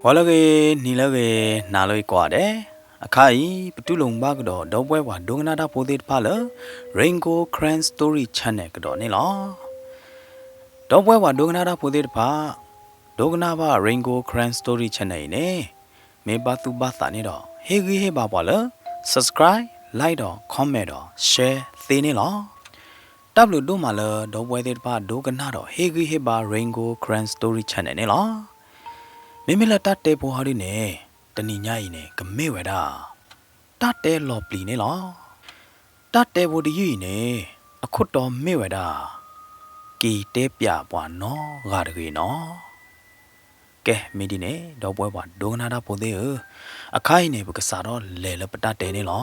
ဂီၤလၢအဂ့ၤ, နံၤလၢအဂ့ၤ, နၤလၢအဂ့ၤကိးဂၤဒဲး, အခါအံၤ ပတူၢ်လိာ်မုာ်ဘၣ်ကဒီး ဒီပုၢ်ဝဲၢ်ပှၤဒိကနၣ်တၢ်ဖိသ့ၣ်တဖၣ်လၢ Rain Gold Karen Story Channel ကဒီးန့ၣ်လီၤ. ဒီပုၢ်ဝဲၢ်ပှၤဒိကနၣ်တၢ်ဖိသ့ၣ်တဖၣ်, ဒိကနၣ်ဘၣ် Rain Gold Karen Story Channel အံၤန့ၣ် မ့ၢ်ဘၣ်သူၣ်ဘၣ်သးန့ၣ်ဒီး ဟ့ၣ်ဂံၢ်ဟ့ၣ်ဘါပှၤလၢ subscribe, like ဒီး comment ဒီး share သ့န့ၣ်လီၤ. တၢ်ဘျုးဒိၣ်မးလၢ ဒီပုၢ်ဝဲၢ်သ့ၣ်တဖၣ်ဒိကနၣ်ဒီး ဟ့ၣ်ဂံၢ်ဟ့ၣ်ဘါ Rain Gold Karen Story Channel န့ၣ်လီၤ. မ့မ့ၢ်လၢတၢ်တဲဖိဟီဒုန့ၣ် တနံၤညါအံၤန့ၣ် ကမ့ၢ်ဝဲဒၣ် တၢ်တဲလီၤပျံၤန့ၣ်လီၤ. တၢ်တဲဖိတယုၢ်အံၤန့ၣ် အခိၣ်တီမ့ၢ်ဝဲဒၣ် က့ၤတဲပျးပှၤနီတဂၤတဂ့ၤနီၤ. ကဲ မ့ၢ်ဒ်န့ၣ် ဒီပုၢ်ဝဲၢ်ပှၤဒိကနၣ်တၢ်ဖိသ့ၣ်ဧၢ, အခါအံၤန့ၣ် ပကစးထီၣ်လဲၤလၢပတၢ်တဲန့ၣ်လီၤ.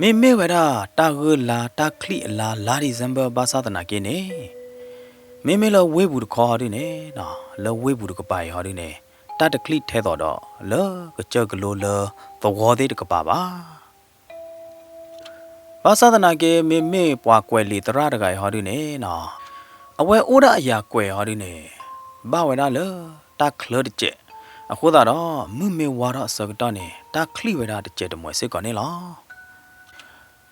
မ့မ့ၢ်ဝဲဒၣ် တၢ်ဂိၢ်လါ တၢ်ချံၣ်အလါ လါ December ဘၣ်ဆၣ်သနာ်က့န့ၣ်, မ့မ့ၢ်လၢဝ့ၢ်ပူၤတခီဟီဒုန့ၣ်, လၢဝ့ၢ်ပူၤတကပၤအံၤဟီဒုန့ၣ်, တၢ်တချံၣ်ထဲသိးဒီး လၢကစၢၢ်ကလိလၢသဝီသ့ၣ်တကပၤဘၣ်. ဘၣ်ဆၣ်သနာ်က့ မ့မ့ၢ်ပှၤကွဲးလံာ်သရၣ်တဂၤအံၤဟီဒုန့ၣ်, အဝဲအိၣ်ဒၣ်အယၤကွဲးဟီဒုန့ၣ်, ဘၣ်ဝဲဒၣ်လၢတၢ်ချၢတစဲး, အဃိသတးဒီး မုၢ်မ့ၢ်ဝါထီၣ်အဆၢကတီၢ်န့ၣ် တၢ်ချံၣ်ဝဲဒၣ်တစဲးတမှဲးစ့ၢ်ကီးန့ၣ်လီၤ.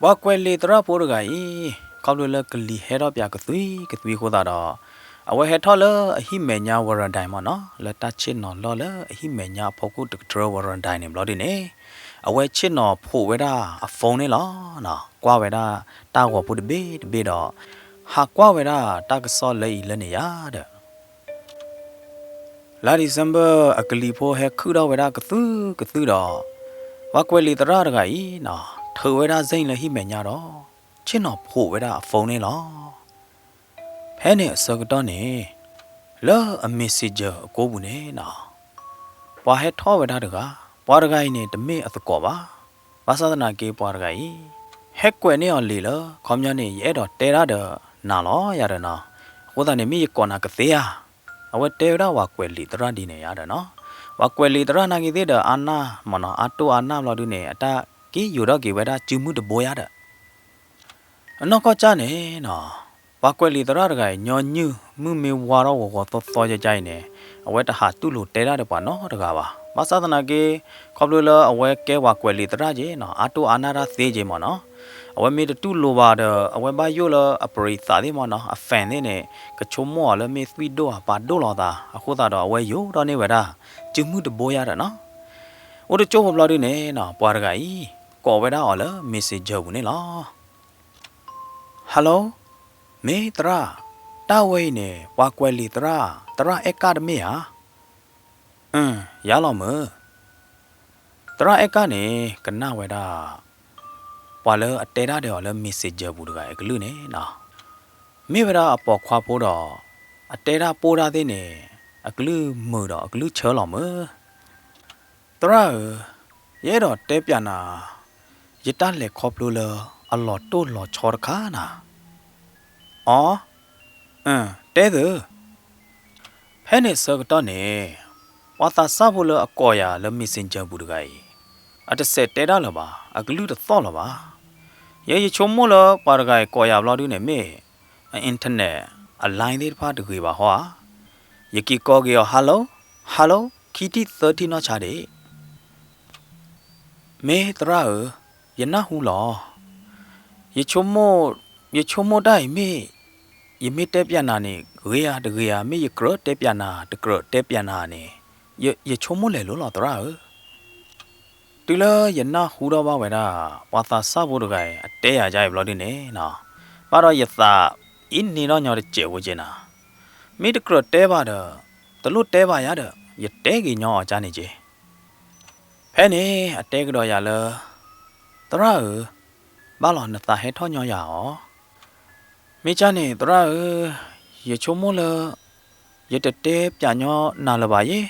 ပှၤကွဲးလံာ်သရၣ်ဖိတဂၤအံၤ, ခီဖျိလၢကလံၤဟဲထီၣ်ပၠးကသွံကသွံအဃိသတးဒီး, အဝဲဟဲထီၣ်လၢအဟံၣ်မဲာ်ညါ Warandai မ့ၢ်နီၤ, လၢတၢ်ဆ့ၣ်နီၤလီၢ်လၢအဟံၣ်မဲာ်ညါအဖီခိၣ်တကတြၢ Warandai န့ၣ်ဘျီဒုန့ၣ်, အဝဲဆ့ၣ်နီၤဖိးဝဲဒၣ်အ phone န့ၣ်လီၤ. ကွၢ်ဝဲဒၣ်တၢ်ဂီၤဖိတဘ့ၣ်တဘ့ၣ်ဒီး, ဟးကွၢ်ဝဲဒၣ်တၢ်ကစီၣ်လၢအံၤလၢန့ၣ်ယါဒီး လါ December အကလံၤဖိဟဲခုၣ်ထီၣ်ဝဲဒၣ်ကသူကသုဒီး, ပှၤကွဲးလံာ်သရၣ်တဂၤအံၤ, ထုးဝဲဒၣ် zing လၢဟံၣ်မဲာ်ညါဒီး, ဆ့ၣ်နီၤဖိးဝဲဒၣ်အ phone န့ၣ်လီၤ. ဖဲန့ၣ်အဆၢကတီၢ်န့ၣ်, လၢအ messenger အကိပူၤန့ၣ်, ပှၤဟဲထီၣ်ဝဲဒၣ်တဂၤ, ပှၤတဂၤအံၤန့ၣ် တမ့ၢ်အသကိးဘၣ်. ဘၣ်ဆၣ်သနာ်က့ပှၤတဂၤအံၤ, ဟဲကွဲးန့ၢ်အီၤလံာ်လၢ ခီပညီန့ၣ် ယအဲၣ်ဒိးတဲတၢ်ဒီးနၤလီၤယၤဒီးနီၤ, အဃိသတးန့ၣ် မ့ၢ်ယကိးနၤကသ့ဧါ. အဝဲတဲဝဲဒၣ်ပှၤကွဲးလံာ်သရၣ်ဒ်န့ၣ်ယါဒီးနီၤ, ပှၤကွဲးလံာ်သရၣ်နာ်က့ၤသ့ၣ်ဒီးအါနၢ်မ့ၢ်နီၤ, အါတိၢ်အါနၢ်ဘျီဒုန့ၣ် အတၢ်က့ၤယိၤထီၣ်က့ၤဝဲဒၣ်စုမုၢ်တဘိယါဒီး အနီၢ်ကီၢ်ကၢ်န့ၣ်နီၤ, ပှၤကွဲးလံာ်သရၣ်တဂၤအံၤ ညီနုၢ် မုၢ်မ့ၢ်ဝါထီၣ်ဂီၤဂီၤသီသီယါယါအံၤန့ၣ်, အဝဲတဟးတူၢ်လိာ်တဲတၢ်ဒီးပှၤနီတဂၤဘၣ်. ဘၣ်ဆၣ်သနာ်က့, ခီဖျိလၢအဝဲကဲပှၤကွဲးလံာ်သရၣ်က့နီၤ, အါတိၢ်အါနၢ်တၢ်သ့က့မ့ၢ်နီၤ, အဝဲမ့ၢ်တတူၢ်လိာ်ဘၣ်ဒီး အဝဲဘၣ်ယိၣ်လၢအပရံးသးသ့ၣ်မ့ၢ်နီၤ, အ fan သ့ၣ်န့ၣ် ကဆိကမိၣ်အီၤလၢမ့ၢ်သွံၣ်ဒိၣ်ဧါ ပာ်ဒိၣ်လီၤသး, အဃိသတးဒီးအဝဲယိၤထီၣ်န့ၢ်ဝဲဒၣ် စုမုၢ်တဘိယါဒီးနီၤ. အိၣ်တကၠိဖိဘျီဒုန့ၣ်နီၤ, ပှၤတဂၤအံၤ ကိးဝဲဒၣ်အီၤလၢ messenger ပူၤန့ၣ်လီၤ. Hello, မ့ၢ်သရၣ်, တၢ်ဝဲအံၤန့ၣ် ပှၤကွဲးလံာ်သရၣ်, သရၣ်အဲၣ်ကၣ်တမ့ၢ်ဧါ. အၢ, ယၤလီၤမုၢ်. သရၣ်အဲၣ်ကၣ်န့ၣ် ကနၣ်ဝဲဒၣ် ပှၤလၢအတဲတၢ်ဒီးအီၤလၢ messenger ပူၤတဂၤအကလုၢ်န့ၣ်နီၤ, မ့ၢ်ဝဲဒၣ်အပိာ်ခွါဖိဒီး အတဲတၢ်ပိၢ်တၢ်သ့ၣ်န့ၣ် အကလုၢ်မုာ်ဒီးအကလုၢ်ဆၢလီၤမုၢ်. သရၣ်ဧၢ, ယအဲၣ်ဒိးတဲပျးနၤ ယတၢ်လဲၤခီဖျိလၢအလီၤတိၢ်လီၤဆီတခါနၤ. အီ, အၢ, တဲသု. ဖဲန့ၣ်အဆၢကတီၢ်န့ၣ်, ပှၤသးစၢ်ဖိလၢအကိးယၤလၢ messenger ပူၤတဂၤအံၤ, အတစဲးတဲတၢ်လၢၤဘၣ်, အကလုၢ်တသီၣ်လၢၤဘၣ်. ယဲယဆိကမိၣ်လၢပှၤတဂၤအံၤကိးယၤဘျီဒုန့ၣ်မ့ၢ် အ internet အ line သ့ၣ်တဖၣ်တဂ့ၤဘၣ်ဟီဧါ. ယက့ၤကိးက့ၤအီၤ hello, hello ခံထံၣ်သၢထံၣ်နီၢ်ဆါဒံး မ့ၢ်သရၣ်ဧၢ, ယနၢ်ဟူလီၤ. ယဆိကမိၣ်, ယဆိကမိၣ်တၢ်အံၤမ့ၢ် ယမ့ၢ်တဲပျးနၤန့ၣ် ဂ့ၤဧါတဂ့ၤဧါ, မ့ၢ်ယကြၢးတဲပျးနၤ တကြၢးတဲပျးနၤန့ၣ်, ယဆိကမိၣ်လဲၤလိၤလီၤသရၣ်ဧၢ. တုၤလၢယနၢ်ဟူထီၣ်ဘၣ်ဝဲဒၣ် ပှၤသးစၢ်ဖိတဂၤအံၤ အတဲယၤဒ်အံၤဘျီဒုန့ၣ်နီၤ, ဘၣ်ဒီးယသးအံၤန့ၣ်ဒီးညီတစဲးဖိက့နၤ, မ့ၢ်တကြၢးတဲဘၣ်ဒီး တလိၣ်တဲဘၣ်ယၤဒီး ယတဲက့ၤညီအီၤကန့ၣ်က့. ဖဲန့ၣ်အတဲကဒီးယၤလၢ သရၣ်ဧၢ, ဘၣ်လီၤနသးဟဲထီၣ်ညီယၤအီၤ. မ့ၢ်ကန့ၣ်သရၣ်ဧၢ, ယဆိကမိၣ်လၢ ယတတဲပျးညီနၤလၢၤဘၣ်ယဲ.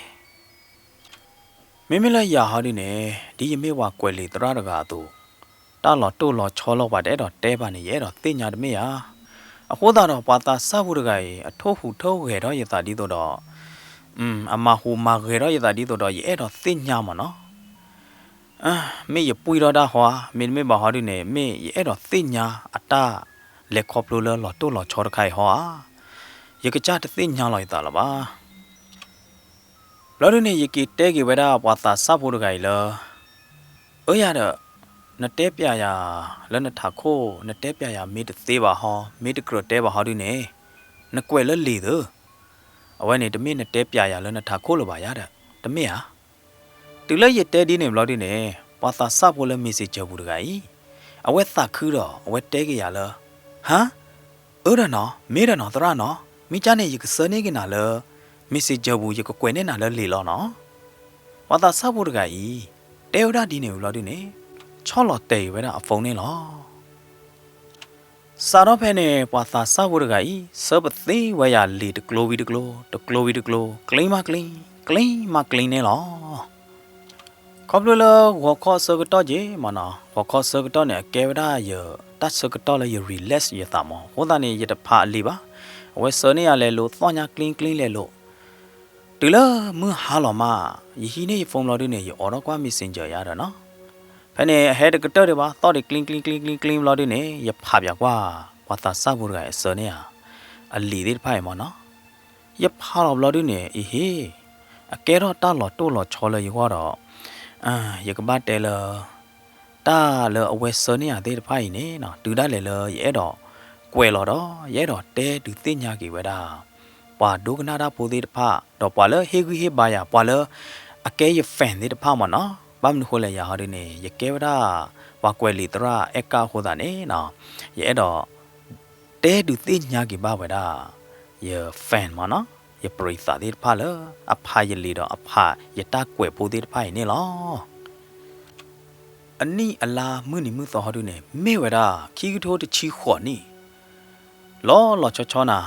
မ့မ့ၢ်လၢယၤဟီဒုန့ၣ် ဒ်ယမ့ၢ်ပှၤကွဲးလံာ်သရၣ်တဂၤအသိး, တၢ်လီၤတိၢ်လီၤဆီလၢပှၤတအဲၣ်ဒိးတဲဘၣ်န့ၣ် ယအဲၣ်ဒိးသ့ၣ်ညါတမ့ၢ်ဧါ. အဃိသတးဒီးပှၤသးစၢ်ဖိတဂၤအံၤ အထိၣ်ဟူးထိၣ်ဂဲၤထီၣ်ယသးဒ်သိးဒီး, အမၤဟူးမၤဂဲၤထီၣ်ယသးဒ်သိးဒီး ယအဲၣ်ဒိးသ့ၣ်ညါမ့ၢ်နီၤ. မ့ၢ်ယပှံၢ်ထီၣ်တၢ်ဟီဧါ, မ့တမ့ၢ်ဘၣ်ဟီဒုန့ၣ် မ့ၢ်ယအဲၣ်ဒိးသ့ၣ်ညါအတၢ်လဲၤခီဖျိလၢလီၤတိၢ်လီၤဆီတခါအံၤဟီဧါ. ယကစၢ်တသ့ၣ်ညါလီၤယသးလၢၤဘၣ်. ဘျီဒုန့ၣ် ယက့ၤတဲက့ၤဝဲဒၣ်ပှၤသးစၢ်ဖိတဂၤအံၤလၢ အၢယၤဒီး နတဲပျးယၤလၢနထးခိၣ် နတဲပျးယၤမ့ၢ်တသ့ဘၣ်ဟီ မ့ၢ်တကြၢးတဲဘၣ်ဟီဒုန့ၣ် နကွဲးလၢလံာ်သု. အဝဲန့ၣ်တမ့ၢ်နတဲပျးယၤလၢနထးခိၣ်လၢၤဘၣ်ယၤဒီး တမ့ၢ်ဧါ. တုၤလၢယတဲဒ်န့ၣ်ဘျီဒုန့ၣ် ပှၤသးစၢ်ဖိလၢ Messenger ပူၤတဂၤအံၤ အဝဲသးခုဒီး အဝဲတဲက့ၤယၤလၢ ဟါ အၢဒီးနီၤ မ့ၢ်ဒီးနီၤသရၣ်နီၤ မ့ၢ်ကၢ်န့ၣ် ယကဆှၢန့ၢ်က့ၤနၤလၢ Messenger ပူၤ ယကကွဲးန့ၢ်နၤလၢလံာ်လီၤနီၤ. ပှၤသးစၢ်ဖိတဂၤအံၤ တဲဝဲဒၣ်ဒ်န့ၣ်ဝံၤဘျီဒုန့ၣ် ဆီၣ်လီၤတဲာ်အံၤဝဲဒၣ်အ phone န့ၣ်လီၤ. စးထီၣ်ဖဲန့ၣ် ပှၤသးစၢ်ဖိတဂၤအံၤ ဆှၢပသ့ဝဲယၤလံာ်တကျိဝံၤတကျိ တကျိဝံၤတကျိ ကျ့မးကျ့ ကျ့မးကျ့န့ၣ်လီၤ. ခီဖျိလၢဂီၤခီဆၢကတီၢ်က့မးနီၤ ဂီၤခီဆၢကတီၢ်န့ၣ် အကဲဝဲဒၣ်ယတၢ်ဆၢကတီၢ်လၢယ relax ယသးမး အဃိသတးန့ၣ် ယတဖးအလံာ်ဘၣ်. အဝဲဆှၢန့ၢ်ယၤလဲၤလိာ်သီၣ်ညါကျ့ကျ့လဲၤလိာ် တုၤလၢမုၢ်ဟါလီၤမး ယဟံးန့ၢ်ယ phone ဘျီဒုန့ၣ် ယအိးထီၣ်ကွၢ် Messenger ယၤဒီးနီၤ. ဖဲန့ၣ် အဟဲတကတၢၢ်ဒံးဘၣ် သီၣ်ဒံးကျ့ကျ့ကျ့ကျ့ကျ့ဘျီဒုန့ၣ် ယဖးပၠးကွၢ် ပှၤသးစၢ်ဖိတဂၤအံၤဆှၢန့ၢ်ယၤ အလံာ်သ့ၣ်တဖၣ်အံၤမးနီၤ. ယဖးလီၤဘျီဒုန့ၣ် အဟ့ၣ် အကဲထီၣ်တၢ်လီၤတိၢ်လီၤဆီလၢယဂီၢ်ဒီး ယကဘၣ်တဲလၢ တၢ်လၢအဝဲဆှၢန့ၢ်ယၤသ့ၣ်တဖၣ်အံၤန့ၣ်နီၤ တုၤဒၣ်လဲာ်လၢယအဲၣ်ဒိးကွဲးလီၤဒီး ယအဲၣ်ဒိးတဲဒုးသ့ၣ်ညါက့ၤဝဲဒၣ် ပှၤဒိကနၣ်တၢ်ဖိသ့ၣ်တဖၣ် ဒီးပှၤလၢဟ့ၣ်ဂံၢ်ဟ့ၣ်ဘါယၤ ပှၤလၢအကဲယ fan သ့ၣ်တဖၣ်မးနီၤ. ဘၣ်မနုၤဃိလဲၣ် ယၤဟီဒုန့ၣ် ယကဲဝဲဒၣ် ပှၤကွဲးလံာ်သရၣ်အဲၣ်ကၣ်အဃိသတးန့ၣ်နီၤ ယအဲၣ်ဒိး တဲဒုးသ့ၣ်ညါက့ၤဘၣ်ဝဲဒၣ် ယ fan မးနီၤ ယပရံးသးသ့ၣ်တဖၣ်လၢ အဖးယလံာ်ဒီးအဖးယတၢ်ကွဲးဖိသ့ၣ်တဖၣ်အံၤန့ၣ်လီၤ. အနံၣ်အလါမုၢ်နံၤမုၢ်သီဟီဒုန့ၣ် မ့ၢ်ဝဲဒၣ် ခံကထိတဆံဃိးနံၣ် လီၤလီၤဆီဆီနၤ,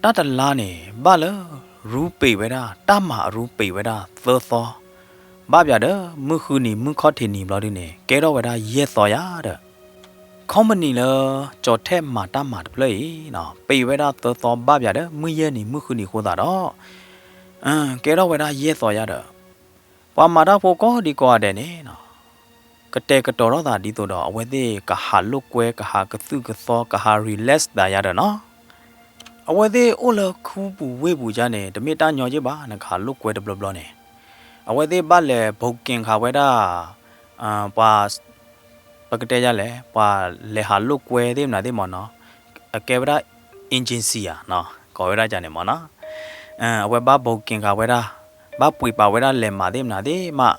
တၢ်တလါန့ၣ် ဘၣ်လၢ ရူပ့ၤဝဲဒၣ် တၢ်မၤအရူပ့ၤဝဲဒၣ်သၢသီ, ဘၣ်ပၠးဒီး မုၢ်ဃုနံၤ မုၢ်ခီၣ်ထံးနံၤဘျီဒုန့ၣ် ကဲထီၣ်ဝဲဒၣ်ယဲၢ်သီယၤဒီး company လၢ ကၠီၤထဲၣ်မၤတၢ်မၤတဖျၢၣ်အံၤ ပ့ၤဝဲဒၣ်သၢသီ ဘၣ်ပၠးဒီး မုၢ်ယဲၢ်နံၤ မုၢ်ဃုနံၤအဃိသတးဒီး ကဲထီၣ်ဝဲဒၣ်ယဲၢ်သီယၤဒီး ပှၤမၤတၢ်ဖိကိးဒံကိးဂၤဒဲးန့ၣ် ကတဲာ်ကတီၤထီၣ်သးဒ်သိးဒီး အဝဲသ့ၣ်ကဟးလိာ်ကွဲ ကဟးကသုၣ်ကသီ ကဟး relax သးယၤဒီးနီၤ. အဝဲသ့ၣ်အိၣ်လၢခူပူၤဝ့ၢ်ပူၤယါန့ၣ် တမ့ၢ်တၢ်ညီက့ဘၣ် နကဟးလိာ်ကွဲတဘျီဘျီန့ၣ် အဝဲသ့ၣ်ဘၣ်လဲၤ booking ဃာ်ဝဲဒၣ် ပှၤ ပကတဲယါလဲၣ် ပှၤလဲၤဟးလိာ်ကွဲသ့ၣ်မနုၤသ့ၣ်မ့ၢ်နီၤ အကဲဝဲဒၣ် agency ဧါ ကိးဝဲဒၣ်ကန့ၣ်မ့ၢ်နီၤ အဝဲဘၣ် booking ဃာ်ဝဲဒၣ် ဘၣ်ပှ့ၤပာ်ဝဲဒၣ်လဲၤမၤသ့ၣ်မနုၤသ့ၣ်မး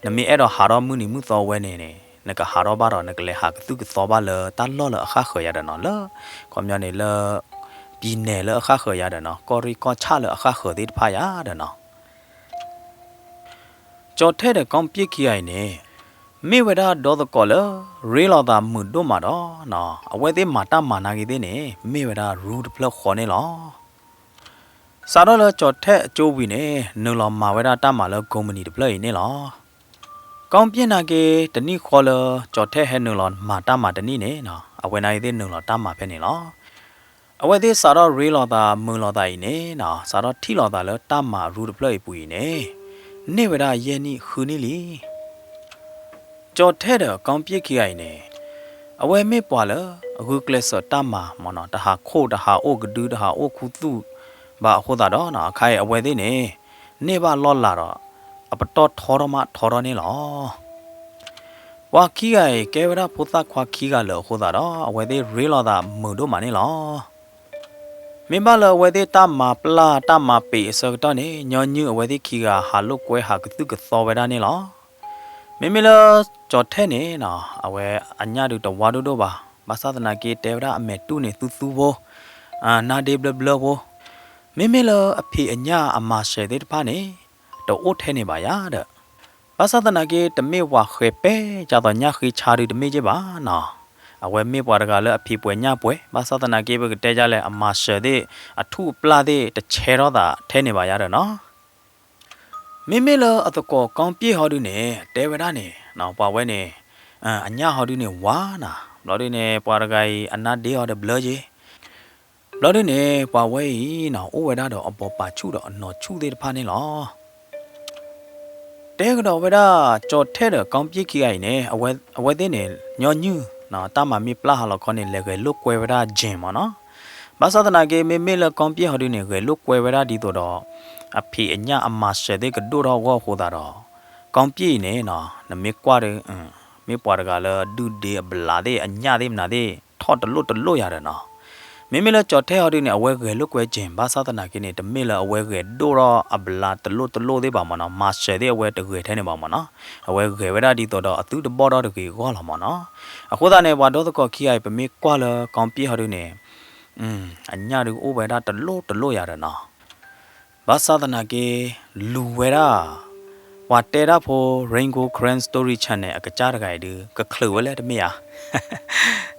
နမ့ၢ်အဲၣ်ဒိးဟးထီၣ်မုၢ်နံၤမုၢ်သီဝဲန့ၣ်န့ၣ် နကဟးထီၣ်ဘၣ်ဒီး နကလဲၤဟးကသုၣ်ကသီဘၣ်လၢတၢ်လီၢ်လၢအဃၣ်ဃၢၤယၤဒီးနီၤ လၢ ခီပညီန့ၣ်လၢ ပြည်နယ် လၢအဃၣ်ဃၢၤယၤဒီးနီၤ ကီၢ်ရ့ၣ်ကီၢ်ဆၣ်လၢအဃၣ်ဃၢၤသ့ၣ်တဖၣ်ယၤဒီးနီၤ ကၠီၤထဲၣ်ဒီး ကီပျ့ၣ်ခံဂၤအံၤန့ၣ် မ့ၢ်ဝဲဒၣ်ဒီသကိးလၢ ရ့လိာ်သးမုာ်ဒိၣ်မးဒီး အဝဲသ့ၣ်မၤတၢ်မၤနာ်က့သ့ၣ်န့ၣ် မ့ၢ်ဝဲဒၣ်ရူတဖျၢၣ်ဃီန့ၣ်လီၤ. စးထီၣ်လၢကၠီၤထဲၣ်အကၠိဝံၤန့ၣ် နုာ်လီၤမၤဝဲဒၣ်တၢ်မၤလၢ company တဖျၢၣ်အံၤန့ၣ်လီၤ. ကီပျ့ၣ်နာ်က့ တနံၣ်ဃီလၢ ကၠီၤထဲၣ်ဟဲနုာ်လီၤမၤတၢ်မၤတနံၣ်န့ၣ် အဝဲနာ်က့သ့ၣ်နုာ်လီၤတၢ်မၤဖဲန့ၣ်လီၤ. အဝဲသ့ၣ်စးထီၣ်ရ့လိာ်သးမုာ်လိာ်သးအံၤန့ၣ် စးထီၣ်ထံၣ်လိာ်သးလၢတၢ်မၤရူတဖျၢၣ်အံၤပူၤအံၤန့ၣ် န့ၢ်ဝဲဒၣ်ယဲၢ်နံၣ်ဃုနံၣ်လံ. ကၠီၤထဲၣ်ဒီး ကီပျ့ၣ်ခံဂၤအံၤန့ၣ် အဝဲမ့ၢ်ပှၤလၢ ဂုာ်ကျဲးစၢးတၢ်မၤမ့ၢ်နီၤ တဟးခိၣ်တဟးအိၣ်ကဒု တဟးအိၣ်ခူသူၣ်ဘၣ်အဃိသတးဒီး အခါအံၤအဝဲသ့ၣ်န့ၣ် န့ၢ်ဘၣ်လီၢ်လၤဒီး အပတီၢ်ထီထီၣ်မးထီထီၣ်န့ၣ်လီၤ. ပှၤခံဂၤအံၤ ကဲဝဲဒၣ်ဖိသၣ်ခွါခံဂၤလၢာ်အဃိသတးဒီး အဝဲသ့ၣ်ရ့လိာ်သးမုာ်ဒိၣ်မးန့ၣ်လီၤ. မ့ၢ်ဘၣ်လၢအဝဲသ့ၣ်တၢ်မၤပျၢ်တၢ်မၤပ့ၤအဆၢကတီၢ်န့ၣ် ညီနုၢ်အဝဲသ့ၣ်ခံဂၤဟးလိာ်ကွဲဟးကသုၣ်ကသီဝဲဒၣ်န့ၣ်လီၤ. မ့မ့ၢ်လၢကၠီၤထဲၣ်န့ၣ်နီၤ အဝဲအညၣ်ဒုးတဝါဒိၣ်ဒိၣ်ဘၣ်, ဘၣ်ဆၣ်သနာ်က့တဲဝဲဒၣ်အမဲာ်တူၢ်န့ၣ်သူသူဖိ, နါဒ့ဘျၢဘျၢဖိ, မ့မ့ၢ်လၢအဖံးအညၣ်အမၤစၢၤသ့ၣ်တဖၣ်န့ၣ် တအိၣ်ထဲန့ၣ်ဘၣ်ယၤဒီး ဘၣ်ဆၣ်သနာ်က့ တမ့ၢ်ပှၤဃဲၤပဲာ်ကၢ်သိးညၣ်ဃ့ဆါဒုးတမ့ၢ်က့ဘၣ်နီၤ, အဝဲမ့ၢ်ပှၤတဂၤလၢအဖံးပှဲၤညၣ်ပှဲၤ, ဘၣ်ဆၣ်သနာ်က့ ပကတဲဒ်လဲၣ် အမၤစၢၤသ့ၣ် အထူၣ်အပျၢ်သ့ၣ် တဆဲထီၣ်သးထဲန့ၣ်ဘၣ်ယၤဒီးနီၤ. မ့မ့ၢ်လၢအသကိးကီပျ့ၣ်ဟီဒုန့ၣ် တဲဝဲဒၣ်န့ၣ် ပှၤဝဲန့ၣ် အညၣ်ဟီဒုန့ၣ်ဝါနၤ, ဘျီဒုန့ၣ် ပှၤတဂၤအံၤ အနါဒ့ဟီဒီးဘျၢက့ၤ ဘျီဒုန့ၣ် ပှၤဝဲအံၤနီၤ အိၣ်ဝဲဒၣ်ဒီးအဘီပာ်ဆူၣ်ဒီးအနီၢ်ဆူၣ်သ့ၣ်တဖၣ်န့ၣ်လီၤ. တဲကဒီးဝဲဒၣ် ကၠီၤထဲၣ်ဒီးကီပျ့ၣ်ခံဂၤအံၤန့ၣ် အဝဲသ့ၣ်န့ၣ် ညီနုၢ် တၢ်မၤမ့ၢ်ပျၢ်ဟးလီၤခီန့ၣ် လဲၤဂဲၤလိာ်ကွဲဝဲဒၣ် gym မ့ၢ်နီၤ. ဘၣ်ဆၣ်သနာ်က့ မ့မ့ၢ်လၢကီပျ့ၣ်ဟီဒုန့ၣ် ဂဲၤလိာ်ကွဲဝဲဒၣ်ဒ်သိးဒီး အဖံးအညၣ်အမၤစၢၤသ့ၣ်ကဒိၣ်ထီၣ်အဂီၢ်အဃိသတးဒီး ကီၢ်ပံၣ်အံၤန့ၣ်နီၤ နမ့ၢ်ကွၢ်ဒီး မ့ၢ်ပှၤတဂၤလၢဒုၣ်ဒ့အဘျးသ့ၣ်အညၣ်သ့ၣ်မနုၤသ့ၣ် ထီၣ်တလိၣ်တလိၣ်ယၤဒီးနီၤ. မ့မ့ၢ်လၢကၠီၤထဲၣ်ဟီဒုန့ၣ် အဝဲဂဲၤလိာ်ကွဲစ့ၢ် ဘၣ်ဆၣ်သနာ်က့န့ၣ် တမ့ၢ်လၢအဝဲဂဲၤဒိၣ်ထီၣ်အဘျးတလိၣ်တလိၣ်သ့ၣ်ဘၣ်မ့ၢ်နီၤ မၤစၢၤသ့ၣ်အဝဲတဂဲၤထဲန့ၣ်ဘၣ်မ့ၢ်နီၤ အဝဲဂဲၤဝဲဒၣ်ဒ်သိးဒီးအသုတဘီၣ်ထီၣ်တဂ့ၤအဂီၢ်လီၤမ့ၢ်နီၤ. အဃိသတးန့ၣ် ပှၤဒီသကိးခံဂၤအံၤ ပမ့ၢ်ကွၢ်လၢကီၢ်ပံၣ်ဟီဒုန့ၣ် အညၣ်ဒုအိၣ်ဝဲဒၣ်တလိၣ်တလိၣ်ယၤဒီးနီၤ. ဘၣ်ဆၣ်သနာ်က့ လူၤဝဲဒၣ် ပှၤတဲတၢ်ဖိ Rain Gold Karen Story Channel အကစၢ်တဂၤအံၤဒု ကချုးဝဲလၢတမ့ၢ်ဧါ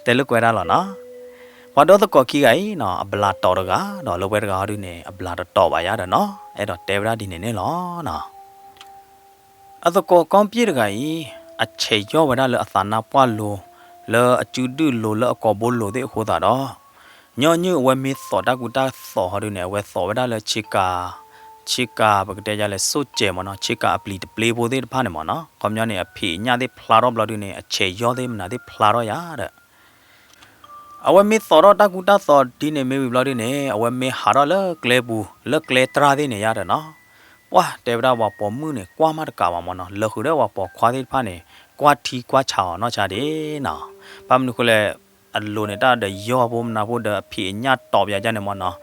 တဲလိာ်ကွဲဒၣ်လီၤနီၤ. ပှၤဒီသကိးခံဂၤအံၤနီၤ အဘျးတီၤတဂၤ ဒီးလၢဝဲတဂၤဟီဒုန့ၣ် အဘျးတတီၤဘၣ်ယၤဒီးနီၤ အဲၣ်ဒိးတဲဝဲဒၣ်ဒ်န့ၣ်န့ၣ်လီၤနီၤ. အသကိးကီၢ်ပံၣ်တဂၤအံၤ အဆဲးယီၢ်ဝဲဒၣ်လၢအသးနါပှၢ်လိၤ လၢအစုဒုၣ်လိၤလၢအကိာ်ဘိလိၤသ့ၣ်အဃိသတးဒီး ညီနုၢ်အဝဲမ့ၢ်သိးတၢ်ကူတၢ်သိးဟီဒုန့ၣ် အဝဲသိးဝဲဒၣ်လၢဆ့ကၤ ဆ့ကၤ ပကတဲယၤလဲၣ် စိၣ်စဲးမ့ၢ်နီၤ ဆ့ကၤအပျံၤတပျ့ဖိသ့ၣ်တဖၣ်န့ၣ်မ့ၢ်နီၤ ခီပညီန့ၣ် အဖံးအညၣ်သ့ၣ်ဖျါထီၣ်ဘျီဒုန့ၣ် အဆဲးယီၢ်သ့ၣ်မနုၤသ့ၣ်ဖျါထီၣ်ယၤဒီး အဝဲမ့ၢ်သိးထီၣ်တၢ်ကူတၢ်သိးဒ်န့ၣ်မ့ၢ်ဝံၤဘျီဒုန့ၣ် အဝဲမ့ၢ်ဟးထီၣ်လၢကျဲပူၤ လၢကျဲတြၢ်သ့ၣ်န့ၣ်ယၤဒီးနီၤ ပှၢ်တဲဝဲဒၣ်ပှၤပိာ်မုၣ်န့ၣ် ကွၢ်မးတကးဘၣ်မ့ၢ်နီၤ လၢဃုာ်ဒီးပှၤပိာ်ခွါသ့ၣ်တဖၣ်န့ၣ် ကွၢ်ထံကွၢ်ဆးအီၤနီၢ်ဆါဒ့နီၤ ဘၣ်မနုၤဃိလဲၣ် အလိၤန့ၣ်တၢ်ဒီးယီၢ်ဖိမနၤဖိဒီးအဖံးအညၣ်တီးပယၤဒ်န့ၣ်မ့ၢ်နီၤ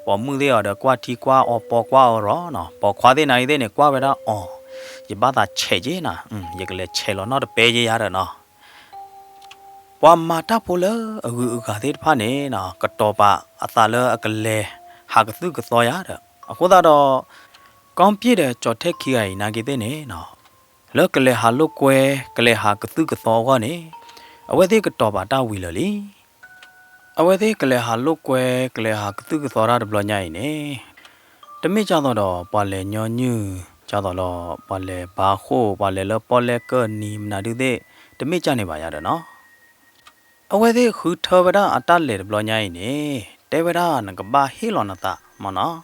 ပိာ်မုၣ်သ့ၣ်အီၤဒီးကွၢ်ထံကွၢ်အီၤ ပိာ်ကွၢ်အီၤရီၤနီၤ ပိာ်ခွါသ့ၣ်နၤအံၤသ့ၣ်န့ၣ် ကွၢ်ဝဲဒၣ်အီၤ ယဘၣ်သးဆဲးက့ၤနၤ ယကလဲၤဆဲးလီၤနီၢ်တပဲက့ၤယၤဒီးနီၤ ပှၤမၤတၢ်ဖိလၢအဂုၤအဂၤသ့ၣ်တဖၣ်န့ၣ်နီၤ ကတီၤပာ်အသးလၢအကလဲၤဟးကသုၣ်ကသီယၤဒီး အဃိသတးဒီး ကီၢ်ပံၣ်ဒီးကၠီၤထဲၣ်ခံဂၤအံၤနာ်က့သ့ၣ်န့ၣ်နီၤ လၢကလဲၤဟးလိာ်ကွဲ ကလဲၤဟးကသုၣ်ကသီအဂီၢ်န့ၣ် အဝဲသ့ၣ်ကတီၤပာ်တၢ်ဝံၤလၢာ်လံ အဝဲသ့ၣ်ကလဲၤဟးလိာ်ကွဲ ကလဲၤဟးကသုၣ်ကသီတၢ်တဘျီညါအံၤန့ၣ် တမ့ၢ်ကၢ်သိးဒီးပှၤလဲၤညီနုၢ် ကၢ်သိးလီၤ ပှၤလဲၤဘါဃိၣ် ပှၤလဲၤလၢပီၣ်လဲၣ်ကၢၢ်နံၤမနုၤဒုသ့ၣ် တမ့ၢ်ကၢ်န့ၣ်ဘၣ်ယၤဒီးနီၤ အဝဲသ့ၣ်ဃုထၢဝဲဒၣ်အတၢ်လဲၤတဘျီညါအံၤန့ၣ် တဲဝဲဒၣ်နကဘၣ်ဟ့ၣ်လီၤနသးမ့ၢ်နီၤ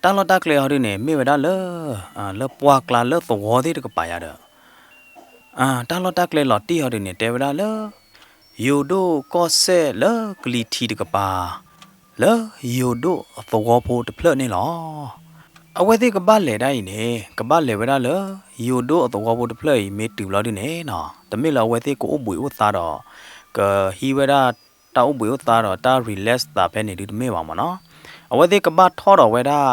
တၢ်လီၢ်တၢ်ကျဲဟီဒုန့ၣ် မ့ၢ်ဝဲဒၣ်လၢ လၢပှၢ်ကျါလၢသဝီသ့ၣ်တကပၤယၤဒီး တၢ်လီၢ်တၢ်ကျဲလီၤတံၢ်ဟီဒုန့ၣ် တဲဝဲဒၣ်လၢ ယိၤဒိၣ်ကီၢ်စဲၣ်လၢကလံၤထံးတကပၤ လၢယိၤဒိၣ်သဝီဖိတဖျၢၣ်န့ၣ်လီၤ. အဝဲသ့ၣ်ကဘၣ်လဲၤဒၣ်အံၤန့ၣ် ကဘၣ်လဲၤဝဲဒၣ်လၢ ယိၤဒိၣ်အသဝီဖိတဖျၢၣ်အံၤ မ့ၢ်တုၤဘျီဒုန့ၣ်နီၤ တမ့ၢ်လၢအဝဲသ့ၣ်ကအိၣ်ဘှံးအိၣ်သါဒီး ကဟံးဝဲဒၣ်တၢ်အိၣ်ဘှံးအိၣ်သါဒီးတၢ် relax သးဖဲန့ၣ်ဒုတမ့ၢ်ဘၣ်မ့ၢ်နီၤ. အဝဲသ့ၣ်ကဘၣ်ထီၣ်ဒီးဝဲဒၣ်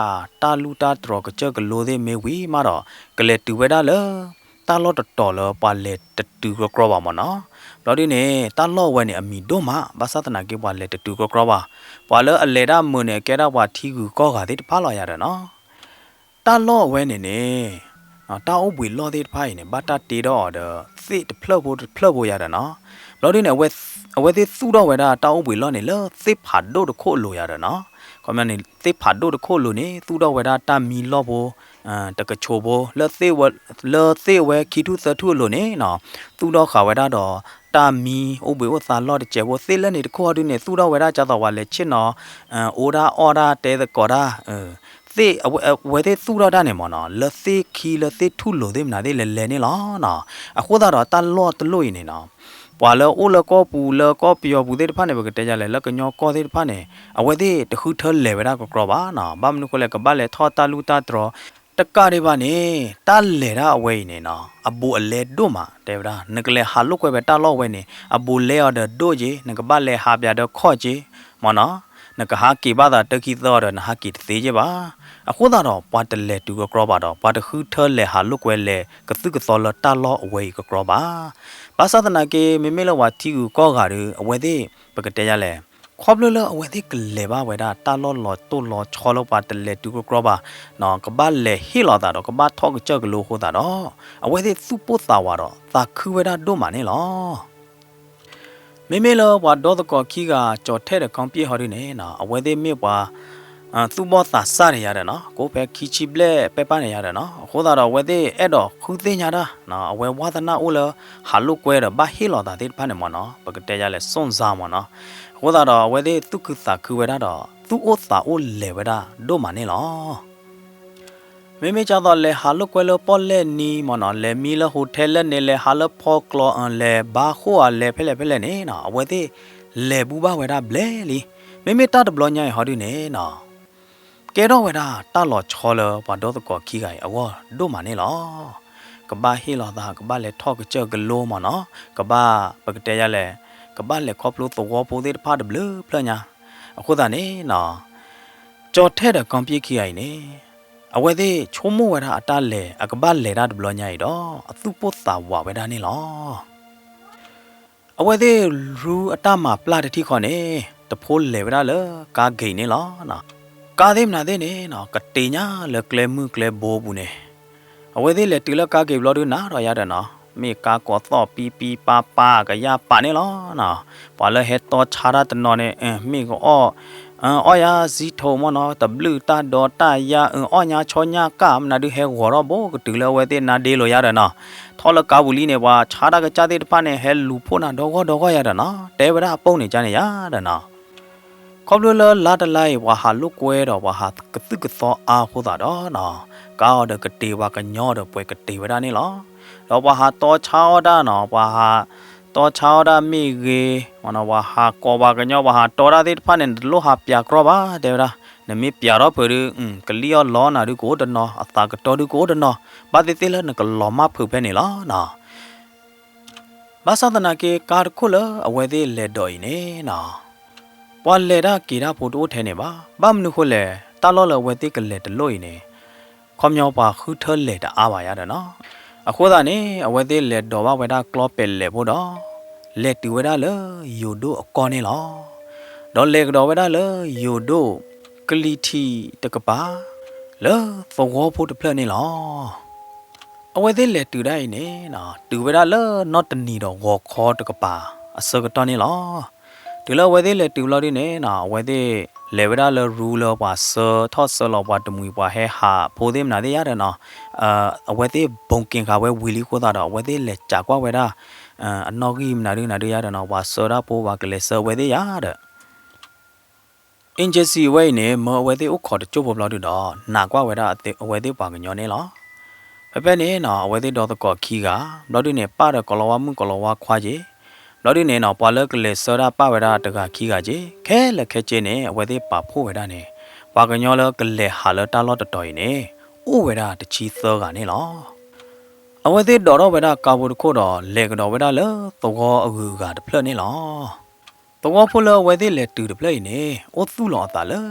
တၢ်လူၢ်တၢ်တြီၤကစၢၢ်ကလိသ့ၣ်မ့ၢ်ဝံၤမးဒီး ကလဲၤတုၤဝဲဒၣ်လၢ တၢ်လီၢ်တတီၤလၢပှၤလဲၤတတုၤကြီကြီဘၣ်မ့ၢ်နီၤ. ဘျီဒုန့ၣ် တၢ်လီၢ်အဝဲန့ၣ် အမံၤဒိၣ်မး ဘၣ်ဆၣ်သနာ်က့ပှၤလဲၤတတုၤကြီကြီဘၣ်. ပှၤလၢအလဲၤဒၣ်မုာ်န့ၣ် အကဲဒၣ်ပှၤထံဂုၤကီၢ်ဂၤသ့ၣ်တဖၣ်လီၤယၤဒီးနီၤ. တၢ်လီၢ်အဝဲန့ၣ်န့ၣ် တၢ်အိၣ်ဘှံးလီၢ်သ့ၣ်တဖၣ်အံၤန့ၣ် ဘၣ်တၢ်တ့ထီၣ်အီၤဒီး သ့ၣ်တဖျၢၣ်ဖိတဖျၢၣ်ဖိယၤဒီးနီၤ. ဘျီဒုန့ၣ် အဝဲသ့ၣ်သူၣ်ထီၣ်ဝဲဒၣ်တၢ်အိၣ်ဘှံးလီၢ်န့ၣ် လၢသ့ၣ်ဖးဒိၣ်တခိၣ်အလိၤယၤဒီးနီၤ. ခီပညီန့ၣ် သ့ၣ်ဖးဒိၣ်တခိၣ်အလိၤန့ၣ် သူၣ်ထီၣ်ဝဲဒၣ်တၢ်မံလီၢ်ဖိ တကဆိးဖိ လၢသ့ၣ်ဝဲခံထူၣ်သၢထူၣ်အလိၤန့ၣ်နီၤ သူၣ်ထီၣ်ဃာ်ဝဲဒၣ်ဒီး တၢ်မံအိၣ်ဘှံးအိၣ်သါလီၢ်တစဲးဖိ သ့ၣ်လၢန့ၣ်တခိၣ်ဟီဒုန့ၣ် သူၣ်ထီၣ်ဝဲဒၣ်ကၢ်သိးပှၤလဲၤဆ့ၣ်နီၤ အိၣ်ဒၣ်အီၣ်ဒၣ်တဲသကိးတၢ် သ့ၣ်အဝဲသ့ၣ်သူၣ်ထီၣ်တၢ်န့ၣ်မ့ၢ်နီၤ လၢသ့ၣ်ခံလၢသ့ၣ်ထူၣ်လိၤသ့ၣ်မနုၤသ့ၣ်လဲၤလဲၤန့ၣ်လီၤနီၤ. အဃိသတးဒီးတၢ်လီၢ်တလိၣ်အံၤန့ၣ်နီၤ ပှၤလၢအိၣ်လၢကီၢ်ပူၤလၢကီၢ်ပယီၤပူၤသ့ၣ်တဖၣ်န့ၣ် ပကတဲယၤလဲၣ် လၢကညီကီၢ်သ့ၣ်တဖၣ်န့ၣ် အဝဲသ့ၣ်တဃုထၢလဲၤဝဲဒၣ်ကြီကြီဘၣ်နီၤ. ဘၣ်မနုၤဃိလဲၣ် ကဘၣ်လဲၤထီၣ်တၢ်လူၢ်တၢ်တြီၤ တကးဒံးဘၣ်န့ၣ် တၢ်လဲၤတၢ်အဝဲအံၤန့ၣ်နီၤ အဘူးအလဲဒိၣ်မး တဲဝဲဒၣ် နကလဲၤဟးလိာ်ကွဲဖဲတၢ်လီၢ်အဝဲန့ၣ် အဘူးလဲအီၤဒီးဒိၣ်က့ၤ နကဘၣ်လဲၤဟးပၠးဒီးခီၣ်က့ၤ မ့ၢ်နီၤ နကဟးက့ၤဘၣ်သးတၢ်ခံသၢအီၤဒီး နဟးက့ၤတသ့က့ၤဘၣ်. အဃိသတးဒီး ပှၤတလဲၤတုၤကြီကြီဘၣ်ဒီး ပှၤတဃုထၢလဲၤဟးလိာ်ကွဲလဲၤကသုၣ်ကသီလၢတၢ်လီၢ်အဝဲအံၤကြီကြီဘၣ်. ဘၣ်ဆၣ်သနာ်က့ မ့မ့ၢ်လၢပှၤထံဂုၤကီၢ်ဂၤဒီး အဝဲသ့ၣ် ပကတဲယၤလဲၣ် ခီဖျိလၢအဝဲသ့ၣ်ကလဲၤဘၣ်ဝဲဒၣ်တၢ်လီၢ်လီၤတိၢ်လီၤဆီလၢပှၤတလဲၤတုၤကြီကြီဘၣ် ကဘၣ်လဲၤဟ့ၣ်လီၤသးဒီး ကဘၣ်ထီၣ်ကစၢၢ်ကလိအဃိသတးဒီး အဝဲသ့ၣ်သူၣ်ပိၢ်သးဝးဒီး သးခုဝဲဒၣ်ဒိၣ်မးန့ၣ်လီၤ. မ့မ့ၢ်လၢပှၤဒီသကိးခံဂၤ ကၠီၤထဲၣ်ဒီးကီပျ့ၣ်ဟီဒုန့ၣ်နီၤ အဝဲသ့ၣ်မ့ၢ်ပှၤ သူၣ်ဘီၣ်သးစၢ်တယၤဒီးနီၤ ကအိၣ်ဖဲခံဆံဘျဲၣ်ပဲပၢ်န့ၣ်ယၤဒီးနီၤ အဃိသတးဒီးအဝဲသ့ၣ်အဲၣ်ဒိးဃုသ့ၣ်ညါတၢ် အဝဲဝါသနာအိၣ်လၢ ဟးလိာ်ကွဲဒီးဘၣ်ဟ့ၣ်လီၤသးသ့ၣ်တဖၣ်န့ၣ်မ့ၢ်နီၤ ပကတဲယၤလဲၣ် စွန့်စားမ့ၢ်နီၤ အဃိသတးဒီးအဝဲသ့ၣ်သူၣ်ခုသးခုဝဲဒၣ်ဒီး သူၣ်အိၣ်သးအိၣ်လဲၤဝဲဒၣ်ဒိၣ်မးန့ၣ်လီၤ. မ့မ့ၢ်ကၢ်သိးလဲၤဟးလိာ်ကွဲလၢပီၣ်လဲၣ်နံၤမ့ၢ်နီၤ လဲၤမံလၢ hotel လၢန့ၣ် လဲၤဟးလၢဖီကျီ လဲၤဘါဃိၣ်ဧါ လဲၤဖဲလဲၣ်ဖဲလဲၣ်န့ၣ်နီၤ အဝဲသ့ၣ်လဲၤဘူၣ်ဘၣ်ဝဲဒၣ်ဘျဲၣ်လံ. မ့မ့ၢ်တၢ်တဘျီညါအံၤဟီဒုန့ၣ်နီၤ ကဲထီၣ်ဝဲဒၣ်တၢ်လီၤဆီလၢပှၤဒီသကိးခံဂၤအံၤအဂီၢ်ဒိၣ်မးန့ၣ်လီၤ. ကဘၣ်ဟ့ၣ်လီၤသး ကဘၣ်လဲၤထီၣ်ကစၢၢ်ကလိမ့ၢ်နီၤ, ကဘၣ်ပကတဲယၤလဲၣ်, ကဘၣ်လဲၤခီဖျိသဝီဖိသ့ၣ်တဖၣ်တဘျုးဖျၢၣ်ညါ. အဃိသတးန့ၣ်နီၤ ကၠီၤထဲဒီးကီပံခံဂၤအံၤန့ၣ် အဝဲသ့ၣ်ဆိကမိၣ်ဝဲဒၣ်အတၢ်လဲၤ အကဘၣ်လဲၤတၢ်တဘျီညါအံၤဒီး အသူၣ်ပိၢ်သးဝးဝဲဒၣ်န့ၣ်လီၤ. အဝဲသ့ၣ်ရူအတၢ်မၤပျၢ်တထံၣ်ဃီန့ၣ် တဖိလဲၤဝဲဒၣ်လၢကါဂ့ၤန့ၣ်လီၤ. ကါသ့ၣ်မနုၤသ့ၣ်န့ၣ်နီၤ ကတ့ၤညါလၢကျဲမုၢ်ကျဲဘိပူၤန့ၣ် အဝဲသ့ၣ်လဲၤတုၤလၢကါဂ့ၤဘျီဒုးနၤဒီးယၤဒီးနီၤ မ့ၢ်ကါကိးသီၣ်ပံပံပါပါကယၢ်ပာ်န့ၣ်လီၤ. ပှၤလၢဟဲတီဆါတၢ်တနီၤန့ၣ် မ့ၢ်ကအီၣ် အီၣ်ယၤစံထိးမ့ၢ်နီၤ တဘျုးတၢ်ဒီးတၢ်ယါ အီၣ်ညါဆီညါကၢ်မနုၤဒုး ဟဲဂီၤထီၣ်ဘိကတုၤလၢအဝဲသ့ၣ်နါဒ့လိာ်ယၤဒီးနီၤ. ထီၣ်လၢကါပူၤလံန့ၣ် ပှၤဆါတၢ်ကစၢ်သ့ၣ်တဖၣ်န့ၣ် ဟဲလူၤဖှိၣ်နၤဒီဂီၢ်ဒီဂီၢ်ယၤဒီးနီၤ တဲဝဲဒၣ်အပိၢ်န့ၣ်ကန့ၣ်ယၤဒီးနီၤ ခီဖျိလၢလါတလါအံၤ ပှၤဟးလိာ်ကွဲဒီးပှၤဟးကသုၣ်ကသီအါအဃိသတးဒီးနီၤ ကါအီၤဒီးကတ့ၤ ပှၤကညီဒီးပှဲၤကတ့ၤဝဲဒၣ်န့ၣ်လီၤ. ဒီးပှၤဟးတီဆါအီၣ်တၢ်နီၤ ပှၤဟးတီဆါအီၣ်တၢ်မ့ၢ်ဂ့ၤ ပှၤဟးကိးပှၤကညီ ပှၤဟးတီတၢ်သ့ၣ်တဖၣ်န့ၣ် နတလိၣ်ဟးပျးကြီဘၣ် တဲဝဲဒၣ်. နမ့ၢ်ပျးထီၣ်ဖုးဒုး ကလံၣ်အီၣ်လီနၤဒုးကအိၣ်တနီၤ အသးကတီၤဒုးကအိၣ်တနီၤ ဘၣ်သ့ၣ်သ့ၣ်လၢနကလီၤမၢ်ဖုးဖဲန့ၣ်လီၤနီၤ. ဘၣ်ဆၣ်သနာ်က့ ကါတခိၣ်လၢအဝဲသ့ၣ်လဲၤဒိးအံၤန့ၣ်နီၤ ပှၤလဲၤတၢ်က့ၤတၢ်ဖိတအိၣ်ထဲန့ၣ်ဘၣ်. ဘၣ်မနုၤဃိလဲၣ် တၢ်လီၢ်လၢအဝဲသ့ၣ်ကလဲၤတလိၣ်အံၤန့ၣ် ခီပညီပှၤဃုထၢလဲၤတအါဘၣ်ယၤဒီးနီၤ. အဃိသတးန့ၣ် အဝဲသ့ၣ်လဲၤဒိးဘၣ်ဝဲဒၣ်ကျီပဲာ်လဲၣ်ဖိဒီး လဲၤတုၤဝဲဒၣ်လၢယိၤဒိၣ်အကီၢ်န့ၣ်လီၤ. ဒီးလဲၤကဒီးဝဲဒၣ်လၢယိၤဒိၣ်ကလံၤထံးတကပၤ လၢသဝီဖိတဖျၢၣ်န့ၣ်လီၤ. အဝဲသ့ၣ်လဲၤတုၤဒၣ်အံၤန့ၣ်နီၤ တုၤဝဲဒၣ်လၢနီတနံၤဒီးဂီၤခီတကပၤအဆၢကတီၢ်န့ၣ်လီၤ. တုၤလၢအဝဲသ့ၣ်လဲၤတုၤဘျီဒုန့ၣ်နီၤ အဝဲသ့ၣ်လဲၤဝဲဒၣ်လၢရူလၢပှၤဆှၢထီၣ်ဆှၢလီၤပှၤတမှံၤ ပှၤဟဲဟးဖိသ့ၣ်မနုၤသ့ၣ်ယါဒီးနီၤ အဝဲသ့ၣ်ဘိးက့ၤဃာ်ဝဲဝံၤလံအဃိသတးဒီး အဝဲသ့ၣ်လဲၤစးကွၢ်ဝဲဒၣ် အနီၣ်ဂံၢ်မနုၤဒုနၤဒုယါဒီးနီၤ ပှၤဆှၢဒၣ်ဖိပှၤကလဲၤဆှၢအဝဲသ့ၣ်ယါဒီး agency ဝဲအံၤန့ၣ် မၢအဝဲသ့ၣ်အိၣ်ခိးတစိၢ်ဖိဘျီဒုဒီး နာ်ကွၢ်ဝဲဒၣ်အဝဲသ့ၣ်ပှၤကညီန့ၣ်လီၤ. ဖဲဖဲန့ၣ်နီၤ အဝဲသ့ၣ်ဒီသကိးခံဂၤ ဘျီဒုန့ၣ် ပၢ်ဒီးကိးလီၤဝါမုၣ်ကိးလီၤဝါခွါက့ၤ ဘျီဒုန့ၣ်နီၤ ပှၤလၢကလဲၤဆှၢဒၣ်ပၢ်ဝဲဒၣ်တဂၤခံဂၤက့ၤ ခဲလၢာ်ခဲဆ့န့ၣ် အဝဲသ့ၣ်ပာ်ဖှိၣ်ဝဲဒၣ်န့ၣ် ပှၤကညီလၢကလဲၤဟးလၢတၢ်လီၢ်တတီၤအံၤန့ၣ် အိၣ်ဝဲဒၣ်တဆံသၢဂၤန့ၣ်လီၤ. အဝဲသ့ၣ်ဒိးထီၣ်ဝဲဒၣ်ကါဖိတခိၣ်ဒီး လဲၤကဒီးဝဲဒၣ်လၢသဝီအဂုၤအဂၤတဖျၢၣ်န့ၣ်လီၤ. သဝီဖိလၢအဝဲသ့ၣ်လဲၤတုၤတဖျၢၣ်အံၤန့ၣ် အိၣ်သူၣ်လီၤအသးလၢ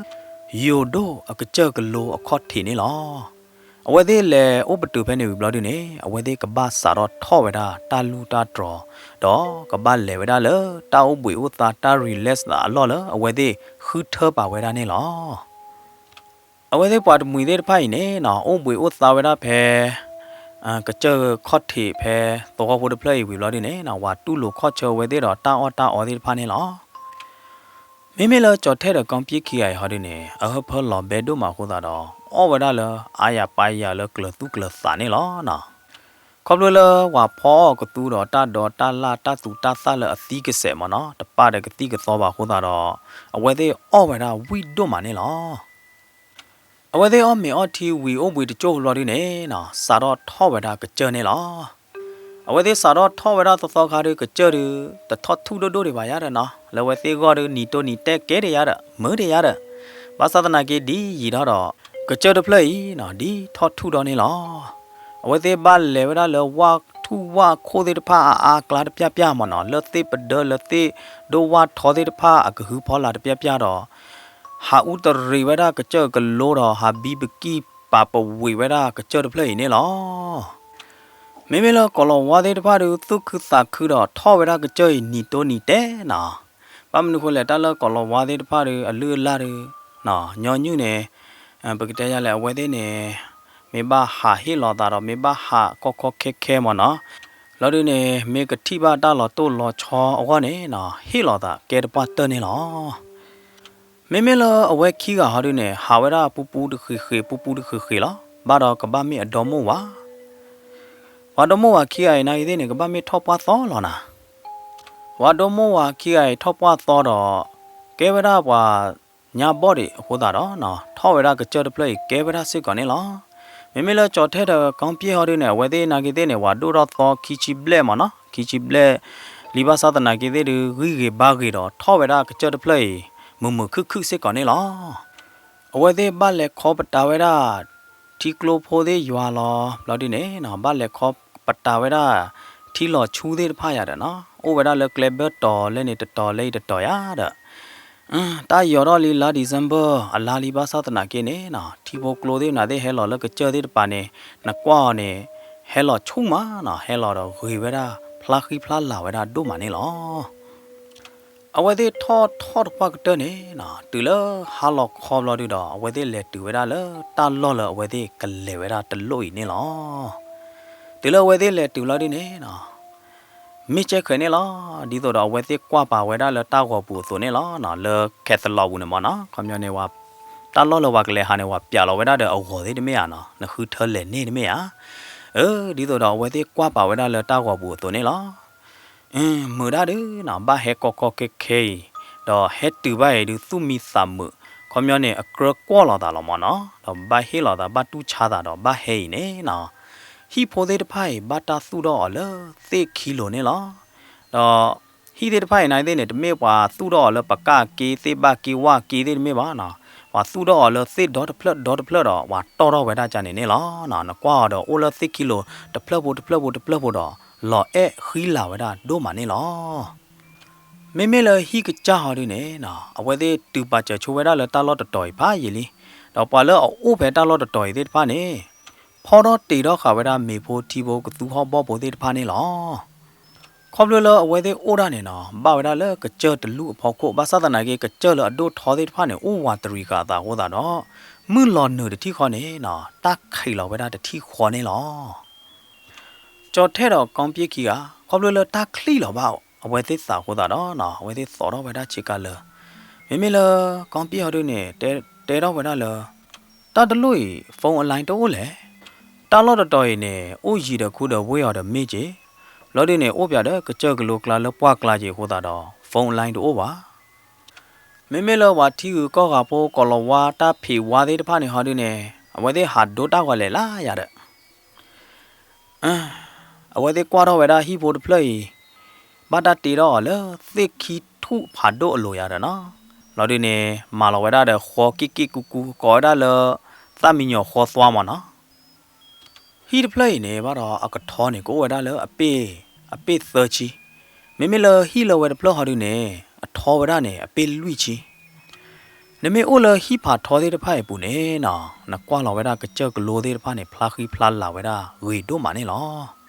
ယိၤဒိၣ်အကစၢၢ်ကလိအခီၣ်ထံးန့ၣ်လီၤ. အဝဲသ့ၣ်လဲၤအိၣ်ပတုာ်ဖဲန့ၣ်ဝံၤဘျီဒုန့ၣ် အဝဲသ့ၣ်ကဘၣ်စးထီၣ်ထီၣ်ဝဲဒၣ်တၢ်လူၢ်တၢ်တြီၤ ဒီးကဘၣ်လဲၤဝဲဒၣ်လၢတၢ်အိၣ်ဘှံးအိၣ်သါတၢ် relax သးအလီၢ်လၢအဝဲသ့ၣ်ဃုထၢပာ်ဝဲဒၣ်န့ၣ်လီၤ. အဝဲသ့ၣ်ပှၤတမှံၤသ့ၣ်တဖၣ်အံၤန့ၣ်နီၤ အိၣ်ဘှံးအိၣ်သါဝဲဒၣ်ဖဲ ကစၢၢ်ခီၣ်ထံးဖဲသဝီဖိတဖျၢၣ်အံၤဝံၤဘျီဒုန့ၣ်နီၤ ပှၤတူၢ်လိာ်ခီၣ်ဆၢဝဲသ့ၣ်ဒီးတၢ်အီၣ်တၢ်အီသ့ၣ်တဖၣ်န့ၣ်လီၤ. မ့မ့ၢ်လၢကၠီၤထဲဒီးကီပံခံဂၤအံၤဟီဒုန့ၣ် အဟၢဖၢလီၤဘဲဒိၣ်မးအဃိသတးဒီး အီၣ်ဝဲဒၣ်လၢအါယၤပါယၤလၢကျၢၤသူၣ်ကျၢၤသးန့ၣ်လီၤနီၤ. ခီဖျိလၢပှၤဖီအီၣ်ကသူဒီးတၢ်ဒိးတၢ်လၢ်တၢ်သူတၢ်သၣ်လၢအသံကစဲးမ့ၢ်နီၤ တပာ်ဒီးကသံၣ်ကသီဘၣ်အဃိသတးဒီး အဝဲသ့ၣ်အီၣ်ဝဲဒၣ်ဝံၣ်ဒိၣ်မးန့ၣ်လီၤ. အဝဲသ့ၣ်အီၣ်မ့ၤအီၣ်ထံဝံၤအိၣ်ဘှံးတစိၢ်ဖိဘျီဒုန့ၣ်နီၤ စးထီၣ်ထီၣ်ဝဲဒၣ်ကစၢၢ်န့ၣ်လီၤ. အဝဲသ့ၣ်စးထီၣ်ထီၣ်ဝဲဒၣ်သီသီခါဒု ကစၢၢ်ဒု တထီၣ်ထူၣ်ဒိၣ်ဒိၣ်ဒံးဘၣ်ယါဒီးနီၤ လၢအဝဲသ့ၣ်ဂီၢ်ဒု နံၤတိၢ်နံၤတဲကဲဒံးယါဒီး မုာ်ဒံးယါဒီး ဘၣ်ဆၣ်သနာ်က့ဒ်ယံာ်ထီၣ်ဒီး ကစၢၢ်တဖျၢၣ်အံၤနီၤ ဒ်ထီၣ်ထူၣ်ဒီးန့ၣ်လီၤ. အဝဲသ့ၣ်ဘၣ်လဲၤဝဲဒၣ်လၢဝၣ်ထူၣ်ဝၣ်ခိၣ်သ့ၣ်တဖၣ်အါအါအကျါတပျၢ်ပျၢ်မ့ၢ်နီၤ လၢသ့ၣ်ပဒၢလၢသ့ၣ်ဒိၣ်ဝၣ်ထီသ့ၣ်တဖၣ်အကဟုဖီလာ်တပျၢ်ပျၢ်ဒီး ဟးအူတရံးဝဲဒၣ်ကစၢၢ်ကလိဒီး ဟးဘံပကံၢ်ပာ်ပဝံးဝဲဒၣ်ကစၢၢ်တဖျၢၣ်အံၤန့ၣ်လီၤ. မ့မ့ၢ်လၢကိၤလၤဝါသ့ၣ်တဖၣ်ဒု သူၣ်ခုသးခုဒီးထီၣ်ဝဲဒၣ်ကစၢၢ်အံၤ နံၤတိၢ်နံၤတဲနီၤ. ဘၣ်မနုၤဃိလဲၣ် တၢ်လၢကိၤလၤဝါသ့ၣ်တဖၣ်ဒု အလုၢ်အလၢ်ဒု ညီနုၢ်န့ၣ် ပကတဲယၤလဲၣ် အဝဲသ့ၣ်န့ၣ် မ့ၢ်ဘၣ်ဟးဟ့ၣ်လီၤသးဒီး မ့ၢ်ဘၣ်ဟးကီၢ်ခီခဲခဲမ့ၢ်နီၤ လီၤဒုန့ၣ် မ့ၢ်ကထံၣ်ဘၣ်တၢ်လီၤတိၢ်လီၤဆီအဂီၢ်န့ၣ်နီၤ ဟ့ၣ်လီၤသးကဲတပှၢ်တၢၢ်န့ၣ်လီၤ. မ့မ့ၢ်လၢအဝဲခံဂၤဟီဒုန့ၣ် ဟးဝဲဒၣ်ပူပူတဃ့ၤဃ့ၤ ပူပူတဃ့ၤဃ့ၤလီၤ. ဘၣ်ဒီးကဘၣ်မ့ၢ်အဒီမိၢ်ဝၤ ပှၤဒီမိၢ်ဝၤခံဂၤအံၤ နာ်က့သ့ၣ်န့ၣ် ကဘၣ်မ့ၢ်ထီၣ်ပှၢ်သီလီၤနၤ. ပှၤဒီမိၢ်ဝၤခံဂၤအံၤ ထီၣ်ပှၢ်သီဒီး ကဲဝဲဒၣ်ပှၤညါဘီၣ်ဒံးအဃိသတးဒီး ထီၣ်ဝဲဒၣ်ကစၢၢ်တဖျၢၣ်အံၤ ကဲဝဲဒၣ်စ့ၢ်ကီးန့ၣ်လီၤ. မ့မ့ၢ်လၢကၠီၤထဲဒီးကီပံၣ်ဟီဒုန့ၣ် အဝဲသ့ၣ်နာ်က့သ့ၣ်န့ၣ် ပှၤဒိၣ်ထီၣ်သီခံဆံဘျဲၣ်မ့ၢ်နီၤ ခံဆံဘျဲၣ် လံဘၣ်ဆၣ်သနာ်က့သ့ၣ်ဒု ဂံၢ်ဂ့ၤဘါဂ့ၤဒီး ထီၣ်ဝဲဒၣ်ကစၢၢ်တဖျၢၣ်အံၤ မုာ်မုာ်ခုၣ်ခုၣ်စ့ၢ်ကီးန့ၣ်လီၤ. အဝဲသ့ၣ်ဘၣ်လဲၤခီပတာ်ဝဲဒၣ် ထံကျိဖိသ့ၣ်ယွၤလီၤ ဘျီဒုန့ၣ်နီၤ ဘၣ်လဲၤခီပတာ်ဝဲဒၣ် ထံလီၤဆူသ့ၣ်တဖၣ်ယၤဒီးနီၤ အိၣ်ဝဲဒၣ်လၢကျဲဘၢၣ်တီၤလဲၣ်န့ၣ် တတီၤလၢအံၤတတီၤယၤဒီး တၢ်ယီၤထီၣ်လံလါ December အလါလံ ဘၣ်ဆၣ်သနာ်က့န့ၣ်နီၤ ထံဖိကျိသ့ၣ်မနုၤသ့ၣ်ဟဲလီၤလၢကစၢၢ်သ့ၣ်တဖၣ်န့ၣ် နကွၢ်အီၤန့ၣ် ဟဲလီၤဆူၣ်မးနီၤ ဟဲလီၤဒီးဂ့ၤဝဲဒၣ် ဖျါဃံဖျါလၤဝဲဒၣ်ဒိၣ်မးန့ၣ်လီၤ. အဝဲသ့ၣ်ထီၣ်ထီၣ်တပှၢ်ကတၢၢ်န့ၣ်နီၤ တုၤလၢဟါလီၤခီဘျီဒုဒီး အဝဲသ့ၣ်လဲၤတုၤဝဲဒၣ်လၢတၢ်လီၢ်လၢအဝဲသ့ၣ်ကလဲၤဝဲဒၣ်တလိၣ်အံၤန့ၣ်လီၤ. တုၤလၢအဝဲသ့ၣ်လဲၤတုၤဘျီဒုန့ၣ်နီၤ မ့ၢ်ကဲခဲန့ၣ်လီၤ. ဒ်သိးဒီးအဝဲသ့ၣ်ကွၢ်ပာ်ဝဲဒၣ်လၢတၢ်ဂီၤပူၤအသိးန့ၣ်လီၤ. လၢခဲသလီၤပူၤန့ၣ်မ့ၢ်နီၤ ခီပညီန့ၣ် တၢ်လီၢ်လၢပှၤကလဲၤဟးန့ၣ် ပှၤပျးလီၤဝဲဒၣ်ဒီးအဂီၤသ့ၣ်တမ့ၢ်ဧါနီၤ နဃုထၢလဲၤန့ၢ်တမ့ၢ်ဧါ. အၢ ဒ်သိးဒီးအဝဲသ့ၣ်ကွၢ်ပာ်ဝဲဒၣ်လၢတၢ်ဂီၤပူၤအသိးန့ၣ်လီၤ. မုာ်ဒၣ်ဒုနီၤ ဘၣ်ဟဲကီကီခဲခဲအံၤ ဒီးဟဲတုၤဘၣ်အံၤဒု သူၣ်မံသးမုာ် ခီပညီန့ၣ် အကြၢကွီၢ်လိာ်သးလီၤမ့ၢ်နီၤ ဒီးဘၣ်ဟ့ၣ်လိာ်သး ဘၣ်တူၢ်ဆါသးဒီးဘၣ်ဟဲအံၤန့ၣ်နီၤ ဟံၣ်ဖိသ့ၣ်တဖၣ်အံၤ ဘၣ်တၢ်သူၣ်ထီၣ်အီၤလၢသ့ၣ်ခံလိၤန့ၣ်လီၤ. ဒီးဟံၣ်သ့ၣ်တဖၣ်အံၤန့ၣ်သ့ၣ်န့ၣ် တမ့ၢ်ပှၤသူၣ်ထီၣ်အီၤလၢပကၣ်က့ သ့ၣ်ဘၣ်က့ ဝၣ်က့သ့ၣ်တမ့ၢ်ဘၣ်နီၤ ပှၤသူၣ်ထီၣ်အီၤလၢသ့ၣ်ဒီတဖျၢၣ်ဒီတဖျၢၣ်ဒီး ပှၤတီၢ်ထီၣ်ဝဲဒၣ်ကန့ၣ်န့ၣ်လီၤ. နကွၢ်အီၤဒီးအိၣ်လၢသ့ၣ်ခံလိၤ တဖျၢၣ်ဖိတဖျၢၣ်ဖိတဖျၢၣ်ဖိဒီး လီၤအဲၣ်ဃံလၤဝဲဒၣ်ဒိၣ်မးန့ၣ်လီၤ. မ့မ့ၢ်လၢဟံၣ်ကစၢ်ဟီဒုန့ၣ်နီၤ အဝဲသ့ၣ်တုၤပာ်စၢၤဆိဝဲဒၣ်လၢတၢ်လီၢ်တတီၤအံၤဖးယံာ်လံ. ဒီးပှၤလၢအအိၣ်ဖဲတၢ်လီၢ်တတီၤအံၤသ့ၣ်တဖၣ်န့ၣ် ဖီထီၣ်တ့ထီၣ်ဃာ်ဝဲဒၣ်မ့ၤဖိထံဖိကသူဟီၣ်ဘီၣ်ဖိသ့ၣ်တဖၣ်န့ၣ်လီၤ. ခီဖျိလၢအဝဲသ့ၣ်အိၣ်ဒၣ်န့ၣ်နီၤ ဘၣ်ဝဲဒၣ်လၢကစၢၢ်တလူၢ်အဖီခိၣ် ဘၣ်ဆၣ်သနာ်က့ ကစၢၢ်လၢအဒိၣ်ထီသ့ၣ်တဖၣ်န့ၣ် အိၣ်ဝးတရံးဃာ်အသးအဃိသတးဒီး မုၢ်လီၤနုာ်တထံၣ်ဃီန့ၣ်နီၤ တၢ်ခံးလီၤဝဲဒၣ်တထံၣ်ဃီန့ၣ်လီၤ. ကၠီၤထဲဒီးကီပ့ၢ်ခံဂၤ ခီဖျိလၢတၢ်ချံးလီၤဘၣ်အဝဲသ့ၣ်သးအဃိသတးဒီးနီၤ အဝဲသ့ၣ်သိးထီၣ်ဝဲဒၣ်ဆ့ကၤလၢာ်. မ့မ့ၢ်လၢကီပ့ၢ်ဟီဒုန့ၣ် တဲထီၣ်ဝဲဒၣ်လၢ တၢ်တလိၣ်အံၤ phone အ line တအိၣ်လဲၣ်. တၢ်လီၢ်တတီၤအံၤန့ၣ် အိၣ်ယံၤဒီးခူဒီးဝ့ၢ်အီၤဒီးမ့ၢ်က့ၤ, ဘျီဒုန့ၣ် အိၣ်ပၠးဒီးကစၢၢ်ကလိကျါလၢပှၢ်ကျါက့ၤအဃိသတးဒီး phone အ line တအိၣ်ဘၣ်. မ့မ့ၢ်လၢပှၤထံဂုၤကီၢ်ဂၤဖိ ကိၤလၤဝါ တၢ်ဖံးဝါသ့ၣ်တဖၣ်န့ၣ်ဟီဒုန့ၣ် အဝဲသ့ၣ်ဟးဒိတၢ်ဂီၤလဲၤလၢယၤဒီး အဝဲသ့ၣ်ကွၢ်ထီၣ်ဝဲဒၣ်ဟံၣ်ဖိတဖျၢၣ်အံၤ ဘၣ်တၢ်တ့ထီၣ်အီၤလၢသ့ၣ်ခံထူၣ်ဖးဒိၣ်အလိၤယၤဒီးနီၤ, ဘျီဒုန့ၣ် မၤလီၤဝဲဒၣ်ဒီးဃီက့ၣ်က့ၣ်ကူကူ ကိးဝဲဒၣ်လၢ သၣ်မံညီၤဃီသွါမ့ၢ်နီၤ. ဟံၣ်တဖျၢၣ်အံၤန့ၣ် ဘၣ်ဒီးအကထီန့ၣ် ကအိၣ်ဝဲဒၣ်လၢအပ့ၢ် အပ့ၢ်သၢဆံ, မ့မ့ၢ်လၢဟံၣ်လၢဝဲတဖျၢၣ်ဟီဒုန့ၣ် အထီဝဲဒၣ်န့ၣ် အပ့ၢ်လွံၢ်ဆံ. နမ့ၢ်အိၣ်လၢဟံၣ်ဖးထီသ့ၣ်တဖၣ်အံၤအပူၤန့ၣ်နီၤ, နကွၢ်လီၤဝဲဒၣ်ကစၢၢ်ကလိသ့ၣ်တဖၣ်န့ၣ် ဖျါဃံဖျါလၤဝဲဒၣ်ဂ့ၤဒိၣ်မးန့ၣ်လီၤ.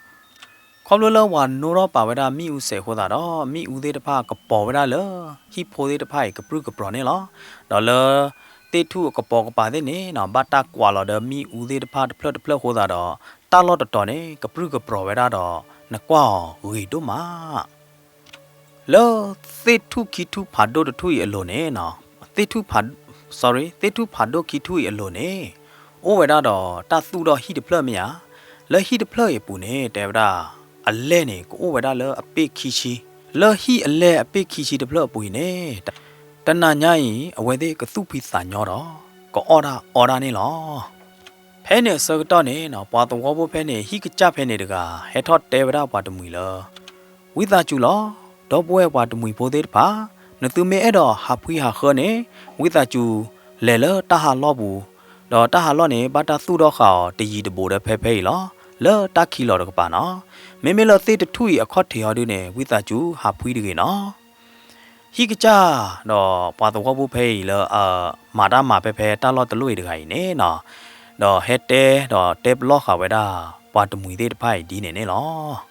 ခီဖျိလၢပှၤနိထီၣ်ပာ်ဝဲဒၣ်မ့ၣ်အူစဲးအဃိသတးဒီး မ့ၣ်အူသ့ၣ်တဖၣ်ကပီၤဝဲဒၣ်လၢ ဟံၣ်ဖိသ့ၣ်တဖၣ်အံၤကပြုၢ်ကပြီၤန့ၣ်လီၤ. ဒီးလၢသ့ၣ်ထူၣ်အကပီၤကပၤသ့ၣ်န့ၣ်နီၤ ဘၣ်တၢ်ကွၢ်လီၤဒီးမ့ၣ်အူသ့ၣ်တဖၣ်တဖျၢၣ်တဖျၢၣ်အဃိသတးဒီး တၢ်လီၢ်တတီၤန့ၣ် ကပြုၢ်ကပြီၤဝဲဒၣ်ဒီး နကွၢ်အီၤဂ့ၤဒိၣ်မး လၢသ့ၣ်ထူၣ်ခံထူၣ်ဖးဒိၣ်တထူၣ်အံၤအလိၤန့ၣ်နီၤ, သ့ၣ်ထူၣ်ဖး sorry သ့ၣ်ထူၣ်ဖးဒိၣ်ခံထူၣ်အံၤအလိၤန့ၣ် အိၣ်ဝဲဒၣ်ဒီးတၢ်သူၣ်ထီၣ်ဟံၣ်တဖျၢၣ်မ့ၢ်ဧါ, လၢဟံၣ်တဖျၢၣ်အံၤအပူၤန့ၣ် တဲဝဲဒၣ် အလဲၢ်န့ၣ် ကအိၣ်ဝဲဒၣ်လၢအပ့ၢ်ခံဆံ, လၢဟံၣ်အလဲၢ်အပ့ၢ်ခံဆံတဖျၢၣ်အပူၤအံၤန့ၣ် တနၤညါအံၤ အဝဲသ့ၣ်ကသူၣ်ဖှံသးညီဒီး ကအီၣ်တၢ်အီတၢ်န့ၣ်လီၤ. ဖဲန့ၣ်အဆၢကတီၢ်န့ၣ်နီၤ ပှၤသဝီဖိဖဲန့ၣ် ဟံၣ်ကစၢ်ဖဲန့ၣ်တဂၤ ဟဲထီၣ်တဲဝဲဒၣ်ပှၤတမှံၤလၢ ဝံသးစူၤလီၤ, ဒီပုၢ်ဝဲၢ်ပှၤတမှံၤဖိသ့ၣ်တဖၣ်, နသုမ့ၢ်အဲၣ်ဒိးဟးဖှံဟးဃၢန့ၣ် ဝံသးစူၤလဲၤလၢတၢ်ဟးလီၢ်ပူၤ, ဒီးတၢ်ဟးလီၢ်န့ၣ် ဘၣ်တၢ်သူၣ်ထီၣ်ဃာ်အီၤတယံၤတဘူးဒီးဖဲဖဲအံၤလီၤ, လၢတၢ်ခံးလီၤတကပၤနီၤ. မ့မ့ၢ်လၢသ့ၣ်တထူၣ်အံၤအခီၣ်ထံးဟီဒုန့ၣ် ဝံသးစူၤဟးဖှံတဂ့ၤနီၤ. ဟံၣ်ကစၢ်ဒီးပှၤသဝီဖိဖဲအံၤလၢ မၤတၢ်မၤဖဲဖဲတၢ်လီၢ်တလိၣ်အံၤတဂၤအံၤန့ၣ်နီၤ, ဒီးဟဲတဲဒီးတဲပလီၢ်ဃာ်ဝဲဒၣ် ပှၤတမှံၤသ့ၣ်တဖၣ်အံၤဒ်န့ၣ်န့ၣ်လီၤ.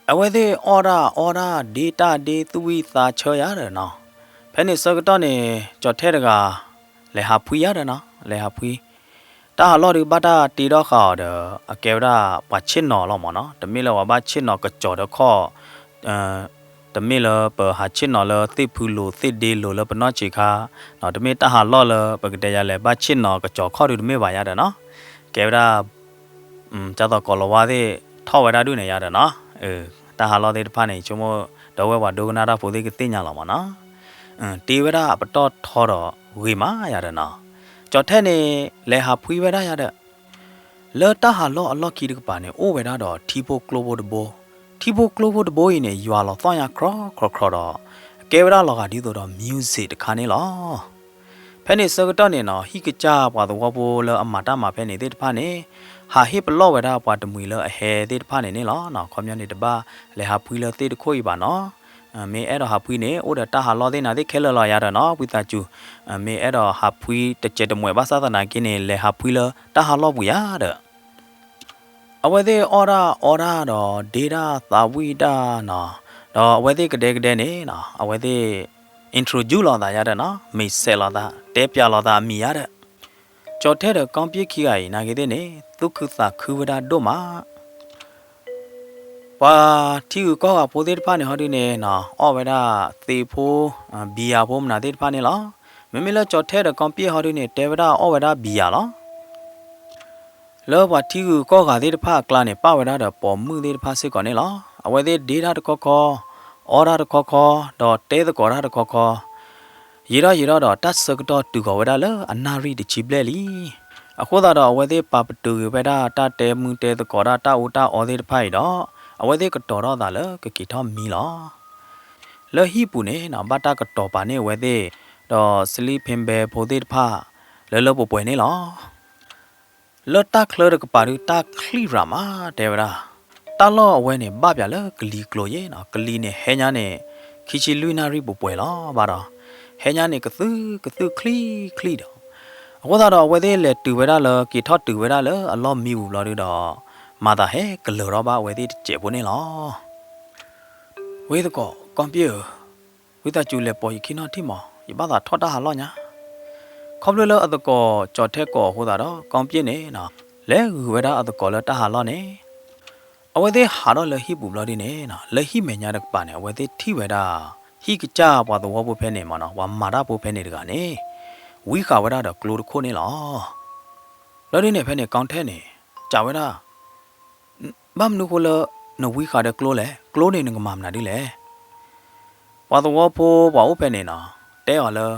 အဝဲသ့ၣ်အီၣ်တၢ်အီတၢ် ဒ့တၢ်ဒ့သူၣ်ဝံၣ်သးဆၢယၤဒီးနီၤ, ဖဲန့ၣ်ဆၢကတီၢ်န့ၣ် ကၠီၤထဲတဂၤ လဲၤဟးဖှံယၤဒီးနီၤ, လဲၤဟးဖှံ တၢ်ဟးလီၢ်ဒုးဘၣ်တၢ်တ့ထီၣ်ဃာ်အီၤဒီး အကဲဝဲဒၣ်ပှၤဆ့ၣ်နီၤလီၤမ့ၢ်နီၤ, တမ့ၢ်လၢပှၤဘၣ်ဆ့ၣ်နီၤကစီၤဒီးခီၣ်, တမ့ၢ်လၢပဟးဆ့ၣ်နီၤလၢသ့ၣ်ဖုလိၤသ့ၣ်ဒ့လိၤလၢပနီၢ်ဆံးခါ, တမ့ၢ်တၢ်ဟးလီၢ်လၢပကတဲယၤလဲၤဘၣ်ဆ့ၣ်နီၤကစီၤခီၣ်ဒုးတမ့ၢ်ဘၣ်ယၤဒီးနီၤ, ကဲဝဲဒၣ် ကၢ်သိးကိးလီၤဝါသ့ၣ်ထီၣ်ဝဲဒၣ်ဒုးန့ၣ်ယၤဒီးနီၤ, တၢ်ဟးလီၢ်သ့ၣ်တဖၣ်န့ၣ် ဆိကမိၣ် ဒီပုၢ်ဝဲၢ်ပှၤဒိကနၣ်တၢ်ဖိသ့ၣ်ကသ့ၣ်ညါလီၤမ့ၢ်နီၤ, တ့ဝဲဒၣ်အပတီၢ်ထီဒီးဂ့ၤမးယၤဒီးနီၤ, ကၠီၤထဲန့ၣ် လဲၤဟးဖှံဝဲဒၣ်ယၤဒီး လၢတၢ်ဟးလီၢ်အလီၢ်ခံတကပၤန့ၣ် အိၣ်ဝဲဒၣ်ဒီးထံဖိကျိဖိတဘိ, ထံဖိကျိဖိတဘိအံၤန့ၣ် ယွၤလီၤသီၣ်ညါခြီခြီခြီဒီး ကဲဝဲဒၣ်လီၤဂာ်ဒ်သိးဒီး music တခါန့ၣ်လီၤ. ဖဲ ဖဲန့ၣ်ဆၢကတီၢ်န့ၣ်နီၤ ဟံၣ်ကစၢ်ပှၤသဝီဖိလၢအမၤတၢ်မၤဖဲန့ၣ်သ့ၣ်တဖၣ်န့ၣ် ဟးဟ့ၣ်ပလီၢ်ဝဲဒၣ်ပှၤတမှံၤလၢအဟဲသ့ၣ်တဖၣ်န့ၣ်န့ၣ်လီၤ. ခီပညီန့ၣ်တဘၣ်လဲၤဟးဖှံလၢသ့ၣ်တခိၣ်အံၤဘၣ်နီၤ. မ့ၢ်အဲၣ်ဒိးဟးဖှံန့ၣ် အိၣ်ဒီးတၢ်ဟးလီၢ်သ့ၣ်နၤသ့ၣ်ခဲလၢာ်လီၤယၤဒီးနီၤ ဝံသးစူၤ, မ့ၢ်အဲၣ်ဒိးဟးဖှံတစဲးတမှဲာ်ဘၣ်ဆၣ်သနာ်က့န့ၣ် လဲၤဟးဖှံလၢတၢ်ဟးလီၢ်ပူၤယၤဒီး အဝဲသ့ၣ်အီၣ်တၢ်အီတၢ်ဒီးဒ့တၢ်သးဝံၣ်တၢ်နီၤ, ဒီးအဝဲသ့ၣ်ကဒဲကဒဲန့ၣ်နီၤ အဝဲသ့ၣ် introduce လိာ်သးယၤဒီးနီၤ မိတ်ဆက်လိာ်သး တဲပျးလိာ်သးအမံၤယၤဒီး ကၠီၤထဲဒီးကီၢ်ပၠ့ၣ်ခံဂၤအံၤ နာ်က့သ့ၣ်န့ၣ် သူၣ်ခုသးခုဝဲဒၣ်ဒိၣ်မး ပှၤထံဂုၤကီၢ်ဂၤဖိသ့ၣ်တဖၣ်န့ၣ်ဟီဒုန့ၣ်နီၤ အီၣ်ဝဲဒၣ်သ့းဖိ, ဘံယၤဖိမနုၤသ့ၣ်တဖၣ်န့ၣ်လီၤ. မ့မ့ၢ်လၢကၠီၤထဲဒီးကီၢ်ပၠ့ၣ်ဟီဒုန့ၣ် တဲဝဲဒၣ်အီၣ်ဝဲဒၣ်ဘံယၤလီၤ. လၢပှၤထံဂုၤကီၢ်ဂၤသ့ၣ်တဖၣ်အကျါန့ၣ် ပၣ်ဝဲဒၣ်ဒီးပိာ်မုၣ်သ့ၣ်တဖၣ်စ့ၢ်ကီးန့ၣ်လီၤ. အဝဲသ့ၣ်ဒ့တၢ်တခီခီ, အီတၢ်တခီခီ, ဒီးတဲသကိးတၢ်တခီခီ ယံာ်ထီၣ်ယံာ်ထီၣ်ဒီးတၢ်ဆၢကတီၢ်တုၤဃီၤဝဲဒၣ်လၢအနၣ်ရံၣ်တဆံဘျဲၣ်လံ. အဃိသတးဒီးအဝဲသ့ၣ်ပာ်ပတုာ်က့ၤဝဲဒၣ်တၢ်တဲမုၢ်တဲသကိးတၢ် တၢ်အီၣ်တၢ်အီသ့ၣ်တဖၣ်အံၤဒီး အဝဲသ့ၣ်ကတီၤထီၣ်သးလၢကက့ၤထီၣ်မံလီၤ. လၢဟံၣ်ပူၤန့ၣ်နီၤ ဘၣ်တၢ်ကတီၤပာ်န့ၢ်အဝဲသ့ၣ် ဒီး sleeping bag ဖိသ့ၣ်တဖၣ် လၢလၢပှဲၤပှဲၤန့ၣ်လီၤ. လၢတၢ်ချၢတကပၤဒု တၢ်ချံၣ်ရၤမး တဲဝဲဒၣ်, တၢ်လီၢ်အဝဲန့ၣ် ဘၣ်ပၠးလၢကလံၤကျိၤယ့ၣ်နီၤ, ကလံၤန့ၣ် ဟဲညါန့ၣ် ခံဆံလွံၢ်နၣ်ရံၣ်ပှဲၤပှဲၤလီၤဘၣ်ဒီး ဟဲညါန့ၣ် ကသုကသုချံချံဒီး အဃိသတးဒီးအဝဲသ့ၣ်လဲၤတုၤဝဲဒၣ်လၢ က့ၤထီၣ်တုၤဝဲဒၣ်လၢအလီၢ်မံပူၤဘျီဒုဒီး မၤသးဟဲကလၢၤထီၣ်ဘၣ်အဝဲသ့ၣ်တစဲးဖိန့ၣ်လီၤ. ဝ့သကိး ကီၢ်ပၠ့ၣ်ဧၢ, ဝံသးစူၤလဲၤပိာ်ယခံနီၣ်ထံၣ်မး, ယဘၣ်သးထီၣ်တၢ်ဟးလီၢ်ညါ. ခီဖျိလၢအသကိးကၠီၤထဲကိးအဃိသတးဒီး ကီၢ်ပၠ့ၣ်န့ၣ် လဲၤဂုာ်ဝဲဒၣ်အသကိးလၢတၢ်ဟးလီၢ်န့ၣ် အဝဲသ့ၣ်ဟးထီၣ်လၢဟံၣ်ပူၤဘျီဒုန့ၣ် လၢဟံၣ်မဲာ်ညါတကပၤန့ၣ် အဝဲသ့ၣ်ထံၣ်ဝဲဒၣ် ဟံၣ်ကစၢ်ပှၤသဝီဖိဖဲန့ၣ်မ့ၢ်နီၤ ပှၤမၤတၢ်ဖိဖဲန့ၣ်တဂၤန့ၣ် ဝံဃာ်ဝဲဒၣ်ဒီးကျိတခိၣ်န့ၣ်လီၤ. ဘျီဒုန့ၣ် ဖဲန့ၣ် ကီၢ်ထဲန့ၣ် စံးဝဲဒၣ် ဘၣ်မနုၤဃိလၢ နဝံဃာ်ဒီးကျိလဲၣ်, ကျိန့ၣ်နကမၤမနုၤဒ်လဲၣ်. ပှၤသဝီဖိပှၤအိၣ်ဖဲန့ၣ်နီၤ တဲအီၤလၢ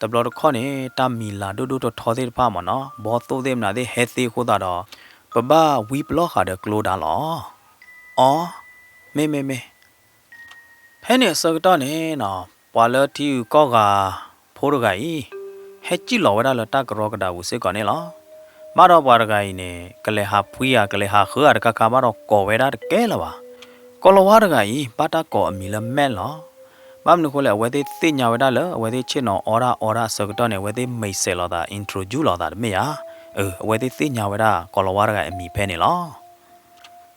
တဘျီတခီၣ်န့ၣ် တၢ်မံၤလၤဒိၣ်ဒိၣ်ထီထီသ့ၣ်တဖၣ်မ့ၢ်နီၤ ဘီသိၣ်သ့ၣ်မနုၤသ့ၣ်ဟဲသ့အဃိသတးဒီး ပဘၣ်ဝံပလီၢ်ဃာ်ဒီးကျိဒၣ်လီၤ. အီ, မ့ၢ်မ့ၢ်မ့ၢ် ဖဲန့ၣ်အဆၢကတီၢ်န့ၣ်နီၤ ပှၤလၢထံဂုၤကီၢ်ဂၤဖိတဂၤအံၤ ဟဲစံၣ်လီၤဝဲဒၣ်လၢတၢ်ကရီကဒးပူၤစ့ၢ်ကီးန့ၣ်လီၤ. ဘၣ်ဒီးပှၤတဂၤအံၤန့ၣ် ကလဲၤဟးဖှံဧါ ကလဲၤဟးဃုဧါတခါခါ ဘၣ်ဒီးကိးဝဲဒၣ်တကဲလၢၤဘၣ်. ကိးလီၤဝါတဂၤအံၤ ဘၣ်တၢ်ကိးအမံၤလၢ Matt လီၤ. ဘၣ်မနုၤဃိလဲၣ် အဝဲသ့ၣ်သ့ၣ်ညါဝဲဒၣ်လၢ အဝဲသ့ၣ်ဆ့ၣ်နီၤအီတၢ်အီတၢ်အဆၢကတီၢ်န့ၣ် အဝဲသ့ၣ်မိတ်ဆက်လိာ်သး introduce လိာ်သးတမ့ၢ်ဧါ. အဝဲသ့ၣ်သ့ၣ်ညါဝဲဒၣ် ကိးလီၤဝါတဂၤအမံၤဖဲန့ၣ်လီၤ.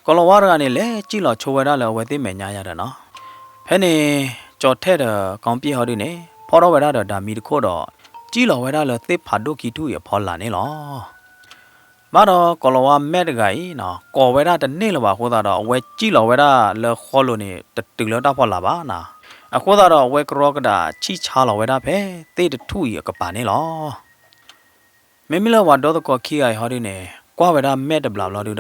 ကိးလီၤဝါတဂၤန့ၣ် လဲၤစံၣ်လီၤဆိဝဲဒၣ်လၢအဝဲသ့ၣ်မဲာ်ညါယၤဒီးနီၤ. ဖဲန့ၣ် ကၠီၤထဲဒီးကီၢ်ပၠ့ၣ်ဟီဒုန့ၣ် ဖီၣ်ထီၣ်ဝဲဒၣ်ဒီးဒၤမံတခိၣ်ဒီး စံၣ်လီၤဝဲဒၣ်လၢသ့ၣ်ဖးဒိၣ်ခံထူၣ်အံၤအဖီလာ်န့ၣ်လီၤ. ဘၣ်ဒီးကိးလီၤဝါ Matt တဂၤအံၤနီၤ ကိးဝဲဒၣ်တန့ၢ်လၢၤဘၣ်အဃိသတးဒီး အဝဲစံၣ်လီၤဝဲဒၣ်လၢဃီလိၤန့ၣ် တတုၤလၢတၢ်ဖီလာ်ဘၣ်နီၤ. အဃိသတးဒီးအဝဲကရီကဒးဆံၣ်ဆါလီၤဝဲဒၣ်ဖဲသ့ၣ်တထူၣ်အံၤအကပၤန့ၣ်လီၤ. မ့မ့ၢ်လၢပှၤဒီသကိးခံဂၤအံၤဟီဒုန့ၣ် ကွၢ်ဝဲဒၣ် Matt တဘျီဘျီဒုဒီး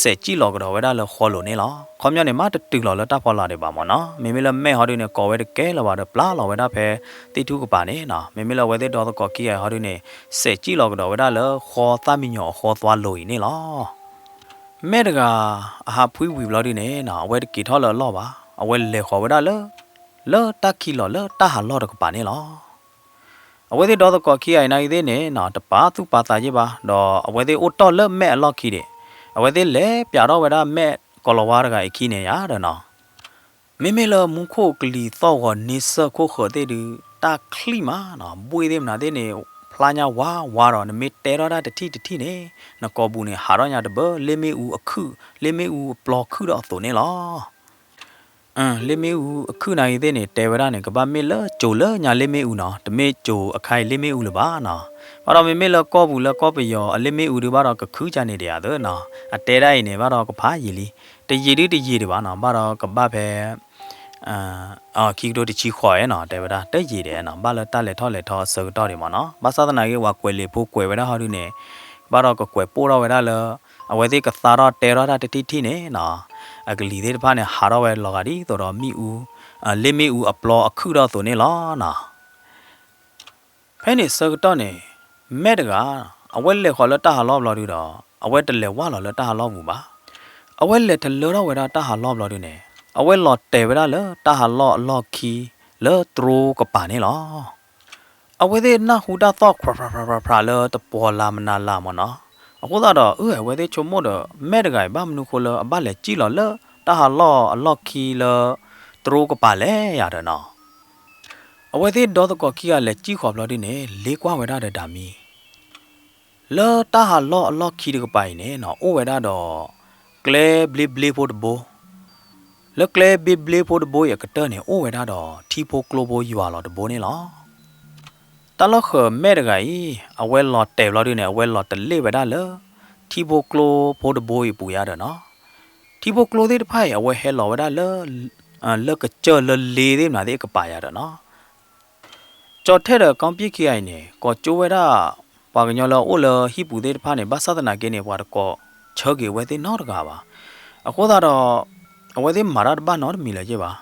စဲးစံၣ်လီၤကဒီးဝဲဒၣ်လၢဃီလိၤန့ၣ်လီၤ. ခီပညီန့ၣ် မ့ၢ်တတုၤလီၤလၢတၢ်ဖီလာ်ဒံးဘၣ်မ့ၢ်နီၤ. မ့မ့ၢ်လၢ Matt ဟီဒုန့ၣ် ကိးဝဲတကဲလၢၤဘၣ်ဒီး ပျၢ်လီၤဝဲဒၣ်ဖဲသ့ၣ်ထူၣ်ကပၤန့ၣ်နီၤ. မ့မ့ၢ်လၢအဝဲသ့ၣ်ဒီသကိးခံဂၤအံၤဟီဒုန့ၣ် စဲးစံၣ်လီၤကဒီးဝဲဒၣ်လၢဃီသၣ်မံညီၤအဃီသွါလိၤအံၤန့ၣ်လီၤ. Matt တဂၤ အဟးဖှံဝံၤဘျီဒုန့ၣ်နီၤ အဝဲတက့ၤထီၣ်လၢအလီၢ်ဘၣ်. အဝဲလဲၤဃီၤဝဲဒၣ်လၢ လၢတၢ်ခံးလီၤလၢတၢ်ဟးလီၢ်တကပၤန့ၣ်လီၤ. အဝဲသ့ၣ်ဒီသကိးခံဂၤအံၤနာ်ဂ့ၤသ့ၣ်န့ၣ်နီၤ တပာ်သူၣ်ပာ်သးယ့ၢ်ဘၣ် ဒီးအဝဲသ့ၣ်အိၣ်တီၢ်လၢ Matt အလီၢ်ခံဒံး. အဝဲသ့ၣ်လဲၤပၠးထီၣ်ဝဲဒၣ် Matt ကိးလီၤဝါတဂၤအံၤခံန့ၣ်ယါဒီးနီၤ မ့မ့ၢ်လၢမူခိၣ်ကလံၤသီၣ်ဂီၤန့ဆၢၣ်ခိၣ်ဃၢၤသ့ၣ်ဒု တၢ်ချံၣ်မးနီၤ ဘှ့ၣ်သ့ၣ်မနုၤသ့ၣ်န့ၣ် ဖျါညါဝါဝါဒီး နမ့ၢ်တဲထီၣ်ဒၣ်တထံၣ်တထံၣ်န့ၣ် နကိာ်ပူၤန့ၣ် ဟးထီၣ်ညါတဘၢ လ့မ့ၣ်အူအခုၣ် လ့မ့ၣ်အူအပျီခုၣ်ထီၣ်အသိးန့ၣ်လီၤ. လ့မ့ၣ်အူအခုၣ်နာ်ဂ့ၤသ့ၣ်န့ၣ် တဲဝဲဒၣ်န့ၣ် ကဘၣ်မ့ၢ်လၢစိၤလၢညါလ့မ့ၣ်အူနီၤ တမ့ၢ်စိၤအခါအံၤလ့မ့ၣ်အူလၢၤဘၣ်နီၤ. ဘၣ်ဒီးမ့မ့ၢ်လၢကီၢ်ပူၤလၢကီၢ်ပယီၤအလ့မ့ၣ်အူဒုဘၣ်ဒီးကခုၣ်ကန့ၣ်ဒံးဧါသ့နီၤ အတဲဒၣ်အံၤန့ၣ် ဘၣ်ဒီးကဖးယံာ်လံ တယံာ်ဒုတယံာ်ဒံးဘၣ်နီၤ ဘၣ်ဒီးကဘၣ်ဖဲ ခံကထိတဆံဃိးဧါနီၤ တဲဝဲဒၣ် တယံာ်ဒံးနီၤ ဘၣ်လၢတၢ်လဲၤထီၣ်လဲၤထီအဆၢကတီၢ်ဒံးမ့ၢ်နီၤ ဘၣ်ဆၣ်သနာ်က့ ပှၤကွဲးလံာ်ဖိကွဲးဝဲဒၣ်ဟီဒုန့ၣ် ဘၣ်ဒီးကကွဲးပိၢ်ထီၣ်ဝဲဒၣ်လၢ အဝဲသ့ၣ်ကသါထီၣ်တဲထီၣ်တၢ်တထံၣ်ထံၣ်န့ၣ်နီၤ အကလံၤသ့ၣ်တဖၣ်န့ၣ် ဟးထီၣ်ဝဲလီၤဂာ်ဒ်သိးဒီးမ့ၣ်အူ လ့မ့ၣ်အူအပျီအခုၣ်ထီၣ်အသိးန့ၣ်လီၤနီၤ. ဖဲန့ၣ်ဆၢကတီၢ်န့ၣ် Matt တဂၤ အဝဲလဲၤဃီၤလၢတၢ်ဟးလီၢ်ဘျီဒုဒီး အဝဲတလဲၤဝၢ်လီၤလၢတၢ်ဟးလီၢ်ပူၤဘၣ်. အဝဲလဲၤတလၢထီၣ်ဝဲဒၣ်တၢ်ဟးလီၢ်ဘျီဒုန့ၣ် အဝဲလီၤတဲာ်ဝဲဒၣ်လၢတၢ်ဟးလီၢ်အလီၢ်ခံ လၢတြိကပၤန့ၣ်လီၤ. အဝဲသ့ၣ်နၢ်ဟူတၢ်သီၣ်ဖြးဖြးဖြးဖြးဖြးလၢတပှီၤလါမနၤလါမ့ၢ်နီၤ. အဃိသတးဒီး အၢ အဝဲသ့ၣ်ဆိကမိၣ်ဒီး မဲာ်တဂၤအံၤ ဘၣ်မနုၤဃိလၢအဘၣ်လဲၤစံၣ်လီၤလၢတၢ်ဟးလီၢ်အလီၢ်ခံလၢ တြိကပၤလဲၣ်ယၤဒီးနီၤ. အဝဲသ့ၣ်ဒီသကိးခံဂၤလဲၤစံၣ်ဃီၤဘျီဒုန့ၣ် လ့ကွၢ်ဝဲဒၣ်ဒီးဒၤမံ လၢတၢ်ဟးလီၢ်အလီၢ်ခံတကပၤအံၤန့ၣ်နီၤ အိၣ်ဝဲဒၣ်ဒီး ကျဲဘျ့ဘျ့ဖိတဘိ, လၢကျဲဘျ့ဘျ့ဖိတဘိအံၤအကတၢၢ်န့ၣ် အိၣ်ဝဲဒၣ်ဒီးထံဖိကျိဖိယွၤလီၤတဘိန့ၣ်လီၤ. တၢ်လီၢ်ဃၢၤမဲာ်တဂၤအံၤ အဝဲလီၤတဲာ်ဘျီဒုန့ၣ် အဝဲလီၤတလ့ၣ်ဝဲဒၣ်လၢ ထံဖိကျိဖိတဘိအံၤအပူၤယၤဒီးနီၤ. ထံဖိကျိသ့ၣ်တဖၣ်အံၤ အဝဲဟဲလီၤဝဲဒၣ်လၢ လၢကစၢၢ်လၢလ့သ့ၣ်မနုၤသ့ၣ်အကပၤယၤဒီးနီၤ. ကၠီၤထဲၣ်ဒီးကီၢ်ပၠ့ၣ်ခံဂၤအံၤန့ၣ် ကိးကၠိဝဲဒၣ် ပှၤကညီလၢအအိၣ်လၢဟံၣ်ပူၤသ့ၣ်တဖၣ်န့ၣ် ဘၣ်ဆၣ်သနာ်က့န့ၣ် ပှၤတကိးဆၢက့ၤအဝဲသ့ၣ်နီတဂၤဘၣ်. အဃိသတးဒီး အဝဲသ့ၣ်မၤတၢ်တဘၣ်နီတမံၤလၢၤယ့ၢ်ဘၣ်.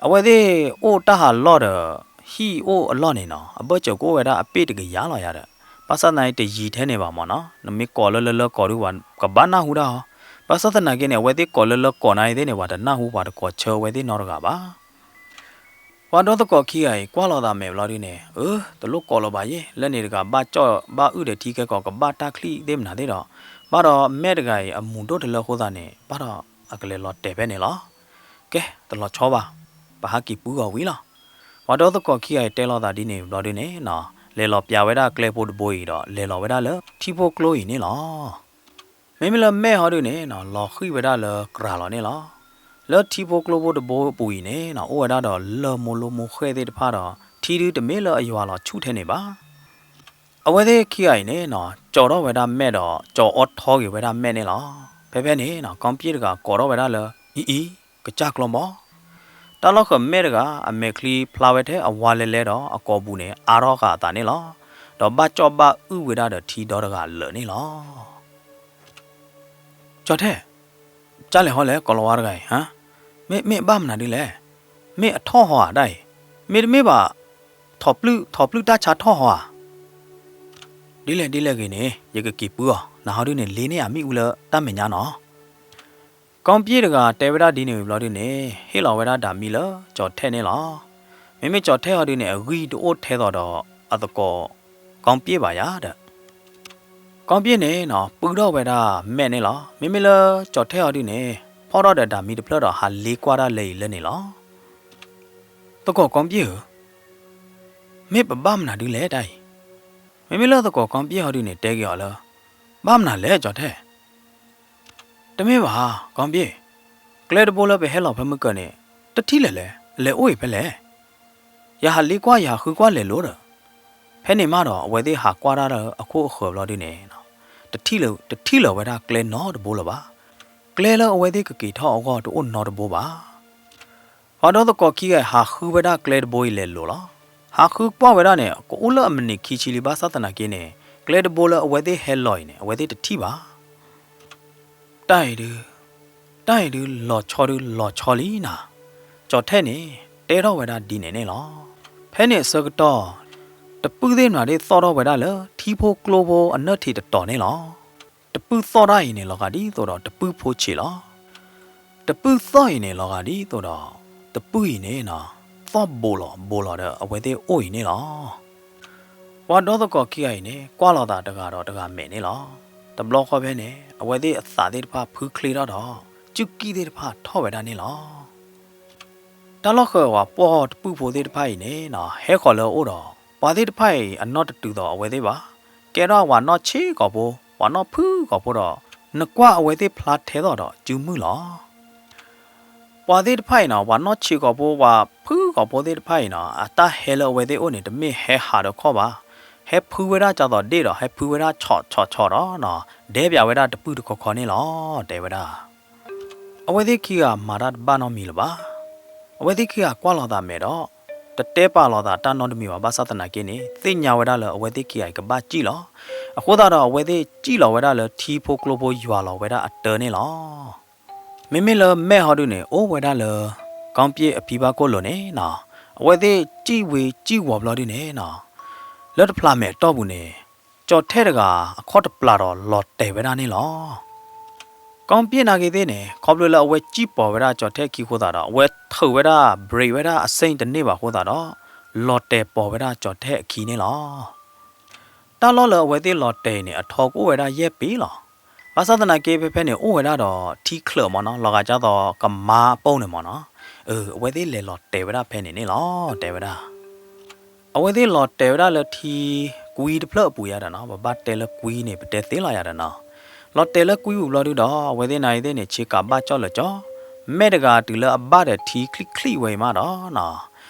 အဝဲသ့ၣ်အိၣ်တၢ်ဟးလီၢ်ဒီး ဟံၣ်အိၣ်အလီၢ်န့ၣ်နီၤ အဘၢၣ်စၢၤကအိၣ်ဝဲဒၣ်အပ့ၢ်တကယၤလီၤယၤဒီး ဘၣ်ဆၣ်သနာ်က့တယံၤထဲန့ၣ်ဘၣ်မ့ၢ်နီၤ. နမ့ၢ်ကိးလၢလၢလၢကိးဒုး ပှၤကဘၣ်နၢ်ဟူတၢ်အီၤ. ဘၣ်ဆၣ်သနာ်က့န့ၣ် အဝဲသ့ၣ်ကိးလၢလၢကိးနၤအံၤသ့ၣ်န့ၣ် ပှၤတနၢ်ဟူ ပှၤတကိးဆၢအဝဲသ့ၣ်နီတဂၤဘၣ်. ပှၤဒီသကိးခံဂၤအံၤ ကွၢ်လိာ်သးမဲာ်ဘျီဒုန့ၣ် အၢ တလိၣ်ကိးလၢၤဘၣ်ယ့ၢ်, လၢန့ၣ်တဂၤဘၣ်ကၠီၣ်ဘၣ်အုၣ်ဒီးထံခဲကိာ် ကဘၣ်တၢ်ချံၣ်သ့ၣ်မနုၤသ့ၣ်ဒီး ဘၣ်ဒီးမဲာ်တဂၤအံၤ အမူးဒိၣ်တလၢအဃိသတးန့ၣ် ဘၣ်ဒီးအကလဲၤလီၤတဲာ်ဖဲန့ၣ်လီၤ. ကဲ တလီၤဆီဘၣ်, ပဟးက့ၤပှၤဂီၤဝံၤလီၤ. ပှၤဒီသကိးခံဂၤအံၤတဲလိာ်သးဒ်န့ၣ်ဘျီဒုန့ၣ်နီၤ လဲၤလီၤပျးဝဲဒၣ်ကျဲဖိတဘိအံၤဒီး လဲၤလီၤဝဲဒၣ်လၢထံဖိကျိအံၤန့ၣ်လီၤ. မ့မ့ၢ်လၢမဲာ်ဟီဒုန့ၣ်နီၤ လီၤဃံၣ်ဝဲဒၣ်လၢကြၤလီၤန့ၣ်လီၤ. လၢထံဖိကျိဖိတဘိပူၤအံၤန့ၣ်နီၤ အိၣ်ဝဲဒၣ်ဒီးလၢၢ်မိၢ်လိၢ်မိၢ်ဃဲၣ်သ့ၣ်တဖၣ်ဒီး ထံဒုတမ့ၢ်လၢအယွၤလီၤဆူၣ်ထဲန့ၣ်ဘၣ်. အဝဲသ့ၣ်ခံဂၤအံၤန့ၣ်နီၤ ကၠီၤထီၣ်ဝဲဒၣ်မဲာ်ဒီး ကၠီၤအီထီက့ၤဝဲဒၣ်မဲာ်န့ၣ်လီၤ. ဖဲဖဲန့ၣ်နီၤ ကီၢ်ပၠ့ၣ်တဂၤကိးထီၣ်ဝဲဒၣ်လၢ အံၤအံၤ ကစၢ်ကျီဘီ တၢ်လီၢ်ဃၢၤမဲာ်တဂၤ အမဲာ်ချံဖျါဝဲထဲအဝါလဲလဲဒီး အကိာ်ပူၤန့ၣ် အါထီၣ်ဃာ်အသးန့ၣ်လီၤ. ဒီးဘၣ်ကၠီၣ်ဘၣ်အုၣ်ဝဲဒၣ်ဒီးထံဒီတဂၤလၢာ်န့ၣ်လီၤ. ကၠီၤထဲၣ်, ကၢ်လဲၤဟီလဲၣ် ကိၤလၤဝါတဂၤအံၤ, မ့ၢ် မ့ၢ်ဘၣ်မနုၤဒ်လဲၣ်, မ့ၢ်အထီၣ်ဟီဧါဒၣ်အံၤ, မ့တမ့ၢ်ဘၣ် ထီၣ်ပျုၢ် ထီၣ်ပျုၢ်တၢ်ဆါထီၣ်ဟီဧါ. ဒ်လဲၣ်ဒ်လဲၣ်ဂ့ၤန့ၣ် ယကက့ၤပှၤအီၤ, နဟီဒုန့ၣ် လ့န့ၢ်အမ့ၣ်အူလၢတၢ်မဲာ်ညါနီၤ. ကီၢ်ပၠ့ၣ်တဂၤတဲဝဲဒၣ်ဒ်န့ၣ်ဝံၤဘျီဒုန့ၣ် ဟ့ၣ်လီၤဝဲဒၣ်ဒၤမံလၢကၠီၤထဲၣ်န့ၣ်လီၤ. မ့မ့ၢ်ကၠီၤထဲၣ်ဟီဒုန့ၣ် အဂံၢ်တအိၣ်ထဲသိးဒီးအသကိး ကီၢ်ပၠ့ၣ်ဘၣ်ယၤဒီး ကီၢ်ပၠ့ၣ်န့ၣ်နီၤ ပုၢ်ထီၣ်ဝဲဒၣ်မဲာ်န့ၣ်လီၤ. မ့မ့ၢ်လၢကၠီၤထဲၣ်ဟီဒုန့ၣ် ဖီၣ်ထီၣ်ဒီးဒၤမံတဖျၢၣ်ဒီး ဟးလ့ကွၢ်တၢ်လၢအံၤလၢန့ၣ်လီၤ. သကိးကီၢ်ပၠ့ၣ်ဧၢ, မ့ၢ်ပဘၣ်မနုၤဒ်လဲၣ်တၢ်အံၤ. မ့မ့ၢ်လၢသကိးကီၢ်ပၠ့ၣ်ဟီဒုန့ၣ် တဲက့ၤအီၤလၢ ဘၣ်မနုၤလဲၣ်ကၠီၤထဲၣ်. တမ့ၢ်ဘၣ် ကီၢ်ပၠ့ၣ်, ကျဲတဘိလၢပဟဲလီၤဖဲမုၢ်ကၢၤန့ၣ် တထံၣ်လဲၣ်လဲၣ်, အလဲၤအိၣ်အံၤဖဲလဲၣ်. ယဟးလ့ကွၢ် ယဟးဃုကွၢ်လဲၤလိၤဒီး ဖဲန့ၣ်မးဒီး အဝဲသ့ၣ်ဟးကွၢ်တၢ်လၢအခိၣ်အဃၢၤဘျီဒုန့ၣ် တထံၣ်လၢၤဝဲဒၣ်ကျဲနီတဘိလၢၤဘၣ်. ကျဲလၢအဝဲသ့ၣ်ကက့ၤထီၣ်အဂီၢ်တအိၣ်နီတဘိဘၣ်. ပှၤဒီသကိးခံဂၤဟးဃုဝဲဒၣ်ကျဲတဘိအံၤလဲၤလိၤလီၤ. ဟးဃုကွၢ်ဝဲဒၣ်န့ၣ် ကအိၣ်လၢအမံးနံးခံဆံလံ ဘၣ်ဆၣ်သနာ်က့န့ၣ် ကျဲတဘိလၢအဝဲသ့ၣ်ဟဲလီၤအံၤန့ၣ် အဝဲသ့ၣ်တထံၣ်ဘၣ်. တၢ်အံၤဒုး, တၢ်အံၤဒုးလီၤဆီဒုးလီၤဆီလံနၤ, ကၠီၤထဲၣ်န့ၣ် တဲထီၣ်ဝဲဒၣ်ဒ်န့ၣ်န့ၣ်လီၤ. ဖဲန့ၣ်အဆၢကတီၢ် တပုၢ်သ့ၣ်မနုၤသ့ၣ်သီၣ်ထီၣ်ဝဲဒၣ်လၢထံဖိကျိဖိအနၢၣ်ထံးတတီၤန့ၣ်လီၤ. တပုၢ်သီၣ်တၢ်အံၤန့ၣ် လီၤဂာ်ဒ်သိးဒီးတပုၢ်ဖိဆံးလီၤ. တပုၢ်သီၣ်အံၤန့ၣ် လီၤဂာ်ဒ်သိးဒီး တပုၢ်အံၤန့ၣ်နီၤ သီၣ်ဘိးလီၤဘိးလီၤဒီးအဝဲသ့ၣ်အိၣ်အံၤန့ၣ်လီၤ. ပှၤဒီသကိးခံဂၤအံၤန့ၣ် ကွၢ်လိာ်သးတဂၤဒီးတဂၤမဲာ်န့ၣ်လီၤ. တဘျီဃီဖဲန့ၣ် အဝဲသ့ၣ်အသးသ့ၣ်တဖၣ်ဖုချ့ထီၣ်ဒီး စူၢ်ကံၣ်သ့ၣ်တဖၣ်ထီၣ်ဝဲဒၣ်န့ၣ်လီၤ. တၢ်လီၢ်ဃၢၤဝဲပှီၢ်တပုၢ်ဖိသ့ၣ်တဖၣ်အံၤန့ၣ်နီၤ ဟဲဃီၤလၢအအိၣ်ဒီး ပှၤသ့ၣ်တဖၣ်အံၤအနီၢ်တတုၤသိးအဝဲသ့ၣ်ဘၣ်. ကဲထီၣ်ဝၤနီၢ်ဆံးကိာ်ဖိ, ဝၤနီၢ်ဖုၣ်ကိာ်ဖိဒီး နကွၢ်အဝဲသ့ၣ်ဖျါထဲသိးဒီးစုမုၢ်လီၤ. ပှၤသ့ၣ်တဖၣ်အံၤနီၤ ဝၤနီၢ်ဆံးကိာ်ဖိ ဝၤဖုၣ်ကိာ်ဖိသ့ၣ်တဖၣ်အံၤနီၤ အတၢ်ဟဲလၢအဝဲသ့ၣ်အိၣ်န့ၣ် တမ့ၢ်ဟဲဟးဒီးခီၣ်ဘၣ်. ဟဲဖုဝဲဒၣ်ကၢ်သိးဒ့ၣ်ဒီး ဟဲဖုဝဲဒၣ်ဆီးဆီးဆီးဒီးနီၤ ဒဲပၠးဝဲဒၣ်တပုၢ်တခီခီန့ၣ်လီၤ တဲဝဲဒၣ်. အဝဲသ့ၣ်ခံဂၤမၤတၢ်တဘၣ်နီတမံၤလၢၤဘၣ်. အဝဲသ့ၣ်ခံဂၤကွၢ်လိာ်သးမဲာ်ဒီး တတဲပာ်လိာ်သးတၢ်နီတမံၤဘၣ် ဘၣ်ဆၣ်သနာ်က့န့ၣ် သ့ၣ်ညါဝဲဒၣ်လၢအဝဲသ့ၣ်ခံဂၤအံၤကဘၣ်စံၣ်လီၤ. အဃိသတးဒီးအဝဲသ့ၣ်စံၣ်လီၤဝဲဒၣ်လၢထံဖိကျိဖိယွၤလီၤဝဲဒၣ်အတၢန့ၣ်လီၤ. မ့မ့ၢ်လၢမဲာ်ဟီဒုန့ၣ် အိၣ်ဝဲဒၣ်လၢ ကီၢ်ပၠ့ၣ်အဖံဘၣ်ကိၣ်လိၤန့ၣ်နီၤ အဝဲသ့ၣ်စံၣ်ဝံၤစံၣ်ဝီၤဘျီဒုန့ၣ်နီၤ လၢတဖျးမဲာ်အတီၢ်ပူၤန့ၣ် ကၠီၤထဲၣ်တဂၤ အခီၣ်တပျၢ်ဒီးလီၤတဲာ်ဝဲဒၣ်န့ၣ်လီၤ. ကီၢ်ပၠ့ၣ်နာ်က့သ့ၣ်န့ၣ် ခီဖျိလၢအဝဲစံၣ်ပိာ်ဝဲဒၣ်ကၠီၤထဲၣ်ခံအဃိသတးဒီး အဝဲထုးဝဲဒၣ် brake ဝဲဒၣ်အစ့ၣ်တန့ၢ်ဘၣ်အဃိသတးဒီး လီၤတဲာ်ပိာ်ဝဲဒၣ်ကၠီၤထဲၣ်အခံန့ၣ်လီၤ. တၢ်လီၢ်လၢအဝဲသ့ၣ်လီၤတဲာ်အံၤန့ၣ် အထီကအိၣ်ဝဲဒၣ်ယဲၢ်ပ့ၤလီၤ. ဘၣ်ဆၣ်သနာ်က့ ဖဲဖဲန့ၣ်အိၣ်ဝဲဒၣ်ဒီးထံချၢးမ့ၢ်နီၤ, လီၤဂာ်ဒ်သိးကမါအပူၤန့ၣ်မ့ၢ်နီၤ. အဝဲသ့ၣ်လဲၤလီၤတဲာ်ဝဲဒၣ်ဖဲန့ၣ်န့ၣ်လီၤ, တဲဝဲဒၣ် အဝဲသ့ၣ်လီၤတဲာ်ဝဲဒၣ်လၢထံကွံတဖျၢၣ်အပူၤယါဒီးနီၤ, ပဘၣ်တဲလၢကွံန့ၣ် ပတဲသ့လီၤယါဒီးနီၤ. လီၤတဲာ်လၢကွံပူၤဘျီဒုဒီး အဝဲသ့ၣ်နၤအံၤသ့ၣ်န့ၣ် ဆ့ကၤဘၣ်ကၠီၣ်လၢာ်ကၠီ, မဲာ်တဂၤတုၤလၢအဘၣ်ဒီးထံချံၣ်ချံၣ်ဝဲအံၤမးဒီးနီၤ,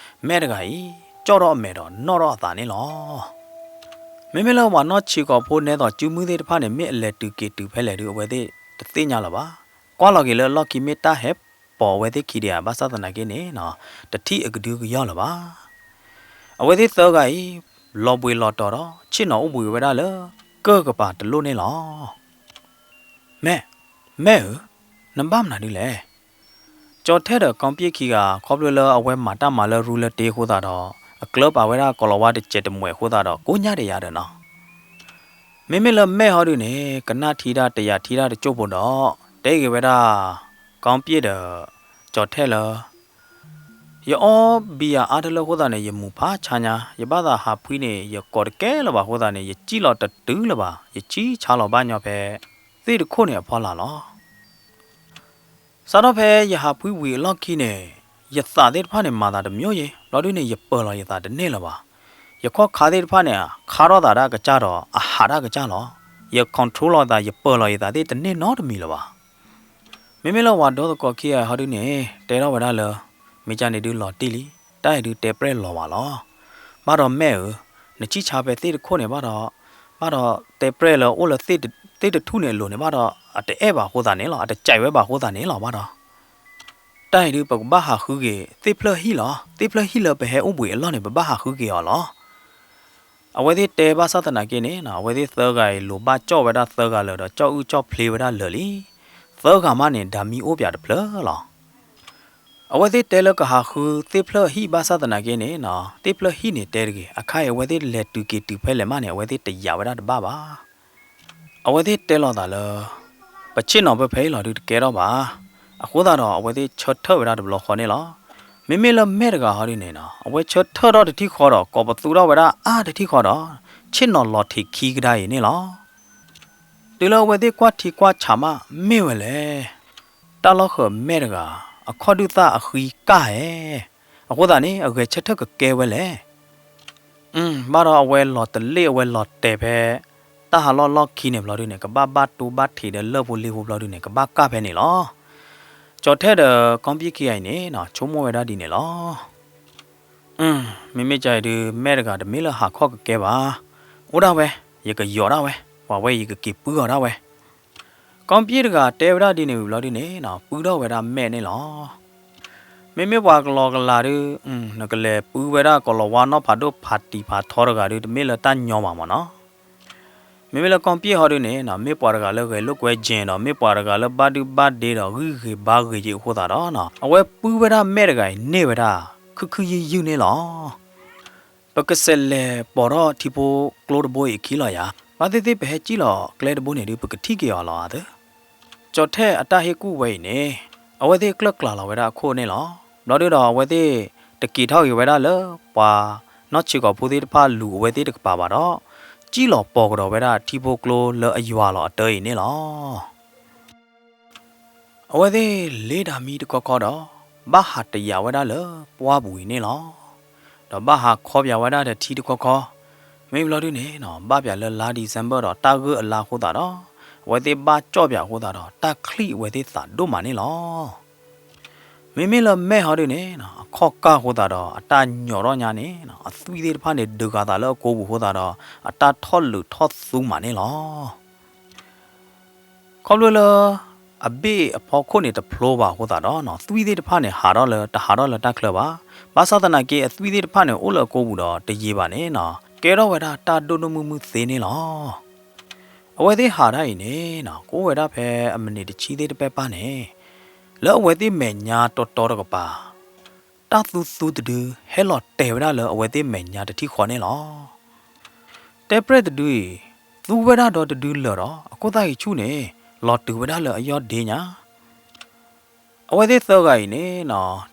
မဲာ်တဂၤအံၤ ကၠီၣ်ထီၣ်အမဲာ်ဒီးနီၣ်ထီၣ်အသးန့ၣ်လီၤ. မ့မ့ၢ်လၢပှၤနီၢ်ဆံးကိာ်ဖိနဲသိးစုမုၢ်သ့ၣ်တဖၣ်န့ၣ် မ့ၢ်အလဲၤတုၤက့ၤတုၤဖဲလဲၣ်ဒု အဝဲသ့ၣ်တသ့ၣ်ညါလၢၤဘၣ်. ကွၢ်လီၤက့ၤလၢအလီၢ်ခံမ့ၢ်တၢ်ဟဲပိာ်အဝဲသ့ၣ်ခံဒံးဧါ, ဘၣ်ဆၣ်သနာ်က့န့ၣ်နီၤ, တထံၣ်အကဒုကယီၢ်လၢၤဘၣ်. အဝဲသ့ၣ်သၢဂၤအံၤ လီၤဘှံးလီၤတီၤဒီး ဆ့ၣ်နီၤအိၣ်ဘှံးဝဲဒၣ်လၢ ကၢၢ်ကပၤတလိၣ်န့ၣ်လီၤ. မဲာ်, မဲာ်ဧၢ, နဘၣ်မနုၤဒုလဲၣ်. ကၠီၤထဲၣ်ဒီးကီၢ်ပံၣ်ခံဂၤ ခီဖျိလၢအဝဲမၤတၢ်မၤလၢရူလၢတ့အဃိသတးဒီး အကျၢၤပာ်ဝဲဒၣ်ကိၤလၤဝါတစဲးတမှဲးအဃိသတးဒီး ကိညၢ်ဒံးယါဒီးနီၤ. မ့မ့ၢ်လၢမဲာ်ဟီဒုန့ၣ် ကနၣ်ထံတၢ်တယာ်ထံတၢ်တကၠိၢ်ဖိဒီး တဲဂ့ၤဝဲဒၣ် ကီၢ်ပံၣ်ဒီး ကၠီၤထဲၣ်လၢ ယအီဘံယၤအါတလၢအဃိသတးန့ၣ် ယမူၤဖးဆါညါ, ယဘၣ်သးဟးဖှံန့ၣ် ယကိးတကဲလၢၤဘၣ်အဃိသတးန့ၣ် ယစံၣ်လီၤတတုၤလၢၤဘၣ်, ယဆံၣ်ဆါလီၤဘၣ်ညီဖဲ သ့ၣ်တခိၣ်န့ၣ်အဖီလာ်လီၤ. စးထီၣ်ဖဲယဟးဖှံဝံၤအလီၢ်ခံန့ၣ် ယသးသ့ၣ်တဖၣ်န့ၣ် မၤသးတမံၤယ့ၣ်, ဘျီဒုန့ၣ် ယပၢၤလီၤယသးတန့ၢ်လၢၤဘၣ်. ယခီၣ်ခါသ့ၣ်တဖၣ်န့ၣ် ခါထီၣ်သးဒၣ်ကစၢ်ဒီး အဟးဒၣ်ကစၢ်လီၤ. ယ control လီၤယသး ယပၢၤလီၤယသးသ့ၣ်တန့ၢ်နီတမံၤလၢၤဘၣ်. မ့မ့ၢ်လၢပှၤဒီသကိးခံဂၤဟီဒုန့ၣ် တဲထီၣ်ဝဲဒၣ်လၢ မ့ၢ်ကန့ၣ်ဒုလီၤတံၢ်လံ, တၢ်အံၤဒုတဲပြဲၢ်လီၤဝဲလီၤ. ဘၣ်ဒီးမဲာ်ဧၢ, နဆံၣ်ဆါဖဲသ့ၣ်တခိၣ်န့ၣ်ဘၣ်ဒီး, ဘၣ်ဒီးတဲပြဲၢ်လၢအိၣ်လၢသ့ၣ်တထူၣ်န့ၣ်အလိၤန့ၣ်ဘၣ်ဒီး အတအဲၣ်ဘၣ်အဃိသတးန့ၣ်လီၤ, အတကးဝဲဘၣ်အဃိသတးန့ၣ်လီၤဘၣ်ဒီး တၢ်အံၤဒုပကဘၣ်ဟးဃုက့ၤသ့ၣ်ဖျၢၣ်ဟံၣ်လီၤ. သ့ၣ်ဖျၢၣ်ဟံၣ်လၢပဟဲအိၣ်ဘှံးအလီၢ်န့ၣ် ပဘၣ်ဟးဃုက့ၤအီၤလီၤ. အဝဲသ့ၣ်တဲဘၣ်ဆၣ်သနာ်က့န့ၣ် အဝဲသ့ၣ်သၢဂၤအံၤ လိၤဘၣ်ကၠီၣ်ဝဲဒၣ်သၢဂၤလၢာ်ဒီး ကၠီၣ်အုၣ်ကၠီၣ်ဖျ့ဝဲဒၣ်လၢာ်လံ. သၢဂၤမးန့ၣ် ဒၣ်မံအိၣ်ပၠးတဖျၢၣ်လီၤ. အဝဲသ့ၣ်တဲလၢကဟးဃုသ့ၣ်ဖျၢၣ်ဟံၣ်ဘၣ်ဆၣ်သနာ်က့န့ၣ် သ့ၣ်ဖျၢၣ်ဟံၣ်န့ၣ်တဲတဂ့ၤ, အခါအံၤအဝဲသ့ၣ်လဲၤတုၤက့ၤတုၤဖဲလဲၣ်မးန့ၣ် အဝဲသ့ၣ်တယာ်ဝဲဒၣ်တဘၣ်ဘၣ်. အဝဲသ့ၣ်တဲလီၤသးလၢ ပဆ့ၣ်နီၤပၢၢ်ဖဲအံၤလီၤဒုတကဲထီၣ်ဘၣ်. အဃိသတးဒီး အဝဲသ့ၣ်ဆၢထၢၣ်ဝဲဒၣ်တဘျီဃီန့ၣ်လီၤ. မ့မ့ၢ်လၢမဲာ်တဂၤဟီဒုန့ၣ်နီၤ အဝဲဆၢထၢၣ်ထီၣ်တထံၣ်ဃီဒီး ကိးပသူထီၣ်ဝဲဒၣ်အါတထံၣ်ဃီဒီး ဆ့ၣ်နီၤလီၤထံးခံကဒါအံၤန့ၣ်လီၤ. တုၤလၢအဝဲသ့ၣ်ကွၢ်ထံကွၢ်ဆးမး မ့ၢ်ဝဲလဲၣ်. တၢ်လီၢ်ဃၢၤမဲာ်တဂၤ အခီၣ်ဒုၣ်သၣ်အဃံကၢ်ဧဲ. အဃိသတးန့ၣ် အဂဲၤဆၢထၢၣ်ကကဲဝဲလဲၣ်. ဘၣ်ဒီးအဝဲလီၤတလ့ၣ်အဝဲလီၤတဲာ်ဖဲ တၢ်ဟးလီၢ်လီၢ်ခံန့ၣ်ဘျီဒုန့ၣ် ကဘၣ်ဘၣ်တူဘၣ်ထံးဒီးလၢၢ်ဖိလ့ဖိဘျီဒုန့ၣ် ကဘၣ်ကၢ်ဖဲန့ၣ်လီၤ. ကၠီၤထဲၣ်ဒီးကီၢ်ပံၣ်ခံဂၤအံၤန့ၣ် ဆိကမိၣ်ဝဲဒၣ်ဒ်န့ၣ်လီၤ. မ့မ့ၢ်ကၢ်အံၤဒု မဲာ်တဂၤတမ့ၢ်လၢဟးခီၣ်ကကဲဘၣ်. အိၣ်ဒၣ်ဝဲ, ယကယီၤဒၣ်ဝဲ, ပှၤဝဲယကက့ၤပုၢ်အီၤဒၣ်ဝဲ. ကီၢ်ပံၣ်တဂၤတဲဝဲဒၣ်ဒ်န့ၣ်ဝံၤဘျီဒုန့ၣ် ပုၢ်ထီၣ်ဝဲဒၣ်မဲာ်န့ၣ်လီၤ. မ့မ့ၢ်ပှၤကလီကလီဒု နကလဲၤပုၢ်ဝဲဒၣ်ကိၤလၤဝါနီၢ်ဖးဒိၣ်ဖးတံၢ်ဖးထီတဂၤဒု တမ့ၢ်လၢတၢ်ညီမးမ့ၢ်နီၤ. မ့မ့ၢ်လၢကီၢ်ပံၣ်ဟီဒုန့ၣ် မ့ၢ်ပှၤတဂၤလၢဂဲၤလိာ်ကွဲက့ၤဒီး မ့ၢ်ပှၤတဂၤလၢဘၣ်ဒုဘၣ်ဒ့ဒီးဂံၢ်ဂ့ၤဘါဂ့ၤက့ၤအဃိသတးဒီး အဝဲပုၢ်ဝဲဒၣ်မဲာ်တဂၤအံၤန့ၢ်ဝဲဒၣ် ခုၣ်ခုၣ်ယုၢ်ယုၢ်န့ၣ်လီၤ. ပကစးလဲၤပိာ်ထီၣ်ထံဖိကျိတဘိအံၤအခံလီၤယၤ. ဘၣ်သ့ၣ်သ့ၣ်ပဟဲစံၣ်လီၤကျဲတဘိန့ၣ်ဒု ပကထံၣ်က့ၤအီၤလီၤဧါသၢ. ကၠီၤထဲၣ်အတၢ်ဟ့ၣ်ကူၣ်ဝဲအံၤန့ၣ် အဝဲသ့ၣ်ကျၢၢ်ကျးလီၤဝဲဒၣ်အခိၣ်န့ၣ်လီၤ. ဘျီဒုဒီးအဝဲသ့ၣ်တက့ၤထီၣ်က့ၤဝဲဒၣ်လၢပှၤနီၢ်ဆံးကိာ်ဖိသ့ၣ်တဖၣ်လူၤအဝဲသ့ၣ်တကပၤဘၣ်ဒီး စံၣ်လီၤပိာ်ကဒီးဝဲဒၣ်ထံဖိကျိလၢအယွၤလီၤအတၢ်အံၤန့ၣ်လီၤ. အဝဲသ့ၣ်လ့တၢ်မံတခီခီဒီး ဘၣ်ဟးတယာ်ဝဲဒၣ်လၢပှၢ်ပူၤအံၤန့ၣ်လီၤ. ဒီးဘၣ်ဟးခီပၠးဝဲဒၣ်ဒီးထံတခီခီ, မ့ၢ်ဘျီဒုန့ၣ် ဘၣ်ပၠးလၢလါ December ဒီးတၢ်ဂၢၢ်အလါအဃိသတးဒီး အဝဲသ့ၣ်ဘၣ်ကၠီၣ်ပၠးအဃိသတးဒီး တၢ်ချံၣ်အဝဲသ့ၣ်သးဒိၣ်မးန့ၣ်လီၤ. မ့မ့ၢ်လၢမဲာ်ဟီဒုန့ၣ် အခီၣ်ကၢ်အဃိသတးဒီး အတၢ်ညီထီၣ်ညါန့ၣ် အသွံၣ်သ့ၣ်တဖၣ်န့ၣ် ဒုးဂၤသးလၢအကိာ်ပူၤအဃိသတးဒီး အတၢ်ထီၣ်လုးထီၣ်သူမးန့ၣ်လီၤ. ခီဖျိလၢ အဘ့ၣ်အဖီခိၣ်န့ၣ်တဖျိဘၣ်အဃိသတးဒီး သွံၣ်သ့ၣ်တဖၣ်န့ၣ် ဟးထီၣ်လၢတဟးထီၣ်လၢတၢ်ချၢဘၣ်. ဘၣ်ဆၣ်သနာ်က့ အသွံၣ်သ့ၣ်တဖၣ်န့ၣ် အိၣ်လၢအကိာ်ပူၤဒီးတယံာ်ဘၣ်န့ၣ် ကဲထီၣ်ဝဲဒၣ်တၢ်ဒိၣ်ဒိၣ်မုၢ်မုၢ်သ့န့ၣ်လီၤ. အဝဲသ့ၣ်ဟးဒၣ်အံၤန့ၣ် ကအိၣ်ဝဲဒၣ်ဖဲအမံးနံးတဆံသ့ၣ်တဖၣ်န့ၣ် လၢအဝဲသ့ၣ်မဲာ်ညါတီတီတကပၤ တၢ်သူသူတဒု ဟဲလီၤတဲာ်ဝဲဒၣ်လၢအဝဲသ့ၣ်မဲာ်ညါတထံၣ်ဃီန့ၣ်လီၤ. တဲပြဲၢ်တဒုအံၤ သူဝဲဒၣ်ဒီတဒုလၢာ်ဒီး အခိၣ်သၣ်ဂံၢ်ဆူၣ်န့ၣ် လီၤတုၤဝဲဒၣ်လၢအယီၢ်ဒ့ညါ. အဝဲသ့ၣ်သၢဂၤအံၤန့ၣ်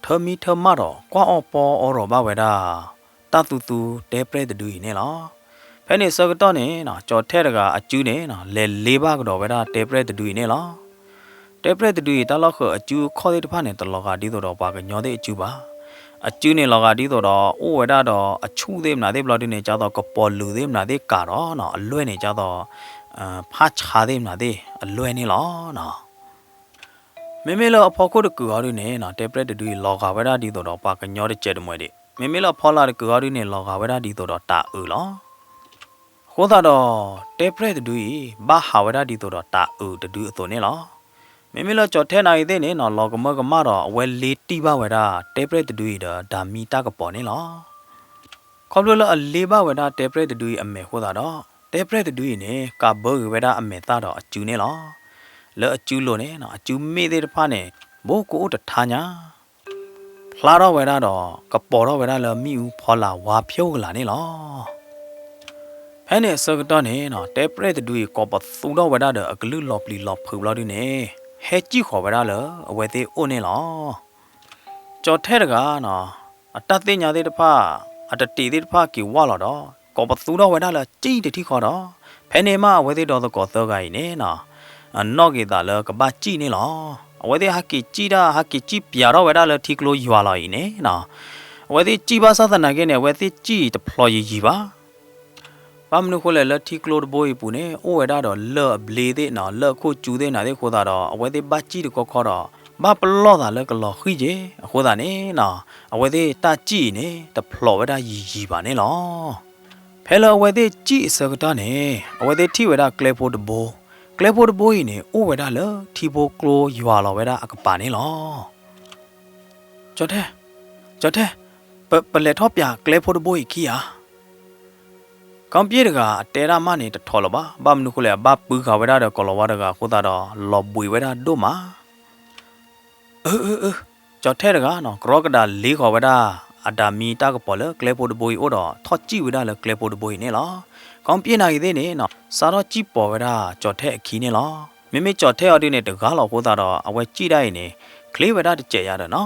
ထၢမံထၢမၣ်ဒီးကွၢ်အီၣ်ပီအီရီၤဘၣ်ဝဲဒၣ် တၢ်သူသူတဲပြဲၢ်တဒုအံၤန့ၣ်လီၤ. ဖဲန့ၣ်အဆၢကတီၢ်န့ၣ် ကၠီၤထဲၣ်တဂၤအစုန့ၣ် လဲၤလ့ဘၣ်ကဒီးဝဲဒၣ်တဲပြဲၢ်တဒုအံၤန့ၣ်လီၤ. တဲပြဲၢ်တဒုအံၤ တၢ်လီၢ်ဃၢၤအစုအခီၣ်သ့ၣ်တဖၣ်န့ၣ် တလီၤဂာ်ဒ်သိးဒီးပှၤကညီသ့ၣ်အစုဘၣ်. အစုန့ၣ်လီၤဂာ်ဒ်သိးဒီး အိၣ်ဝဲဒၣ်ဒီးအဆူၣ်သ့ၣ်မနုၤသ့ၣ်ဘျီဒုန့ၣ် ကၢ်သိးကပီၤလုာ်သ့ၣ်မနုၤသ့ၣ်ကၢ်ဒီး အလွဲၢ်န့ၣ် ကၢ်သိး ဖးဆါသ့ၣ်မနုၤသ့ၣ်အလွဲၢ်န့ၣ်လီၤ. မ့မ့ၢ်လၢအဖီခိၣ်တကုာ်အီၤဒုန့ၣ် တဲပြဲၢ်တဒုအံၤ လီၤဂာ်ဝဲဒၣ်ဒ်သိးဒီးပှၤကညီတစဲးတမှဲၤဒံး, မ့မ့ၢ်လၢအဖီလာ်တကုာ်အီၤဒုန့ၣ် လီၤဂာ်ဝဲဒၣ်ဒ်သိးဒီးတၢ်အုးလီၤ. အဃိသတးဒီး တဲပြဲၢ်တဒုအံၤ ဘၣ်ဟးဝဲဒၣ်ဒ်သိးဒီးတၢ်အုးတဒုအသိးန့ၣ်လီၤ. မ့မ့ၢ်လၢကၠီၤထဲၣ်နာ်ဂ့ၤသ့ၣ်န့ၣ် လီၤကမၢကမၣ်ဒီး အဝဲလ့တံၢ်ဘၣ်ဝဲဒၣ်တဲပြဲၢ်တဒုအံၤဒီးဒၤမံတၢ်ကပီၤန့ၣ်လီၤ. ခီဖျိလၢအလ့ဘၣ်ဝဲဒၣ်တဲပြဲၢ်တဒုအံၤအမဲာ်အဃိသတးဒီး တဲပြဲၢ်တဒုအံၤန့ၣ် ကးဘၢဂ့ၤဝဲဒၣ်အမဲာ်သၣ်ဒီးအစုန့ၣ်လီၤ. လၢအစုလိၤန့ၣ် အစုမ့ၣ်သ့ၣ်တဖၣ်န့ၣ် ဘူးကအိၣ်တထါညါ ဖျါထီၣ်ဝဲဒၣ်ဒီး ကပီၤထီၣ်ဝဲဒၣ်လၢမ့ၣ်အူဖီလာ်ဝါဖျိကလာ်န့ၣ်လီၤ. ဖဲန့ၣ်အဆၢကတီၢ်န့ၣ် တဲပြဲၢ်တဒုအံၤ ကိးပသူထီၣ်ဝဲဒၣ်ဒီးအကလုၢ်လီၤပျံၤလီၤဖုးဘျီဒုန့ၣ် ဟဲစံၣ်ဃီၤဝဲဒၣ်လၢအဝဲသ့ၣ်အိၣ်န့ၣ်လီၤ. ကၠီၤထဲၣ်တဂၤ အတၢ်သ့ၣ်ညါသ့ၣ်တဖၣ် အတတံးသ့ၣ်တဖၣ်က့ၤဝၢ်လီၤဒီး ကိးပသူထီၣ်ဝဲဒၣ်လၢအစံၣ်တထံၣ်ဃီဒီး ဖဲန့ၣ်မးအဝဲသ့ၣ်ဒီသကိးသၢဂၤအံၤန့ၣ် နီၣ်က့ၤသးလၢကဘၣ်စံၣ်န့ၣ်လီၤ. အဝဲသ့ၣ်ဟးက့ၤစံၣ်တၢ် ဟးက့ၤစံၣ်ပၠးထီၣ်ဝဲဒၣ်လၢထံကျိယွၤလီၤအံၤန့ၣ် အဝဲသ့ၣ်စံၣ်ဘၣ်ဆၣ်သနာ်က့န့ၣ် အဝဲသ့ၣ်စံၣ်တဖျိးယံာ်ယံာ်ဘၣ်. ဘၣ်မနုၤဃိလဲၣ် လၢထံကျိတဘိအံၤပူၤန့ၣ် အိၣ်ဝဲဒၣ်ဒီးလၢၢ်အဘျ့သ့ၣ်နီၤ လၢၢ်အခိၣ်ကၠူသ့ၣ်နၤသ့ၣ်အဃိသတးဒီး အဝဲသ့ၣ်ဘၣ်စံၣ်တခီခီဒီး ဘၣ်ပလီၢ်သးလၢကလီၤဃံၣ်က့ၤအဃိသတးန့ၣ်နီၤ အဝဲသ့ၣ်တၢ်စံၣ်အံၤန့ၣ် တဖျိးဝဲဒၣ်ယံာ်ယံာ်ဘၣ်န့ၣ်လီၤ. ဖဲလၢအဝဲသ့ၣ်စံၣ်အဆၢကတီၢ်န့ၣ် အဝဲသ့ၣ်ထံၣ်ဝဲဒၣ်ကျဲဖိတဘိ, ကျဲဖိတဘိအံၤန့ၣ် အိၣ်ဝဲဒၣ်လၢထံဖိကျိယွၤလီၤဝဲဒၣ်အကပၤန့ၣ်လီၤ. ကၠီၤထဲၣ်, ကၠီၤထဲၣ်, ပ, ပလဲၤထီၣ်ပၠးကျဲဖိတဘိအံၤခံဧါ. ကီၢ်ပၠ့ၣ်တဂၤအတဲဒၣ်မးန့ၣ်တထီၣ်လၢၤဘၣ်. ဘၣ်မနုၤဃိလဲၣ် အဘၣ်ပုၢ်ဃာ်ဝဲဒၣ်ဒီးကိၤလၤဝါတဂၤအဃိသတးဒီး လီၤဘှံးဝဲဒၣ်ဒိၣ်မး. အၢ အၢ အၢ, ကၠီၤထဲၣ်တဂၤနီၤ ကရီကဒးလ့ဃီၤဝဲဒၣ် အဒၤမံတၢ်ကပီၤလၢကျဲဖိတဘိအံၤအိၣ်ဒီး ထီၣ်စံၣ်ဝဲဒၣ်လၢကျဲဖိတဘိအံၤန့ၣ်လီၤ. ကီၢ်ပၠ့ၣ်နာ်ဂ့ၤသ့ၣ်န့ၣ်နီၤ စးထီၣ်စံၣ်ပိာ်ဝဲဒၣ်ကၠီၤထဲၣ်အခံန့ၣ်လီၤ. မ့မ့ၢ်ကၠီၤထဲၣ်အီၤဒုန့ၣ် တဂၤလီၤအဃိသတးဒီး အဝဲစံၣ်ဒၣ်အံၤန့ၣ် ချ့ဝဲဒၣ်တစဲးယါဒီးနီၤ.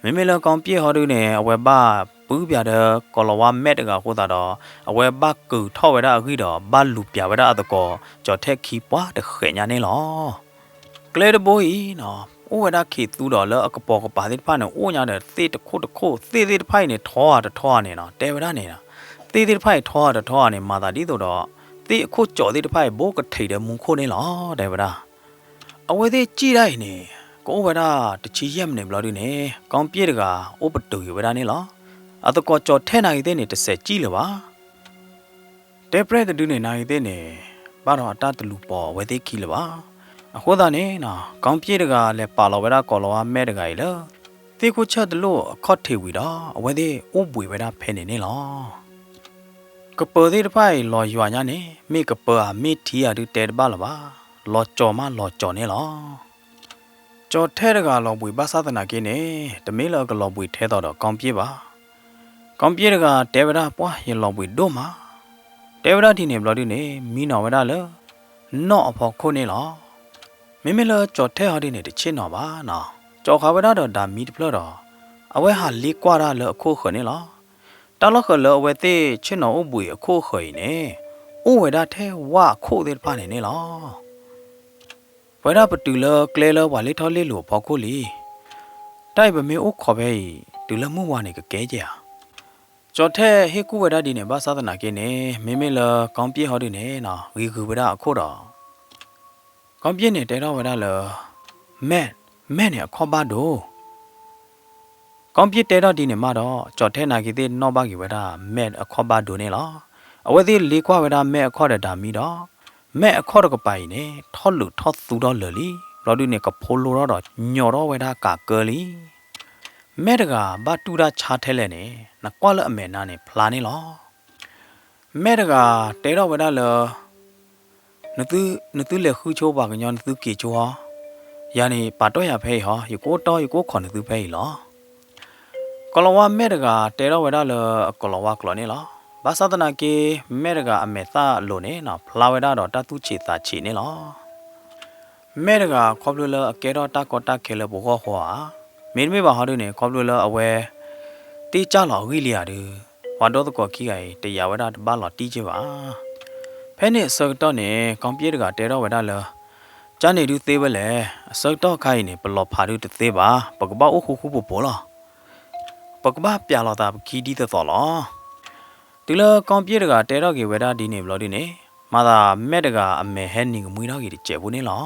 မ့မ့ၢ်လၢကီၢ်ပၠ့ၣ်ဟီဒုန့ၣ် အဝဲဘၣ်ပုၢ်ပၠးဒီးကိၤလၤဝါမဲာ်တဂၤအဃိသတးဒီး အဝဲဘၣ်ကုာ်ထီၣ်ဝဲဒၣ်အဂံၢ်ဒီး ဘၣ်လူၤပၠးဝဲဒၣ်အသကိး ကၠီၤထဲၣ်ခံပှၤတဃဲးညါန့ၣ်လီၤ. ကျဲတဘိအံၤနီၤ အိၣ်ဝဲဒၣ်ခံးသူဒီးလၢအကပိာ်ကပၤသ့ၣ်တဖၣ်န့ၣ် အိၣ်ညါဒီးသ့ၣ်တခိၣ်တခိၣ် သ့ၣ်သ့ၣ်တဖၣ်အံၤန့ၣ် ထီဧါတထီဧါန့ၣ်နီၤ တဲဝဲဒၣ်န့ၣ်, သ့ၣ်သ့ၣ်တဖၣ်အံၤထီဧါတထီဧါန့ၣ် မၤသးဒ်သိးဒီး သ့ၣ်အခိၣ်ကၠီးသ့ၣ်တဖၣ်အံၤ ဘူးကထံးဒီးမူခိၣ်န့ၣ်လီၤ တဲဝဲဒၣ်. အဝဲသ့ၣ်စံၣ်ဒၣ်အံၤန့ၣ် ကအိၣ်ဝဲဒၣ်တဆံယဲၢ်မံးနံးဘျီဒုန့ၣ် ကီၢ်ပၠ့ၣ်တဂၤ အိၣ်ပတုာ်က့ၤဝဲဒၣ်န့ၣ်လီၤ. အသကိးကၠီၤထဲၣ်နာ်ဂ့ၤသ့ၣ်န့ၣ် တစဲးစံၣ်လၢၤဘၣ်. တဲပြဲၢ်တဒုန့ၣ် နာ်ဂ့ၤသ့ၣ်န့ၣ် ဘၣ်ဒီးအတၢ်တလူၤပိာ်အဝဲသ့ၣ်ခံလၢၤဘၣ်. အဃိသတးန့ၣ်နီၤ ကီၢ်ပၠ့ၣ်တဂၤလဲၤပာ်လီၤဝဲဒၣ်ကိၤလၤဝါမဲာ်တဂၤအံၤလၢ သ့ၣ်ခိၣ်ဆၢၣ်တလိၣ်အခီၣ်ထံးဝံၤဒီး အဝဲသ့ၣ်အိၣ်ဘှံးဝဲဒၣ်ဖဲန့ၣ်န့ၣ်လီၤ. ကပၢၤသ့ၣ်တဖၣ်အံၤလီၤယွၤညါန့ၣ် မ့ၢ်ကပၢၤဧါမ့ၢ်ထံဧါဒုတဲတဘၣ်လၢၤဘၣ်. လီၤကၠီၤမးလီၤကၠီၤန့ၣ်လီၤ. ကၠီၤထဲၣ်တဂၤလီၤဘှံးဘၣ်ဆၣ်သနာ်က့န့ၣ် တမ့ၢ်လၢအကလီၤဘှံးထဲသိးဒီးကီၢ်ပၠ့ၣ်ဘၣ်. ကီၢ်ပၠ့ၣ်တဂၤတဲဝဲဒၣ် ပှၢ်ယလီၤဘှံးဒိၣ်မး. တဲဝဲဒၣ်ဒ်န့ၣ်ဘျီဒုန့ၣ် မံနီၤဝဲဒၣ်လၢ နီၣ်အဖီခိၣ်န့ၣ်လီၤ. မ့မ့ၢ်လၢကၠီၤထဲၣ်ဟီဒုန့ၣ် တဆ့ၣ်နီၤဘၣ်နီၤ. ကၠီၤဃာ်ဝဲဒၣ်ဒီးဒၤမံတဖျၢၣ်ဒီး အဝဲဟးလ့ကွၢ်ဒၣ်လၢအခိၣ်အဃၢၤန့ၣ်လီၤ. တၢ်လီၢ်ဃၢၤလၢအဝဲသ့ၣ်ဆ့ၣ်နီၤအိၣ်ဘှံးအခိၣ်အဃၢၤအံၤန့ၣ် အိၣ်ဝဲဒၣ်ထဲဝၣ်အခိၣ်သ့ၣ်တဖၣ်န့ၣ်န့ၣ်လီၤ. ပဝဲဒၣ်ပတုၤလၢကျဲလၢပှၤလ့ၣ်ထီၣ်လ့ၣ်လီၤအဖီခိၣ်လံ. တၢ်အံၤပမ့ၢ်အိၣ်ခိးဖဲအံၤ တုၤလၢမုၢ်ဝါန့ၣ်ကကဲကဲဧါ. ကၠီၤထဲၣ်ဟ့ၣ်ကူၣ်ဝဲဒၣ်ဒ်န့ၣ် ဘၣ်ဆၣ်သနာ်က့န့ၣ် မ့မ့ၢ်လၢကီၢ်ပၠ့ၣ်ဟီဒုန့ၣ် ဂံၤဂုၤဝဲဒၣ်အခိၣ်ဒီး ကီၢ်ပၠ့ၣ်န့ၣ်တဲထီၣ်ဝဲဒၣ်လၢ မဲၣ်, မဲၣ်န့ၣ်အခီၣ်ဘၣ်ဒိ. ကီၢ်ပၠ့ၣ်တဲထီၣ်ဒ်န့ၣ်မးဒီး ကၠီၤထဲၣ်နာ်က့ၤသ့ၣ်နီၣ်ဘၣ်က့ၤဝဲဒၣ်မဲၣ်အခီၣ်ဘၣ်ဒိန့ၣ်လီၤ. အဝဲသ့ၣ်လ့ကွၢ်ဝဲဒၣ်မဲၣ်အခီၣ်ဒီးဒၤမံဒီး မဲၣ်အခီၣ်တကပၤအံၤန့ၣ် ထီၣ်လုာ်ထီၣ်သူထီၣ်လၢာ်လံ. ဘျီဒုန့ၣ် ကဖိလိထီၣ်ဒီး ညီၣ်ထီၣ်ဝဲဒၣ်ကးကၢလံ. မဲၣ်တဂၤဘၣ်တူၢ်တၢ်ဆါထဲလဲၣ်န့ၣ် နကွၢ်လၢအမဲာ်နါန့ၣ်ဖျါန့ၣ်လီၤ. မဲၣ်တဂၤတဲထီၣ်ဝဲဒၣ်လၢ နသုလဲၤဃုဆိပှၤကညီ နသုက့ၤဆိဟီ, ယၤန့ၣ်ပာ်တီၢ်ယၤဖဲအံၤဟီ, ယကအိၣ်တီၢ်ယကအိၣ်ခိးနသုဖဲအံၤလီၤ. ကိၤလၤဝါမဲာ်တဂၤတဲထီၣ်ဝဲဒၣ်လၢအကိၤလၤဝါကျိာ်န့ၣ်လီၤ. ဘၣ်ဆၣ်သနာ်က့ မဲာ်တဂၤအမဲာ်သၣ်အလိၤန့ၣ် ဖျါဝဲဒၣ်ဒီးတၢ်သူၣ်ဆံးသးဆံးန့ၣ်လီၤ. မဲာ်တဂၤခီဖျိလၢအကဲထီၣ်တၢ်ကီတၢ်ခဲလၢပဂီၢ်ဃီဧါ, မ့တမ့ၢ်ဘၣ်ဟီဒုန့ၣ် ခီဖျိလၢအဝဲ တ့ၢ်ကၢ်လီၤအဂံၢ်လံဧါဒုး ပှၤဒိသကိးခံဂၤအံၤ တယာ်ဝဲဒၣ်တဘၣ်လီၤတံၢ်က့ဘၣ်. ဖဲန့ၣ်အဆၢကတီၢ်န့ၣ် ကီၢ်ပယ့ၣ်တဂၤတဲထီၣ်ဝဲဒၣ်လၢ ကန့ၣ်ဒုးသ့ဝဲလဲၣ်, အဆၢကတီၢ်ခါအံၤန့ၣ် ပလီၤဖးဒုးတသ့ဘၣ်, ပကဘၣ်အိၣ်ဃူဃူဖိးဖိးလီၤ. ပကဘၣ်ပျၢ်လီၤသးပခံဒ်သိးသိးလီၤ. တုၤလၢကီၢ်ပယ့ၣ်တဂၤတဲထီၣ်က့ၤဝဲဒၣ်ဒ်န့ၣ်ဘျီဒုန့ၣ်, မၤသးမဲာ်တဂၤအမဲာ်ဟဲနံၤကမှံထီၣ်က့ၤတစဲးဖိန့ၣ်လီၤ.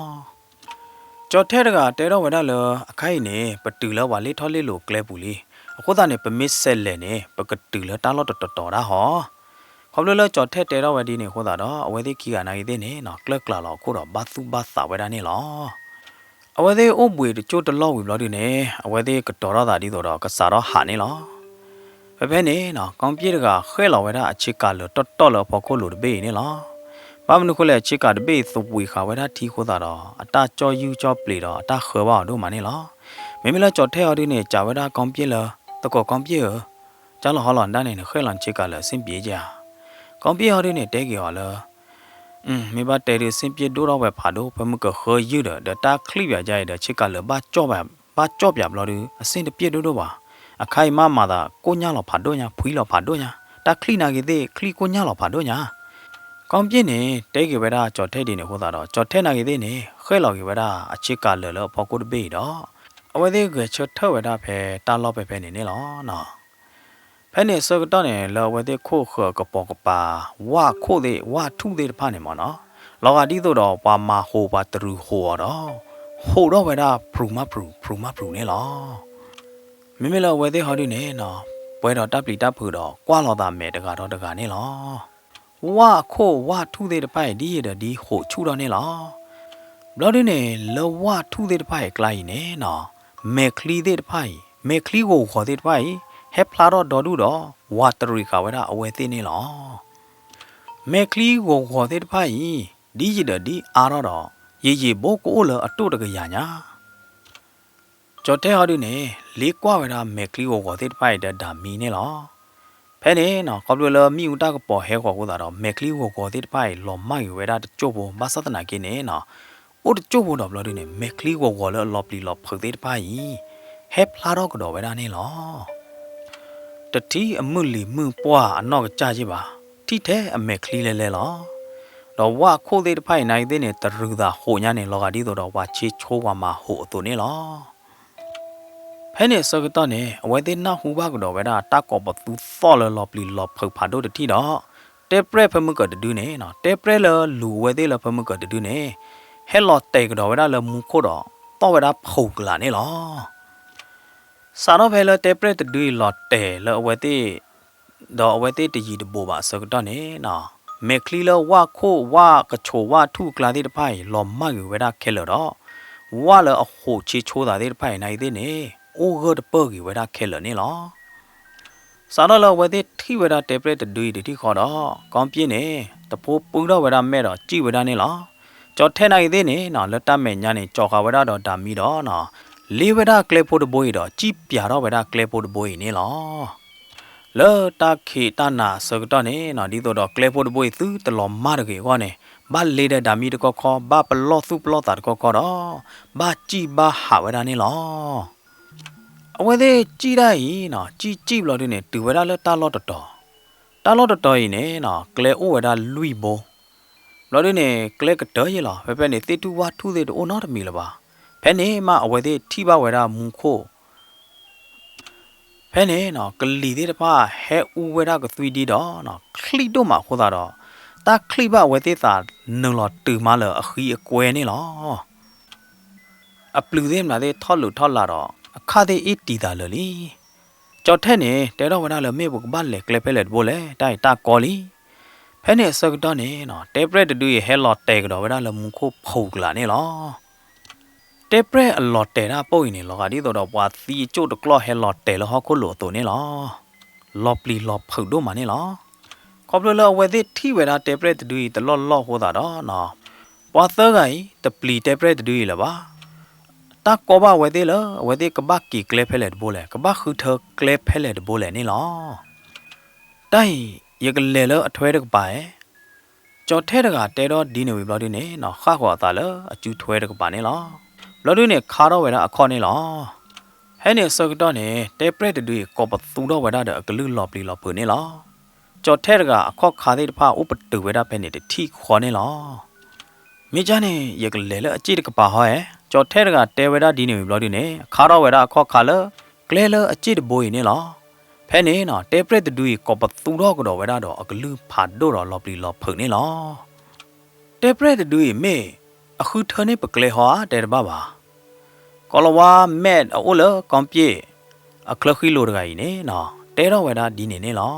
ကၠီၤထဲၣ်တဂၤတဲထီၣ်ဝဲဒၣ်လၢ အခါအံၤန့ၣ် ပတုၤလၢပှၤလ့ၣ်ထီၣ်လ့ၣ်လီၤကျဲပူၤလံ. အဃိသတးန့ၣ် ပမ့ၢ်ဆဲးလဲၤန့ၣ် ပကတုၤလၢတၢ်လီၢ်တတီၤတီၤဒၣ်ဟီ. ခီဖျိလၢကၠီၤထဲၣ်တဲထီၣ်ဝဲဒ်န့ၣ်အဃိသတးဒီး အဝဲသ့ၣ်ခံဂၤနာ်က့ၤသ့ၣ်န့ၣ်နီၤ ကျၢၢ်ကျါလီၤအခိၣ်ဒီးဘၣ်သူၣ်ဘၣ်သးဝဲဒၣ်န့ၣ်လီၤ. အဝဲသ့ၣ်အိၣ်ဘှံးတကၠိၢ်တလီၢ်ဝံၤဘျီဒုန့ၣ် အဝဲသ့ၣ်ကတီၤထီၣ်သးဒ်သိးဒီးကစးထီၣ်ဟးန့ၣ်လီၤ. ဖဲဖဲန့ၣ်နီၤ ကီၢ်ပယ့ၣ်တဂၤဃဲၣ်လီၤဝဲဒၣ်အဆ့ကၤလၢာ်တီၢ်တီၢ်လၢအဖီခိၣ်လိၤတဘ့ၣ်အံၤန့ၣ်လီၤ. ဘၣ်မနုၤဃိလဲၣ် အဆ့ကၤတဘ့ၣ်အံၤသဝံးဃာ်ဝဲဒၣ်ထံအဃိသတးဒီး အတၢ်ကၠီၣ်ယုၢ်ကၠီၣ်ပျံၤဒီးအတၢ်ဃၢဘၣ်အီၤဒိၣ်မးန့ၣ်လီၤ. မ့မ့ၢ်လၢကၠီၤထဲၣ်အီၤဒုန့ၣ် စံးဝဲဒၣ်ကီၢ်ပယ့ၣ်လၢ သကိးကီၢ်ပယ့ၣ်ဧၢ, ကၢ်လီၤဟီလီၤဒၣ်န့ၣ် နဃဲၣ်လီၤနဆ့ကၤလၢာ်အဆ့ၣ်ပံၤဧါ. ကီၢ်ပယ့ၣ်အီၤဒုန့ၣ် တဲက့ၤအီၤလၢ မ့ၢ်ဘၣ်တဲဒုး ဆ့ၣ်ပံၤဒိၣ်ထီၣ်ဝဲဖးဒိၣ် ဖဲမုၢ်ကဃၢယုၢ်ဒီး ဒီးတၢ်ချံၣ်ပၠးယါအံၤဒီး ဆ့ကၤလၢာ် ဘၣ်ကၠီၣ်ပၠးဘျီဒု အဆ့ၣ်တပျဲၢ်ဒိၣ်ဒိၣ်ဘၣ်. အခါအံၤမးမၤသးကိၢ်ညါလီၤဖးဒိၣ်ညါ ဖှံလီၤဖးဒိၣ်ညါ တၢ်ချံၣ်နာ်က့ၤသ့ၣ် ချံၣ်ကိၢ်ညါလီၤဖးဒိၣ်ညါ. ကီၢ်ပယ့ၣ်န့ၣ် တဲက့ၤဝဲဒၣ်ကၠီၤထဲၣ်ဒ်န့ၣ်အဃိသတးဒီး ကၠီၤထဲၣ်နာ်က့ၤသ့ၣ်န့ၣ် ဃဲၣ်လီၤက့ၤဝဲဒၣ်အဆ့ကၤလၢာ်လၢအဖီခိၣ်တဘ့ၣ်အံၤဒီး အဝဲသ့ၣ်ဂဲၤဆၢထၢၣ်ဝဲဒၣ်ဖဲတၢ်လီၢ်ဖဲဖဲန့ၣ်န့ၣ်လီၤ. ဖဲန့ၣ်အဆၢကတီၢ်န့ၣ် လၢအဝဲသ့ၣ်ခိၣ်ဃၢၤကပိာ်ကပၤ ဝၣ်ခိၣ်သ့ၣ် ဝၣ်ထူၣ်သ့ၣ်တဖၣ်န့ၣ်မ့ၢ်နီၤ လီၤဂာ်ဒ်သိးဒီးပှၤမၤဟူးပှၤတရံးဟူးအီၤဒီး ဟူးထီၣ်ဝဲဒၣ်ဖရူးမးဖရူး ဖရူးမးဖရူးန့ၣ်လီၤ. မ့မ့ၢ်လၢအဝဲသ့ၣ်ဟီဒုန့ၣ်နီၤ ပှဲၤဒီးတၢ်ပျံၤတၢ်ဖုးဒီးကွၢ်လီၤသးမဲာ်တဂၤဒီးတဂၤန့ၣ်လီၤ. ဝၣ်ခိၣ်ဝၣ်ထူၣ်သ့ၣ်တဖၣ်အံၤ ဒ်ယံာ်ဒီးဒ်ဟူးဆူၣ်ထီၣ်န့ၣ်လီၤ. ဘျီဒုန့ၣ် လၢဝၣ်ထူၣ်သ့ၣ်တဖၣ်အံၤအကျါအံၤန့ၣ်နီၤ မဲာ်ချံသ့ၣ်တဖၣ်အံၤ မဲာ်ချံဂီၤဂီၤသ့ၣ်တဖၣ်အံၤ ဟဲဖျါထီၣ်ဒီဒူၣ်ဒီး ဝးတရံးဃာ်ဝဲဒၣ်အဝဲသ့ၣ်န့ၣ်လီၤ. မဲာ်ချံဂီၤဂီၤသ့ၣ်တဖၣ်အံၤ ဒ်ယံာ်ဒီးဒ်အါထီၣ်ဒီး ယံာ်ယံာ်ဘိကအိၣ်လၢအတိၢ်တကယၤညါ ကၠီၤထဲၣ်ဟီဒုန့ၣ် လ့ကွၢ်ဝဲဒၣ်မဲာ်ချံဂီၤဂီၤသ့ၣ်တဖၣ်အံၤဒီးဒၣ်မံန့ၣ်လီၤ. ဖဲန့ၣ်နီၤ ခီဖျိလၢမ့ၣ်အူတၢ်ကပီၤဟဲဃီၤအဃိသတးဒီး မဲာ်ချံဂီၤဂီၤသ့ၣ်တဖၣ်အံၤ လီၤမၢ်က့ၤဝဲဒၣ်တကၠိၢ်ဖိ ဘၣ်ဆၣ်သနာ်က့န့ၣ်နီၤ အိၣ်တကၠိၢ်ဖိဒီးဘျီဒုန့ၣ် မဲာ်ချံဂီၤဂီၤလၢအလီၤပျံၤလီၤဖုးသ့ၣ်တဖၣ်အံၤ ဟဲဖျါထီၣ်ကဒီးဝဲဒၣ်န့ၣ်လီၤ. တထံၣ်အမုၢ်လံၤမုၢ်ပှၢ်အနီၢ်ကစၢ်ယ့ၢ်ဘၣ်, ထံၣ်ထဲအမဲာ်ချံလဲၤလဲၤလီၤ. ဒီးဝၣ်ခိၣ်သ့ၣ်တဖၣ်အံၤနာ်က့ၤသ့ၣ်န့ၣ် တရံးသးဟူးညါန့ၣ် လီၤဂာ်ဒ်သိးဒီးပှၤဆ့ဆိပှၤမၤဟူးအသိးန့ၣ်လီၤ. ဖဲန့ၣ်အဆၢကတီၢ်န့ၣ် အဝဲသ့ၣ်နၢ်ဟူဘၣ်ကဒီးဝဲဒၣ်တၢ်ကိးပသူသီၣ်လၢလီၤပျံၤလီၤဖုးဖးဒိၣ်တထံၣ်ဒီး တဲပြဲၢ်ဖဲမုၢ်ကၢၤတဒုန့ၣ်နီၤ တဲပြဲၢ်လၢလူၤအဝဲသ့ၣ်လၢဖဲမုၢ်ကၢၤတဒုန့ၣ် ဟဲလီၤတဲာ်ကဒီးဝဲဒၣ်လၢမူခိၣ်ဒီး သီၣ်ဝဲဒၣ်ဖှိၣ်ကလာ်န့ၣ်လီၤ. စးထီၣ်ဖဲလၢတဲပြဲၢ်တဒုအံၤလီၤတဲာ်လၢအဝဲသ့ၣ် ဒီးအဝဲသ့ၣ်တယံၤတဘူးဘၣ်အဆၢကတီၢ်န့ၣ်နီၤ မဲာ်ချံလၢဝၣ်ခိၣ်ဝၣ်ကဆိးဝၣ်ထူၣ်အကျါသ့ၣ်တဖၣ်အံၤ လီၤမၢ်က့ၤဝဲဒၣ်ခဲလၢာ်ဒီး ဝၣ်လၢအဟူးဆ့ဆိသးသ့ၣ်တဖၣ်အံၤနာ်က့ၤသ့ၣ်န့ၣ် အိၣ်ဂၢၢ်တပၢၢ်က့ၤဝဲဒၣ်ခဲလၢာ်န့ၣ်လီၤ. စးထီၣ်လၢအဝဲသ့ၣ်ထံၣ်ဝဲဒၣ်တဲပြဲၢ်တဒုအံၤတထံၣ်ဃီဒီး ကီၢ်ပယ့ၣ်န့ၣ် တဖိပၢထီၣ်ဝဲဒၣ်မဲာ်ဒီးစံၣ်ဝဲဒၣ်န့ၣ်လီၤ. ကၠီၤထဲၣ်နာ်က့ၤသ့ၣ်န့ၣ်နီၤ လၢတၢ်မဲာ်ညါန့ၣ် ကၠီၤဃာ်ဝဲဒၣ်ဒီးဒၣ်မံဒီးနီၤ လ့ဝဲဒၣ်ကျဲဖိတဘိအံၤဒီး စံၣ်ပၠးထီၣ်ဝဲဒၣ်ကျဲဖိတဘိအံၤန့ၣ်လီၤ. လၢတၢ်ခံးတၢ်နၤအဆၢကတီၢ်န့ၣ်နီၤ ဒ်သိးဒီးကျဲဖိတဘိအံၤသုတလီၤမၢ်တဂ့ၤအဂီၢ်န့ၣ် ဘၣ်လ့ဒီးဒၣ်မံတခီခီ ဘၣ်ပလီၢ်သူၣ်ပလီၢ်သးတခီခီဒီး ဘၣ်စံၣ်ဘၣ်ဟးဝဲဒၣ်န့ၣ်လီၤ. အဝဲသ့ၣ်စံၣ်တၢ်အံၤနီၤ စံၣ်စံၣ်ဘျီဒုန့ၣ် တုၤဝဲဒၣ်လၢတၢ်လီၢ်တတီၤ, တၢ်လီၢ်တတီၤအံၤန့ၣ်နီၤ ကျဲအိၣ်ဝဲဒၣ်လွံၢ်ဘိ ဘျီဒုန့ၣ် ကျဲကတၢၢ်ယဲၢ်လီၤ. ဖဲဖဲန့ၣ် သ့ၣ်ထူၣ်ဝၣ်ထူၣ်သ့ၣ်တအိၣ်နီတမံၤလၢၤဘၣ်. ဖဲန့ၣ်မးအဝဲသ့ၣ်ထံၣ်ဘၣ်ဝဲဒၣ်မူခိၣ် ဖဲန့ၣ်နီၤ ကလံၤသ့ၣ်တဖၣ်ဟဲအူဝဲဒၣ်ကသွံဒံဒီးနီၤ ချံၣ်ဒိၣ်မးအဃိသတးဒီး တၢ်ချံၣ်ဘၣ်အဝဲသ့ၣ်သးနုာ်လီၤတုၤမးလၢအဃံအကွဲန့ၣ်လီၤ. အပျုၤသ့ၣ်မနုၤသ့ၣ်ထီၣ်လုးထီၣ်လးဒီး အခၣ်သ့ၣ်အ့ၣ်တံာ်သးလၢာ်လံ. ကၠီၤထဲၣ်န့ၣ် တဲထီၣ်ဝဲဒၣ်လၢမ့ၢ်ပကဘၣ်လဲၤကျဲဖဲလဲၣ်တဘိလဲၣ် တၢ်အံၤတၢ်ကီလံ. ဖဲန့ၣ်အဆၢကတီၢ်န့ၣ်နီၤ တဲပြဲၢ်တဒုအံၤဟဲလီၤတဲာ်ကဒီးဝဲဒၣ်လၢမူခိၣ်ဖှိၣ်ကလာ်န့ၣ်လီၤ. တဲပြဲၢ်အလီၤတဲာ်တၢ်ပိၢ်အံၤန့ၣ် လီၤဂာ်ဒ်သိးဒီးပှၤသံအကၠိၣ်တကျီၢ်ဟဲလီၤတဲာ်လၢဟီၣ်ခိၣ်လိၤအသိးန့ၣ်လီၤ. လီၤပျံၤလီၤဖုးဒိၣ်မးန့ၣ်လီၤ. ခီဖျိလၢအဝဲသ့ၣ်ထံၣ်ဝဲဒၣ်တဲပြဲၢ်တဒုအံၤတလီၢ်လီၢ်အဃိသတးဒီးနီၤ ပှၤသၢဂၤအံၤ တပျံၤတဲပြဲၢ်တဒုအံၤလၢၤဘၣ်. တၢ်ကီဘၣ်အဝဲသ့ၣ်လၢ အဝဲသ့ၣ်ကဘၣ်က့ၤကျဲဖဲလဲၣ်တဘိလဲၣ် ကဘၣ်ဃုထၢကျဲဖဲလဲၣ်တဘိလဲၣ်န့ၣ်လီၤ. တၢ်အံၤ ယကလဲၤလၢအထွဲတကပၤဧါ. ကၠီၤထဲၣ်တဂၤတဲထီၣ်ဒ်န့ၣ်ဝံၤဘျီဒုန့ၣ်နီၤ ဃၣ်ဃီၤအသးလၢအစုထွဲတကပၤန့ၣ်လီၤ. ဘျီဒုန့ၣ်ခါထီၣ်ဝဲဒၣ်အခီၣ်န့ၣ်လီၤ. ဖဲန့ၣ်အဆၢကတီၢ်န့ၣ် တဲပြဲၢ်တဒုအံၤ ကိးပသူထီၣ်ဝဲဒၣ်ဒီးအကလုၢ်လီၤပျံၤလီၤဖုးန့ၣ်လီၤ. ကၠီၤထဲၣ်တဂၤအခီၣ်ခါသ့ၣ်တဖၣ်အိၣ်ပတုာ်ဝဲဒၣ်ဖဲန့ၣ်တထံၣ်ဃီန့ၣ်လီၤ. မ့ၢ်ကၢ်န့ၣ် ယကလဲၤလၢအစ့ၣ်တကပၤဟီဧါ. ကၠီၤထဲၣ်တဂၤတဲဝဲဒၣ်ဒ်န့ၣ်ဝံၤဘျီဒုန့ၣ် ခါထီၣ်ဝဲဒၣ်အခီၣ်ခါလၢ ကျဲလၢအစ့ၣ်တဘိအံၤန့ၣ်လီၤ. ဖဲန့ၣ်နီၤ တဲပြဲၢ်တဒုအံၤ ကိးပသူထီၣ်ကဒီးဝဲဒၣ်ဒီးအကလုၢ်ဖးဒိၣ်ဒီးလီၤပျံၤလီၤဖုးန့ၣ်လီၤ. တဲပြဲၢ်တဒုအံၤမ့ၢ် အဃုထၢန့ၢ်ပကျဲဟီဧါ တဲတဘၣ်ဘၣ်. ကိးလီၤဝါမဲာ်အအိၣ်လၢကီၢ်ပၠ့ၣ် အချၢဃံလိၤတဂၤအံၤန့ၣ်နီၤ တဲထီၣ်ဝဲဒၣ်ဒ်န့ၣ်န့ၣ်လီၤ.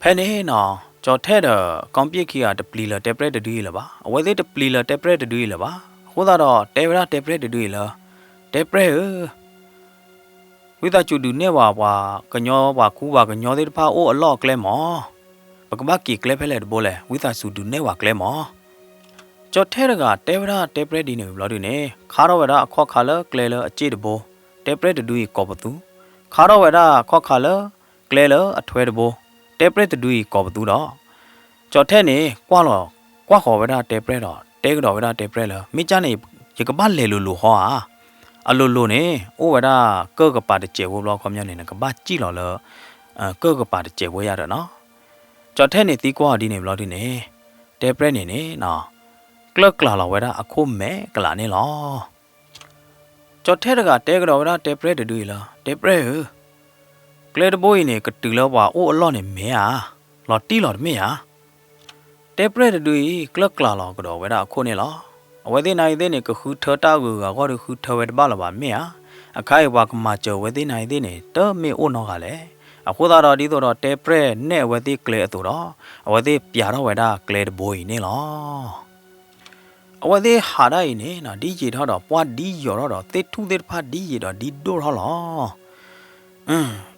ဖဲန့ၣ်နီၤ ကၠီၤထဲၣ်ဒီးကီၢ်ပၠ့ၣ်ခံဂၤတပျံၤလၢၤတဲပြဲၢ်တဒုအံၤလၢၤဘၣ်. အဝဲသ့ၣ်တပျံၤလၢၤတဲပြဲၢ်တဒုအံၤလၢၤဘၣ်. အဃိသတးဒီးတဲဝဲဒၣ်တဲပြဲၢ်တဒုအံၤလၢ တဲပြဲၢ်ဧၢ ဝံသးစူၤဒုးနဲၣ်ဝဲပှၤကညီ ပှၤခူပှၤကညီသ့ၣ်တဖၣ်အိၣ်အလီၢ်အကျဲမၢ်. ပကဘၣ်က့ၤကျဲဖဲလဲၣ်တဘိလဲၣ်, ဝံသးစူၤဒုးနဲၣ်ဝဲကျဲမၢ်. ကၠီၤထဲၣ်တဂၤတဲဝဲဒၣ်တဲပြဲၢ်ဒ်န့ၣ်ဝံၤဘျီဒုန့ၣ် ခါထီၣ်ဝဲဒၣ်အခီၣ်ခါလၢကျဲလၢအစ့ၣ်တဘိ, တဲပြဲၢ်တဒုအံၤကိးပသူ, ခါထီၣ်ဝဲဒၣ်အခီၣ်ခါလၢကျဲလၢအထွဲတဘိ, တဲပြဲၢ်တဒုအံၤကိးပသူဒီး ကၠီၤထဲၣ်န့ၣ် ကွၢ်လီၤ ကွၢ်ဃီၤဝဲဒၣ်တဲပြဲၢ်ဒီး တဲကဒီးဝဲဒၣ်တဲပြဲၢ်လၢ မ့ၢ်ကၢ်န့ၣ် ယကဘၣ်လဲၤလိၤလိၤဟီဧါ. အလိၤလိၤန့ၣ် အိၣ်ဝဲဒၣ်ကၢၢ်ကပၤတစဲးဖိဘျီ ခီပညီန့ၣ် နကဘၣ်စံၣ်လီၤလၢ ကၢၢ်ကပၤတစဲးဖိယၤဒီးနီၤ. ကၠီၤထဲၣ်န့ၣ်သံကွၢ်အီၤဒ်န့ၣ်ဘျီဒုန့ၣ် တဲပြဲၢ်န့ၣ်န့ၣ် ကျၢၢ်ကျၢ်လီၤဝဲဒၣ်အခိၣ်မဲာ်ကလးန့ၣ်လီၤ. ကၠီၤထဲၣ်တဂၤတဲကဒီးဝဲဒၣ်တဲပြဲၢ်တဒုအံၤလၢ တဲပြဲၢ်ဧၢ, ကျဲတဘိအံၤန့ၣ် ကတုၤလၢပှၤအိၣ်အလီၢ်န့ၣ်မ့ၢ်ဧါ, လီၤတံၢ်လီၤတမ့ၢ်ဧါ. တဲပြဲၢ်တဒုအံၤ ကျၢၢ်ကျၢ်လီၤကဒီးဝဲဒၣ်အခိၣ်န့ၣ်လီၤ. အဝဲသ့ၣ်နာ်ဂ့ၤသ့ၣ်န့ၣ် ကဃုထၢတၢ်အဂုၤအဂၤဂီၢ်ဒီးဃုထၢဝဲတဘၣ်လၢၤဘၣ်မ့ၢ်ဧါ. အခါအံၤပှၤကမၤစၢၤဝဲသ့ၣ်နာ်ဂ့ၤသ့ၣ်န့ၣ် တမ့ၢ်အိၣ်နီတဂၤလဲၣ်. အဃိသတးဒီးဒ်သိးဒီးတဲပြဲၢ်နဲၣ်အဝဲသ့ၣ်ကျဲအသိးဒီး အဝဲသ့ၣ်ပျးထီၣ်ဝဲဒၣ်ကျဲတဘိအံၤန့ၣ်လီၤ. အဝဲသ့ၣ်ဟးဒၣ်အံၤန့ၣ်နီၤ ဒ်ယံာ်ထီၣ်ဒီး ပှၢ်ဒ်ယိာ်ထီၣ်ဒီး သ့ၣ်ထူၣ်သ့ၣ်တဖၣ်ဒ်ယံာ်ဒီးဒ်ဒိၣ်ထီၣ်လီၤ.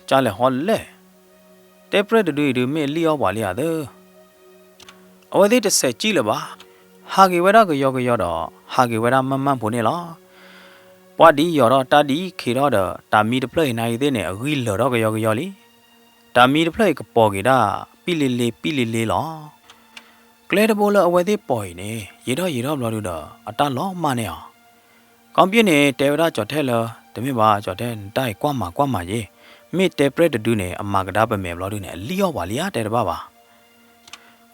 ကၢ်လဲၣ်ဟီလဲၣ်, တဲပြဲၢ်တဒုအံၤဒုးမ့ၢ်အလံၣ်အီၣ်ပှၤလံဧါသၢ. အဝဲသ့ၣ်တဆဲးစံၣ်လၢၤဘၣ်. ဟးက့ၤဝဲဒၣ်ကယီကယီဒီး ဟးက့ၤဝဲဒၣ်မၢ်မၢ်ဖိန့ၣ်လီၤ. ပှၢ်ဒ်ယိာ်ထီၣ်တၢ်ဒ်ခံးထီၣ်ဒီး တၢ်မံတဖျၢၣ်အံၤနာ်ဂ့ၤသ့ၣ်န့ၣ် အဂံၢ်လၢာ်ထီၣ်ကယီကယီလံ. တၢ်မံတဖျၢၣ်အံၤကပီၤက့ၤဒၣ် ပံၣ်လ့လ့ပံၣ်လ့လ့လီၤ. ကျဲတဘိလၢအဝဲသ့ၣ်ပီၤအံၤန့ၣ် ယံာ်ထီၣ်ယံာ်ထီၣ်ဘျီဒုဒီး အတၢ်လီၤမၢ်န့ၢ်အီၤ. ကီၢ်ပၠ့ၣ်န့ၣ် တဲဝဲဒၣ်ကၠီၤထဲၣ်လၢ တမ့ၢ်ဘၣ်ကၠီၤထဲၣ် နတၢ်အံၤကွၢ်မၤကွၢ်မၤယ့ၣ်, မ့ၢ်တဲပြဲၢ်တဒုန့ၣ် အမၤကဒါပမဲာ်ဘျီဒုန့ၣ် အလံၣ်အီၣ်ပှၤလံဧါတဲတဘၣ်ဘၣ်.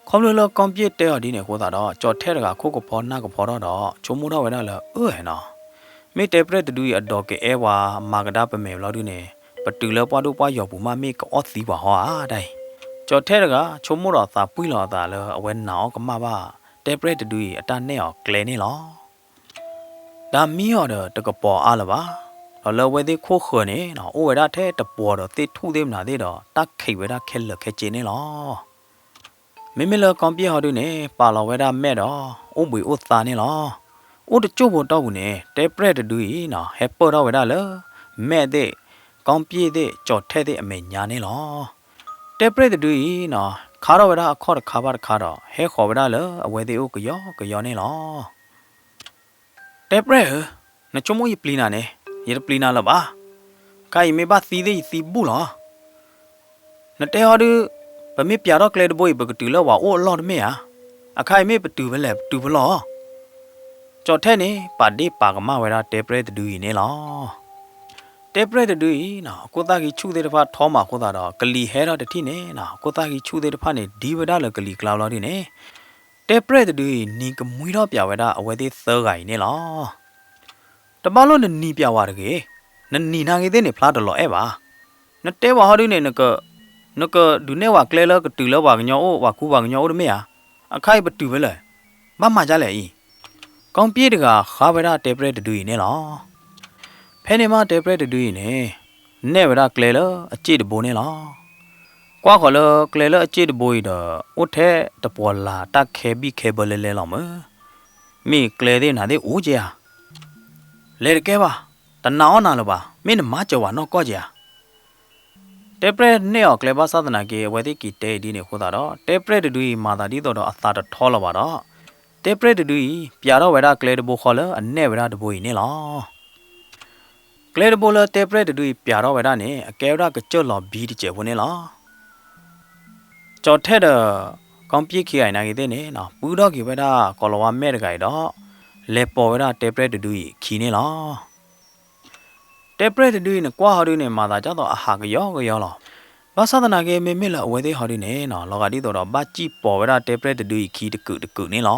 ခီဖျိလၢကီၢ်ပၠ့ၣ်တဲအီၤဒ်န့ၣ်အဃိသတးဒီး ကၠီၤထဲၣ်တဂၤခိၣ်ကဖီနၢ်ကဖီထီၣ်ဒီး ဆိကမိၣ်ထီၣ်ဝဲဒၣ်လၢ အၢၣ်နီၤ, မ့ၢ်တဲပြဲၢ်တဒုအံၤအဒိးကအဲၣ်ပှၤ မၤကဒါပမဲာ်ဘျီဒုန့ၣ် ပတုၤလၢပှၢ်ဒိၣ်ပှၢ်ယိာ်ပူၤမး မ့ၢ်ကအီၣ်သံပှၤဟီဧါတၢ်အံၤ. ကၠီၤထဲၣ်တဂၤ ဆိကမိၣ်ဒီးသးပှံၢ်လီၤအသးလၢအဝဲနာ်အီၣ်ကမၣ်ဘၣ် တဲပြဲၢ်တဒုအံၤအတၢ်နဲၣ်အီၤကျဲန့ၣ်လီၤ. တၢ်မံအီၤဒီးတကပီၤအါလၢၤဘၣ်. ဒီးလၢအဝဲသ့ၣ်ခိၣ်ဃၢၤန့ၣ် အိၣ်ဝဲဒၣ်ထဲတပှီၤဒီးသ့ၣ်ထူၣ်သ့ၣ်မနၤသ့ၣ်ဒီး တၢ်ခံးဝဲဒၣ်ခဲလၢာ်ခဲဆ့န့ၣ်လီၤ. မ့မ့ၢ်လၢကီၢ်ပၠ့ၣ်ဟီဒုန့ၣ် ပာ်လီၤဝဲဒၣ်မဲာ်ဒီး အိၣ်ဘှံးအိၣ်သါန့ၣ်လီၤ. အိၣ်တကၠိၢ်ဖိတီၢ်ပူၤန့ၣ် တဲပြဲၢ်တဒုအံၤနီၤ ဟဲပၢၢ်ထီၣ်ဝဲဒၣ်လၢ မဲာ်သ့ၣ် ကီၢ်ပၠ့ၣ်သ့ၣ် ကၠီၤထဲၣ်သ့ၣ်အမဲာ်ညါန့ၣ်လီၤ. တဲပြဲၢ်တဒုအံၤနီၤ ခါထီၣ်ဝဲဒၣ်အခီၣ်တခါဘၣ်တခါဒီး ဟဲဃီၤဝဲဒၣ်လၢအဝဲသ့ၣ်အိၣ်ကယီကယီန့ၣ်လီၤ. တဲပြဲၢ်ဧၢ, နဆိကမိၣ်ယပျံၤနၤန့ၣ် ယတပျံၤနၤလၢၤဘၣ်. ခါအံၤမ့ၢ်ဘၣ်သံသ့ၣ်ယသံဘူၣ်လီၤ. နတဲဟီဒုး ပမ့ၢ်ပျးထီၣ်ကျဲတဘိအံၤ ပကတုၤလၢပှၤအိၣ်အလီၢ်တမ့ၢ်ဧါ. အခါအံၤမ့ၢ်ပတုၤဖဲလဲၣ် ပတုၤဖဲလဲၣ်. ကၠီၤထဲၣ်န့ၣ် ပာ်ဒ့ၣ်ပာ်ကမၣ်ဝဲဒၣ်တဲပြဲၢ်တဒုအံၤန့ၣ်လီၤ. တဲပြဲၢ်တဒုအံၤနီၤ အခိၣ်သၣ်ဂံၢ်ဆူၣ်သ့ၣ်တဖၣ်ထီမးအဃိသတးဒီး ကလံၤဟဲထီၣ်တထံၣ်န့ၣ်နီၤ အခိၣ်သၣ်ဂံၢ်ဆူၣ်သ့ၣ်တဖၣ်န့ၣ် ဒံဝဲဒၣ်လၢကလံၤကျါဘျီဒုန့ၣ် တဲပြဲၢ်တဒုအံၤ နံၤကမှံထီၣ်ပၠးဝဲဒၣ်အဝဲသ့ၣ်သၢဂၤအံၤန့ၣ်လီၤ. တဘၣ်လိၣ်နနံၤပၠးဝဲတဂ့ၤ, နနံၤနာ်ဂ့ၤသ့ၣ်န့ၣ် ဖျါတလီၤအဲၣ်ဘၣ်. နတဲဝဲဟီဒုန့ၣ် နကဒုးနဲၣ်ဝဲကျဲလၢကတုၤလၢပှၤကညီအိၣ် ပှၤခူပှၤကညီအိၣ်တမ့ၢ်ဧါ. အခါအံၤပတုၤဖဲလဲၣ်, ဘၣ်မၤဒ်လဲၣ်အံၤ. ကီၢ်ပၠ့ၣ်တဂၤဃါဝဲဒၣ်တဲပြဲၢ်တဒုအံၤန့ၣ်လီၤ. ဖဲန့ၣ်မးတဲပြဲၢ်တဒုအံၤန့ၣ် နဲၣ်ဝဲဒၣ်ကျဲလၢအစ့ၣ်တဘိန့ၣ်လီၤ. ကွၢ်ဃီၤလၢကျဲလၢအစ့ၣ်တဘိအံၤဒီး အိၣ်ထဲတပှီၤလၢ်တၢ်ခဲဘံၣ်ခဲဘၢလဲလဲလီၤမး. မ့ၢ်ကျဲသ့ၣ်နၤသ့ၣ်အိၣ်က့ဧါ. လဲၤတကဲဘၣ်, တနာ်အီၣ်နၤလၢၤဘၣ်, မ့ၢ်နမၤစၢၤဝဲနီၢ်ကီၢ်က့ဧါ. တဲပြဲၢ်နဲၣ်အီၤကျဲဘၣ်ဆၣ်သနာ်က့ အဝဲသ့ၣ်က့ၤတဲအံၤဒ်န့ၣ်အဃိသတးဒီး တဲပြဲၢ်တဒုအံၤမၤသးဒ်သိးဒီးအသးတထီလၢၤဘၣ်ဒီး တဲပြဲၢ်တဒုအံၤ ပၠးထီၣ်ဝဲဒၣ်ကျဲတဘိဃီလၢအနဲၣ်ဝဲဒၣ်တဘိအံၤန့ၣ်လီၤ. ကျဲတဘိလၢတဲပြဲၢ်တဒုအံၤပၠးထီၣ်ဝဲဒၣ်န့ၣ် အကဲဝဲဒၣ်ကစၢၢ်လီၤဘံတစဲးဖိန့ၣ်လီၤ. ကၠီၤထဲၣ်ဒီး ကီၢ်ပၠ့ၣ်ခံဂၤအံၤနာ်ဂ့ၤသ့ၣ်န့ၣ် ပုၢ်ထီၣ်က့ၤဝဲဒၣ်ကိၤလၤဝါမဲာ်တဂၤအံၤဒီး လဲၤပိာ်ဝဲဒၣ်တဲပြဲၢ်တဒုအံၤအခံန့ၣ်လီၤ. တဲ တဲပြဲၢ်တဒုအံၤန့ၣ် ကွၢ်ဟီဒုန့ၣ် မၤသးဒ်သိးအဟးကယီကယီလီၤ. ဘၣ်ဆၣ်သနာ်က့ မ့မ့ၢ်လၢအဝဲသ့ၣ်ဟီဒုန့ၣ်နီၤ လီၤဂာ်ဒ်သိးဒီးဘၣ်စံၣ်ပိာ်ဝဲဒၣ်တဲပြဲၢ်တဒုအံၤခံတကုာ်တကုာ်န့ၣ်လီၤ.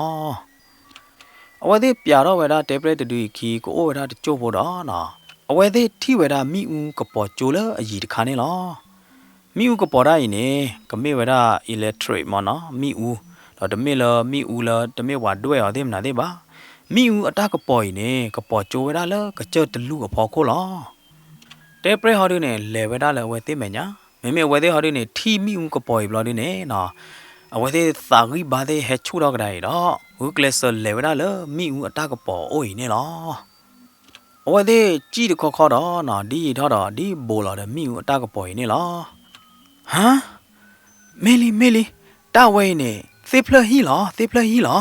အဝဲသ့ၣ်ပျးထီၣ်ဝဲဒၣ်တဲပြဲၢ်တဒုအံၤခံ ကအိၣ်ဝဲဒၣ်တစိၢ်ဖိဒီးနီၤ အဝဲသ့ၣ်ထံၣ်ဝဲဒၣ်မ့ၣ်အူကပီၤကၠိလၢအယံၤတခါန့ၣ်လီၤ. မ့ၣ်အူကပီၤတၢ်အံၤန့ၣ် ကမ့ၢ်ဝဲဒၣ် electric မ့ၢ်နီၤ မ့ၣ်အူ, ဒီးတမ့ၢ်လၢမ့ၣ်အူလၢတမ့ၢ်ပှၤဒွဲၣ်အီၤသ့ၣ်မနုၤသ့ၣ်ဘၣ်. မ့ၣ်အူအတၢ်ကပီၤအံၤန့ၣ် ကပီၤကၠိဝဲဒၣ်လၢကစၢၢ်တလူၢ်အဖီခိၣ်လီၤ. တဲပြဲၢ်ဟီဒုန့ၣ် လဲၤဝဲဒၣ်လၢအဝဲသ့ၣ်မဲာ်ညါ, မ့မ့ၢ်အဝဲသ့ၣ်ဟီဒုန့ၣ် ထံၣ်မ့ၣ်အူကပီၤအံၤဘျီဒုန့ၣ်နီၤ အဝဲသ့ၣ်သးဂံၢ်ဘါသ့ၣ်ဟဲဆူၣ်ထီၣ်ကဒါအံၤဒီး ဂုာ်ကျဲးစၢးလဲၤဝဲဒၣ်လၢမ့ၣ်အူအတၢ်ကပီၤအအိၣ်အံၤန့ၣ်လီၤ. အဝဲသ့ၣ်စံၣ်တခီခီဒီးနီၤ ဒ်ယံာ်ထီၣ်ဒီးဒ်ဘူးလီၤဒီးမ့ၣ်အူအတၢ်ကပီၤအံၤန့ၣ်လီၤ. ဟါ, မ့ၢ်လံ မ့ၢ်လံ, တၢ်ဝဲအံၤန့ၣ် သ့ၣ်ဖျၢၣ်ဟံၣ်လီၤ သ့ၣ်ဖျၢၣ်ဟံၣ်လီၤ.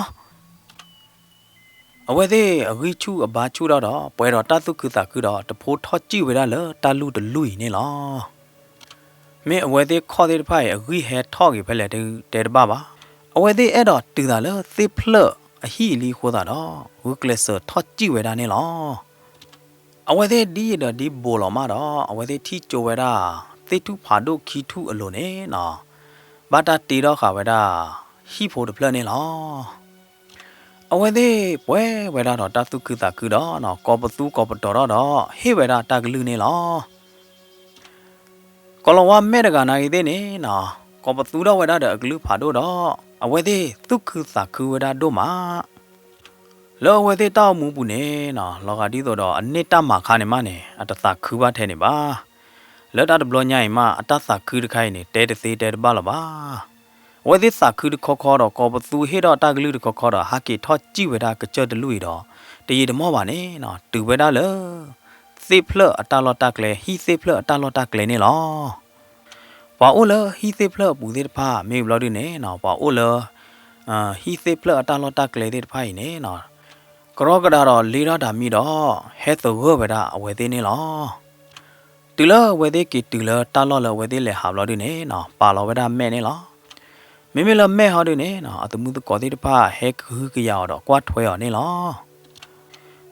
အဝဲသ့ၣ်အဂံၢ်ဆူၣ်အဘါဆူၣ်ထီၣ်ဒီး ပှဲၤဒီးတၢ်သူၣ်ခုသးခုဒီး တဖိထီၣ်စံၣ်ဝဲဒၣ်လၢတၢ်လူၢ်တလူၢ်အံၤန့ၣ်လီၤ. မ့ၢ်အဝဲသ့ၣ်ခီၣ်သ့ၣ်တဖၣ်အံၤ အဂံၢ်ဟဲထီၣ်က့ၤဖဲလဲၣ်တဲတဘၣ်ဘၣ်. အဝဲသ့ၣ်အဲၣ်ဒိးတုၤသးလၢသ့ၣ်ဖျၢၣ်အဟံၣ်အလံအဃိသတးဒီး ဂုာ်ကျဲးစၢးထီၣ်စံၣ်ဝဲဒၣ်န့ၣ်လီၤ. အဝဲသ့ၣ်ဒ်အံၤဒီးဒ်ဘူးလီၤမးဒီး အဝဲသ့ၣ်ထံၣ်ကၠိဝဲဒၣ် သ့ၣ်ထူၣ်ဖးဒိၣ်ခံထူၣ်အလိၤန့ၣ်နီၤ ဘၣ်တၢ်တ့ထီၣ်ဃာ်ဝဲဒၣ် ဟံၣ်ဖိတဖျၢၣ်န့ၣ်လီၤ. အဝဲသ့ၣ်ပှဲၤဝဲဒၣ်ဒီးတၢ်သူၣ်ခုသးခုဒီးနီၤ ကိးပသူကိးပတီၤထီၣ်ဒီး ဟ့ၣ်ဝဲဒၣ်တၢ်ကလုၢ်န့ၣ်လီၤ. ကီၤလၤဝါမဲာ်တဂၤနာ်ဂ့ၤသ့ၣ်န့ၣ်နီၤ ကိးပသူထီၣ်ဝဲဒၣ်ဒီးအကလုၢ်ဖးဒိၣ်ဒီး အဝဲသ့ၣ်သူၣ်ခုသးခုဝဲဒၣ်ဒိၣ်မး လၢအဝဲသ့ၣ်တၢ်အိၣ်မူပူၤန့ၣ်နီၤ လီၤဂာ်ဒ်သိးဒီးအန့ၢ်တၢ်မၤခါန့ၣ်မးန့ၣ် အတသးခုဘၣ်ထဲန့ၣ်ဘၣ်. လၢတၢ်တဘျီညါအံၤမး အတၢ်သးခုတခါအံၤန့ၣ် တဲတသ့တဲတဘၣ်လၢၤဘၣ်. အဝဲသ့ၣ်သးခုတခီခီဒီး ကိးပသူဟ့ၣ်ထီၣ်တၢ်ကလုၢ်တခီခီဒီး ဟးက့ၤထီၣ်စံၣ်ဝဲဒၣ်ကစၢၢ်တလူၢ်အံၤဒီး တယံာ်တမီၢ်ဘၣ်န့ၣ်နီၤ တုၤဝဲဒၣ်လၢ သ့ၣ်ဖျၢၣ်အတၢ်လီၢ်တၢ်ကျဲ ဟံၣ်သ့ၣ်ဖျၢၣ်အတၢ်လီၢ်တၢ်ကျဲန့ၣ်လီၤ. ပှၤအိၣ်လၢဟံၣ်သ့ၣ်ဖျၢၣ်အပူၤသ့ၣ်တဖၣ် မ့ၢ်ဘျီဒုန့ၣ်နီၤ ပှၤအိၣ်လၢ ဟံၣ်သ့ၣ်ဖျၢၣ်အတၢ်လီၢ်တၢ်ကျဲသ့ၣ်တဖၣ်အံၤန့ၣ်နီၤ ကရီကဒါဒီးလ့ထီၣ်တၢ်မံဒီး ဟဲသဂၢၢ်ဝဲဒၣ်အဝဲသ့ၣ်န့ၣ်လီၤ. တုၤလၢအဝဲသ့ၣ်က့ၤတုၤလၢတၢ်လီၢ်လၢအဝဲသ့ၣ်လဲၤဟးဘျီဒုန့ၣ်နီၤ ပာ်လီၤဝဲဒၣ်မဲာ်န့ၣ်လီၤ. မ့မ့ၢ်လၢမဲာ်ဟီဒုန့ၣ်နီၤ အသမုသကိးသ့ၣ်တဖၣ်ဟဲကဟုကယာ်အီၤဒီးကွၢ်ထွဲအီၤန့ၣ်လီၤ.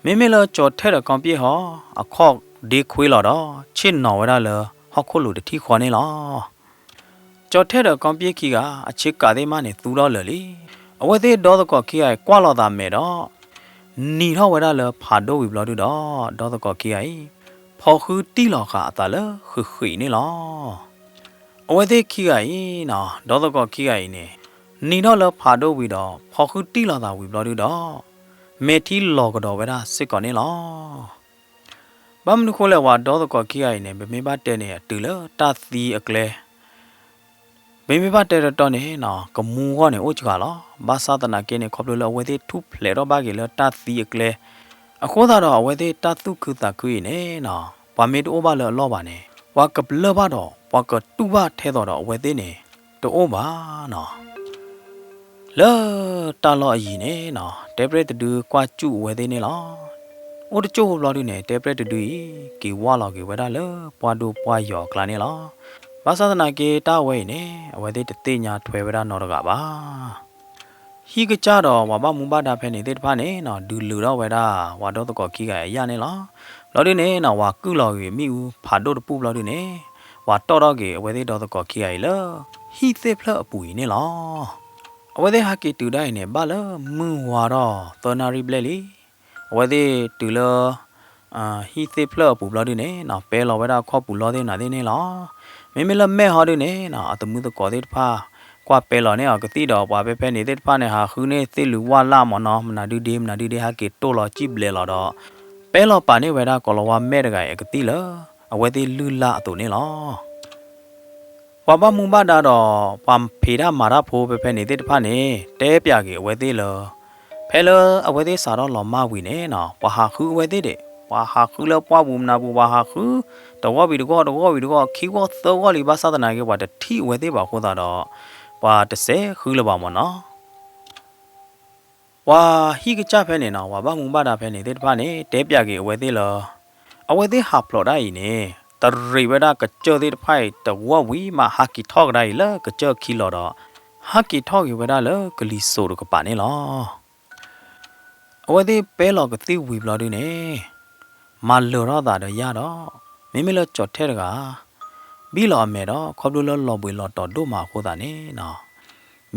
မ့မ့ၢ်လၢကၠီၤထဲၣ်ဒီးကီပၠ့ၣ်ဟီ အခီၣ်ဒ့ခွ့လီၤဒီး ဆ့ၣ်နီၤဝဲဒၣ်လၢဟီၣ်ခိၣ်လိၤတထံၣ်ဃီန့ၣ်လီၤ. ကၠီၤထဲၣ်ဒီးကီပၠ့ၣ်ခံဂၤ အဆ့ကၤသ့ၣ်မးန့ၣ် သူထီၣ်လၢာ်လံ. အဝဲသ့ၣ်ဒီသကိးခံဂၤအံၤ ကွၢ်လီၤသးမဲာ်ဒီး နံၤထီၣ်ဝဲဒၣ်လၢဖးဒိၣ်ဝံၤဘျီဒုဒီး ဒီသကိးခံဂၤအံၤ ဖီဃုတံၢ်လီၤဃာ်အသးလၢဃံးဃံးန့ၣ်လီၤ. အဝဲသ့ၣ်ခံဂၤအံၤနီၤ ဒီသကိးခံဂၤအံၤန့ၣ် နံၤထီၣ်လၢဖးဒိၣ်ဝံၤဒီး ဖီဃုတံၢ်လီၤသးဝံၤဘျီဒုဒီး မဲာ်ထံလီၤကဒီးဝဲဒၣ်စ့ၢ်ကီးန့ၣ်လီၤ. ဘၣ်မနုၤဃိလဲၣ် ပှၤဒီသကိးခံဂၤအံၤန့ၣ် ပမ့ၢ်ဘၣ်တဲန့ၣ် အတုၤလၢတၢ်သံအကျဲ ပမ့ၢ်ဘၣ်တဲတတီၤန့ၣ်နီၤ ကမူဂီၢ်န့ၣ်အိၣ်စှၤလီၤ. ဘၣ်ဆၣ်သနာ်က့န့ၣ် ခီဖျိလၢအဝဲသ့ၣ်ထူၣ်ဖျဲးထီၣ်ဘၣ်က့ၤလၢတၢ်သံအကျဲ အဃိသတးဒီး အဝဲသ့ၣ်တၢ်သူၣ်ခုသးခုအံၤန့ၣ်နီၤ ပှၤမ့ၢ်တအိၣ်ဘၣ်လၢအလီၢ်ဘၣ်န့ၣ် ပှၤကပျၢ်ဘၣ်ဒီး ပှၤကတူၢ်ဘၣ်ထဲသိးဒီးအဝဲသ့ၣ်န့ၣ် တအိၣ်ဘၣ်နီၤ. လၢတၢ်လီၢ်အယံၤန့ၣ်နီၤ တဲပြဲၢ်တဒုကွၢ်စူၣ်အဝဲသ့ၣ်န့ၣ်လီၤ. အိၣ်တကၠိၢ်ဖိဘျီဒုန့ၣ် တဲပြဲၢ်တဒုအံၤ က့ၤဝၢ်လီၤက့ၤဝဲဒၣ်လၢပှၢ်ဒိၣ်ပှၢ်ယီၤအကျါန့ၣ်လီၤ. ဘၣ်ဆၣ်သနာ်က့တၢ်ဝဲအံၤန့ၣ် အဝဲသ့ၣ်တသ့ၣ်ညါထွဲဝဲဒၣ်နီတဂၤဘၣ်. ဟံၣ်ကစၢ်ဒီးပှၤဘၣ်မူဘၣ်ဒါဖဲန့ၣ်သ့ၣ်တဖၣ်န့ၣ်နီၤ ဒုးလုာ်ထီၣ်ဝဲဒၣ်ပှၤဒီသကိးခံဂၤအံၤအယၣ်န့ၣ်လီၤ. ဘျီဒုန့ၣ်နီၤ ပှၤကုၢ်လီၤက့ၤမ့ၣ်အူဖးဒိၣ်တပူၢ်ဘျီဒုန့ၣ် ပှၤတီၣ်ထီၣ်က့ၤအဝဲသ့ၣ်ဒီသကိးခံဂၤအံၤလၢ ဟံၣ်သ့ၣ်ဖျၢၣ်အပူၤအံၤန့ၣ်လီၤ. အဝဲသ့ၣ်ဟးက့ၤတုၤဒၣ်အံၤန့ၣ် ဘၣ်လၢမုၢ်ဝါထီၣ်သၢနၣ်ရံၣ်ဘျဲၣ်လံ. အဝဲသ့ၣ်တုၤလၢ ဟံၣ်သ့ၣ်ဖျၢၣ်အပူၤဘျီဒုန့ၣ်နီၤ ပဲလီၤဝဲဒၣ်အခီၣ်ပူၤလီၢ်သ့ၣ်မနုၤသ့ၣ်န့ၣ်လီၤ. မ့မ့ၢ်လၢမဲာ်ဟီဒုန့ၣ်နီၤ အသမုသကိးသ့ၣ်တဖၣ် ကွၢ်ပဲလီၤန့ၢ်အီၤကသံၣ်ဒီး ပှၤဖဲဖဲန့ၣ်သ့ၣ်တဖၣ်န့ၣ် ဟးဃုန့ၢ်သ့ၣ်လူၤဝၣ်လၢ်မ့ၢ်နီၤ မနုၤဒုဒ့ မနုၤဒုဒ့ ဟးက့ၤတိၢ်လီၤစံၣ်ဘျဲးလီၤဒီး ပဲလီၤပာ်န့ၢ်ဝဲဒၣ်ကိၤလၤဝါမဲာ်တဂၤအံၤအကသံၣ်လၢ အဝဲသ့ၣ်လုၢ်လၢ်အသိးန့ၣ်လီၤ. ပှၤဘၣ်မူဘၣ်ဒါဒီး ပှၤဖံးတၢ်မၤတၢ်ဖိဖဲဖဲန့ၣ်သ့ၣ်တဖၣ်န့ၣ် တဲပျးက့ၤအဝဲသ့ၣ်လၢ ဖဲလၢအဝဲသ့ၣ်စးထီၣ်လီၤမၢ်ဝံၤန့ၣ်နီၤ ပှၤဟးဃုအဝဲသ့ၣ်ဒံး ပှၤဟးဃုလၢပှၢ်ပူၤမနုၤပူၤ ပှၤဟးဃု တဂီၢ်ဝံၤတဂီၢ် တဂီၢ်ဝံၤတဂီၢ် ခံဂီၢ်သၢဂီၢ်လံ ဘၣ်ဆၣ်သနာ်က့ ပှၤတထံၣ်အဝဲသ့ၣ်ဘၣ်အဃိသတးဒီး ပှၤတစဲးဃုလၢၤဘၣ်မ့ၢ်နီၤ. ပှၤဟံၣ်ကစၢ်ဖဲန့ၣ်နီၤ ပှၤဘၣ်မူဘၣ်ဒါဖဲန့ၣ်သ့ၣ်တဖၣ်န့ၣ် တဲပျးက့ၤအဝဲသ့ၣ်လၢ အဝဲသ့ၣ်ဟးဖျိးဒၣ်အံၤန့ၣ် တရံးဝဲဒၣ်ကစၢၢ်သ့ၣ်တဖၣ်အံၤတဝီဝံၤမး ဟးက့ၤထီၣ်ကဒါအံၤလၢကစၢၢ်ခံလီၤဒီး ဟးက့ၤထီၣ်က့ၤဝဲဒၣ်လၢကလံၤစိးတကပၤန့ၣ်လီၤ. အဝဲသ့ၣ်ပဲလီၤကသံၣ်ဝံၤဘျီဒုန့ၣ် မၤလၢာ်ထီၣ်သးဒီးယၢ်ဒီး, မ့မ့ၢ်လၢကၠီၣ်ထဲၣ်တဂၤ ဘံၣ်လီၤအမဲာ်ဒီး ခီဖျိလၢလီၤဘှံးလီၤတီၤဒိၣ်မးအဃိသတးန့ၣ်နီၤ,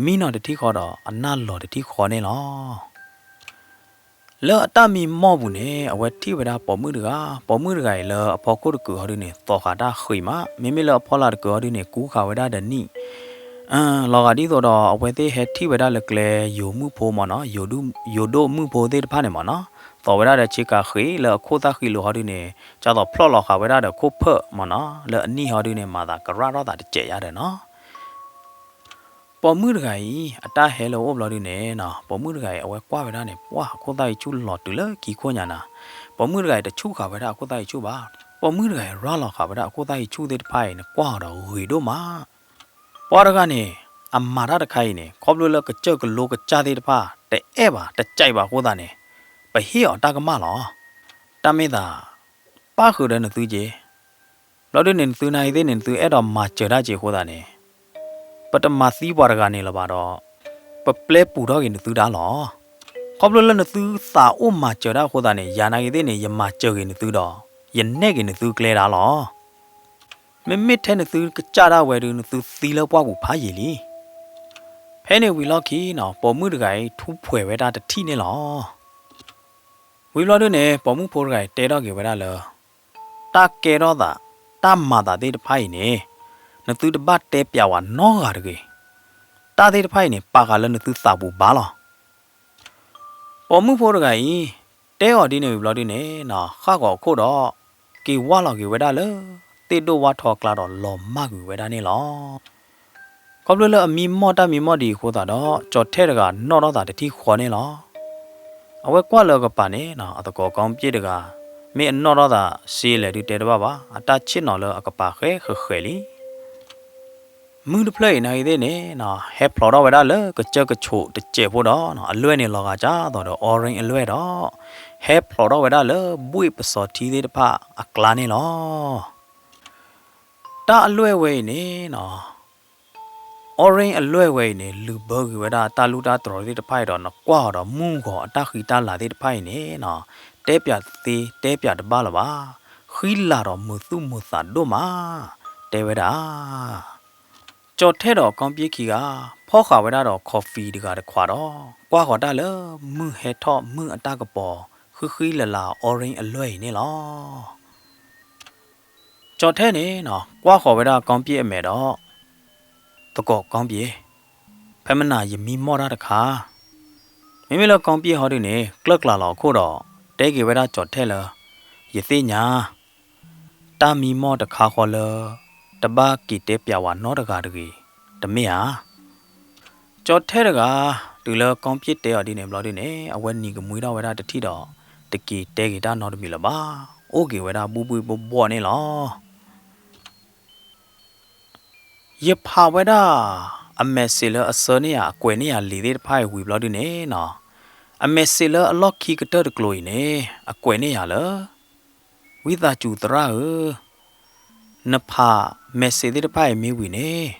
မံနီၤတထံၣ်ဃီဒီး အနၢ်လီၤတထံၣ်ဃီန့ၣ်လီၤ. လၢအတၢ်မံမီၢ်ပူၤန့ၣ် အဝဲထံၣ်ဝဲဒၣ်ပိာ်မုၣ်တဂၤ, ပိာ်မုၣ်တဂၤအံၤလၢအဖီခိၣ်တကုာ်ဟီဒုန့ၣ် သိးဃာ်တၢ်ဃံးမး, မ့မ့ၢ်လၢအဖီလာ်တကုာ်ဟီဒုန့ၣ် ကူဃာ်ဝဲဒၣ်ဒီးနံၣ် လီၤဂာ်ဒ်သိးဒီး အဝဲသ့ၣ်ဟဲထံၣ်ဝဲဒၣ်လၢကျဲ ယိၤမုၣ်ဖိမ့ၢ်နီၤ, ယိၤဒိၣ်မုၣ်ဖိသ့ၣ်တဖၣ်န့ၣ်မ့ၢ်နီၤ, သိးဝဲဒၣ်ဒီးဆ့ကၤဃံးလၢအခိၣ်သၣ်ဃံးလိာ်ဟီဒုန့ၣ် ကၢ်သိးဖျီၣ်လီၤဃာ်ဝဲဒၣ်ဒီးခိၣ်ဖၢၣ်မ့ၢ်နီၤ, လၢအနံၣ်ဟီဒုန့ၣ် မၤသးကရၣ်ထီၣ်သးတစဲးယါဒီးနီၤ. ပိာ်မုၣ်တဂၤအံၤ အတၢ်ဟဲလၢအအိၣ်ဘျီဒုန့ၣ်နီၤ, ပိာ်မုၣ်တဂၤအံၤ အဝဲကွၢ်ဝဲဒၣ်န့ၣ် ပှၢ်အခိၣ်သၣ်အံၤဆူၣ်လီၤတုၤလၢခံခိၣ်ညါနၤ, ပိာ်မုၣ်တဂၤအံၤ တဆူၣ်ဃာ်ဝဲဒၣ်အခိၣ်သၣ်အံၤဆူၣ်ဘၣ်, ပိာ်မုၣ်တဂၤအံၤ ရၢ်လီၤဃာ်ဝဲဒၣ်အခိၣ်သၣ်အံၤဆူၣ်သ့ၣ်တဖၣ်အံၤန့ၣ် ကွၢ်အီၤဒီးဂ့ၤဒိၣ်မး. ပှၤတဂၤန့ၣ် အမၤတၢ်တခါအံၤန့ၣ် ခီဖျိလၢကစၢၢ်ကလိကစၢ်သ့ၣ်တဖၣ် တအဲၣ်ဘၣ် တကြိုက်ဘၣ်အဃိသတးန့ၣ် ပဟ့ၣ်အီၤတၢ်ကမၣ်လီၤ. တၢ်မ့ၢ်သး ပၣ်ဃုာ်ဒီးနသုက့ၤ, ဘျီဒုန့ၣ် နသုနာ်ဂ့ၤသ့ၣ်န့ၣ် နသုအဲၣ်ဒိးမၤစၢၤတၢ်က့ၤအဃိသတးန့ၣ် ပတမၤသံပှၤတဂၤန့ၣ်လၢၤဘၣ်ဒီး ပပျဲပူၤထီၣ်က့ၤနသုဒၣ်လီၤ. ခီဖျိလၢနသုသးအိၣ်မၤစၢၤတၢ်အဃိသတးန့ၣ် ယၤနာ်ဂ့ၤသ့ၣ်န့ၣ် ယမၤစၢၤက့ၤနသုဒီး ယနဲၣ်က့ၤနသုကျဲဒၣ်လီၤ. မ့မ့ၢ်ထဲနသုကစၢ်ဒၣ်ဝဲဒု နသုသံလၢပှၢ်ပူၤဖးယံာ်လံ. ဖဲန့ၣ်ဝံၤလီၢ်ခံနီၤ ပိာ်မုၣ်တဂၤအံၤ ထူၣ်ဖှဲးဝဲဒၣ်တထံၣ်န့ၣ်လီၤ. ဝံၤဘျီဒုန့ၣ် ပိာ်မုၣ်ဖိတဂၤအံၤတဲထီၣ်က့ၤဝဲဒၣ်လၢ တၢ်ကဲထီၣ်သး တၢ်မၤသးသ့ၣ်တဖၣ်အံၤန့ၣ် နသုတဘၣ်တဲပျးဝဲနီတဂၤတဂ့ၤ. တၢ်သ့ၣ်တဖၣ်အံၤန့ၣ် ပာ်ဃာ်လၢနသုသးပူၤဘၣ်လီၤ. ပိာ်မုၣ်ဖိတဂၤအံၤ တဲအီၤဒ်န့ၣ်ဝံၤဘျီဒုန့ၣ်နီၤ ဃၣ်ဂီၤအခိၣ်ဒီး က့ၤဝၢ်လီၤက့ၤဝဲဒၣ်လၢ သ့ၣ်ဒိၣ်ဝၣ်ထီအကျါဒီး လီၤမၢ်ကွံာ်ဝဲဒၣ်န့ၣ်လီၤ. ခီဖျိလၢအမံမီၢ်တၢ်မံမီၢ်ဒ်အံၤအဃိသတးဒီး ကၠီၣ်ထဲၣ်တဂၤနီၣ်ထီၣ်သးတထံၣ်ဃီန့ၣ်လီၤ. အဝဲကွၢ်လၢအကပၤန့ၣ်နီၤ အသကိးကီပ့ၣ်တဂၤ မ့ၢ်အနီၣ်ထီၣ်သးစ့လဲၣ်ဒုတဲတဘၣ်ဘၣ်, အတၢ်ဆ့ၣ်နီၤလၢအကပၤဃဲဃဲဃဲလံ. မုၢ်တဖျၢၣ်အံၤနာ်ဂ့ၤသ့ၣ်န့ၣ်နီၤ ဟဲဖျိးထီၣ်ဝဲဒၣ်လၢကစၢၢ်ကဆိးတစဲးဖိဒီး အလွဲၢ်န့ၣ်လီၤဂာ်ကၢ်သိးဒီး orange အလွဲၢ်ဒီး ဟဲဖျိးထီၣ်ဝဲဒၣ်လၢဘှ့ၣ်ပစီၤထံသ့ၣ်တဖၣ်အကျါန့ၣ်လီၤ. တၢ်အလွဲၢ်ဝဲအံၤန့ၣ်နီၤ orange အလွဲၢ်ဝဲအံၤန့ၣ် လုၢ်ဘၢကွံာ်ဝဲဒၣ်တၢ်လူၢ်တၢ်တြီၤသ့ၣ်တဖၣ်အံၤဒီး နကွၢ်အီၤဒီးမုၢ်ဂီၤအတၢ်ဃံတၢ်လၤသ့ၣ်တဖၣ်အံၤန့ၣ်နီၤ တဲပျးသ့ တဲပျးတဘၣ်လၢၤဘၣ်. ဃံလၤဒီးမုာ်သူၣ်မုာ်သးဒိၣ်မး တဲဝဲဒၣ်. ကၠီၣ်ထဲၣ်ဒီးကီပ့ၣ်ခံဂၤ ဖီၣ်ဃာ်ဝဲဒၣ်ဒီး coffee တဂၤတခွးဒီး ကွၢ်ဃီၤတၢ်လၢမုၢ်ဟဲထီၣ်မုၢ်အတၢ်ကပီၤ ဃံဃံလၤလၤ orange အလွဲၢ်အံၤန့ၣ်လီၤ. ကၠီၣ်ထဲၣ်န့ၣ်နီၤ ကွၢ်ဃီၤဝဲဒၣ်ကီပ့ၣ်အမဲာ်ဒီး သကိးကီပ့ၣ်, ဖဲမနၤယမံမီၢ်တၢ်တခါ, မ့မ့ၢ်လၢကီပ့ၣ်ဟီဒုန့ၣ် ကျၢၢ်ကျါလီၤအခိၣ်ဒီး တဲက့ၤဝဲဒၣ်ကၠီၣ်ထဲၣ်လၢ ယသ့ၣ်ညါ တၢ်မံမီၢ်တခါဃီလၢ တဘၣ်က့ၤတဲပျးဝဲနီတဂၤတဂ့ၤ, တမ့ၢ်ဧါ. ကၠီၣ်ထဲၣ်တဂၤ တုၤလၢကီပ့ၣ်တဲအီၤဒ်န့ၣ်ဘျီဒုန့ၣ် အဝဲနံၤကမှံထီၣ်ဝဲဒၣ်တထံၣ်ဒီး တက့ၤတဲက့ၤတၢ်နီတမံၤလၢၤဘၣ်, အိၣ်က့ၤဝဲဒၣ်ဘူၣ်ဘှံးဘှီၣ်ဘှီၣ်န့ၣ်လီၤ. ယဖးဝဲဒၣ် အ message လၢအဆှၢန့ၢ်ယၤ အကွဲးန့ၢ်ယၤလံာ်သ့ၣ်တဖၣ်အံၤဝံၤဘျီဒုန့ၣ်နီၤ, အ message လၢအလီၢ်ခံကတၢၢ်တကျိၤအံၤန့ၣ် အကွဲးန့ၢ်ယၤလၢ ဝံသးစူၤသရၣ်ဧၢ, နဖး message သ့ၣ်တဖၣ်အံၤမ့ၢ်ဝံၤန့ၣ်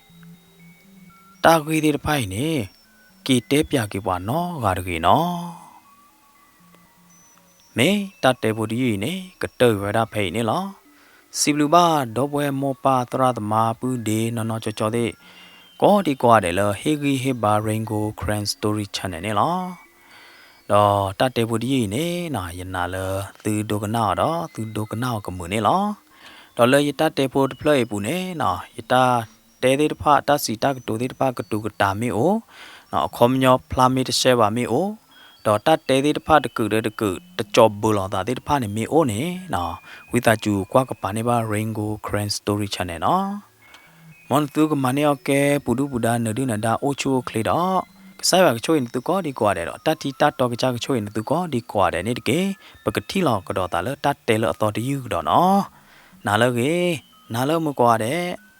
တၢ်ဂ့ၢ်သ့ၣ်တဖၣ်အံၤန့ၣ် က့ၤတဲပျးက့ၤပှၤနီတဂၤတဂ့ၤနီၤ. မ့ၢ်တၢ်တဲဖိတယုၢ်အံၤန့ၣ် ကတၢၢ်ဝဲဒၣ်ဖဲအံၤန့ၣ်လီၤ. စံးဘျုးဘၣ် ဒီပုၢ်ဝဲၢ်မိၢ်ပၢ်သရၣ်သမါပုၢ်ဒ့နီၢ်နီၢ်ကၠီကၠီသ့ၣ် ကိးဒံကိးဂၤဒဲးလၢ ဟ့ၣ်ဂံၢ်ဟ့ၣ်ဘါ Rain Gold Karen Story Channel န့ၣ်လီၤ. ဒီးတၢ်တဲဖိတယုၢ်အံၤန့ၣ်နီၤ ယနာ်လၢသုဒိကနၣ်အီၤဒီး သုဒိကနၣ်အီၤကမုာ်န့ၣ်လီၤ. ဒီးလၢယတၢ်တဲဖိတဖျၢၣ်အံၤအပူၤန့ၣ်နီၤ ယတၢ်တဲသ့ၣ်တဖၣ် တၢ်စံးတၢ်ကတိၤသ့ၣ်တဖၣ် ကတိၤကတာ်မ့ၢ်အိၣ်, အခီပညီဖျါမ့ၢ်တရှဲဘၣ်မ့ၢ်အိၣ်, ဒီးတၢ်တဲသ့ၣ်တဖၣ်တကုာ်ဒီးတကုာ် တကၠီၤဘၢလီၤသးသ့ၣ်တဖၣ်န့ၣ်မ့ၢ်အိၣ်န့ၣ်နီၤ ဝံသးစူၤကွၢ်ကပၤန့ၢ်ဘၣ် Rain Gold Karen Story Channel နီၤ. မ်နသုကမၤန့ၢ်အီၣ်ကဲ ပူၤဒုၣ်ပူၤဒါ နၢၤဒုၣ်နၢၤဒါ အိၣ်ဆူၣ်အိၣ်ချ့ဒီး ကစၢ်ယွၤကဆိၣ်ဂ့ၤနသုကိးဒံကိးဂၤဒဲးဒီး တၢ်ထံတၢ်တီကစၢ်ကဆိၣ်ဂ့ၤနသုကိးဒံကိးဂၤဒဲးန့ၣ်တက့ၢ်. ပကထံၣ်လီၤကဒီးသးလၢတၢ်တဲလၢအသီတယုၢ်ကဒီးနီၤ. နၤလၢအဂ့ၤ, နၤလၢမုာ်ကိးဂၤဒဲး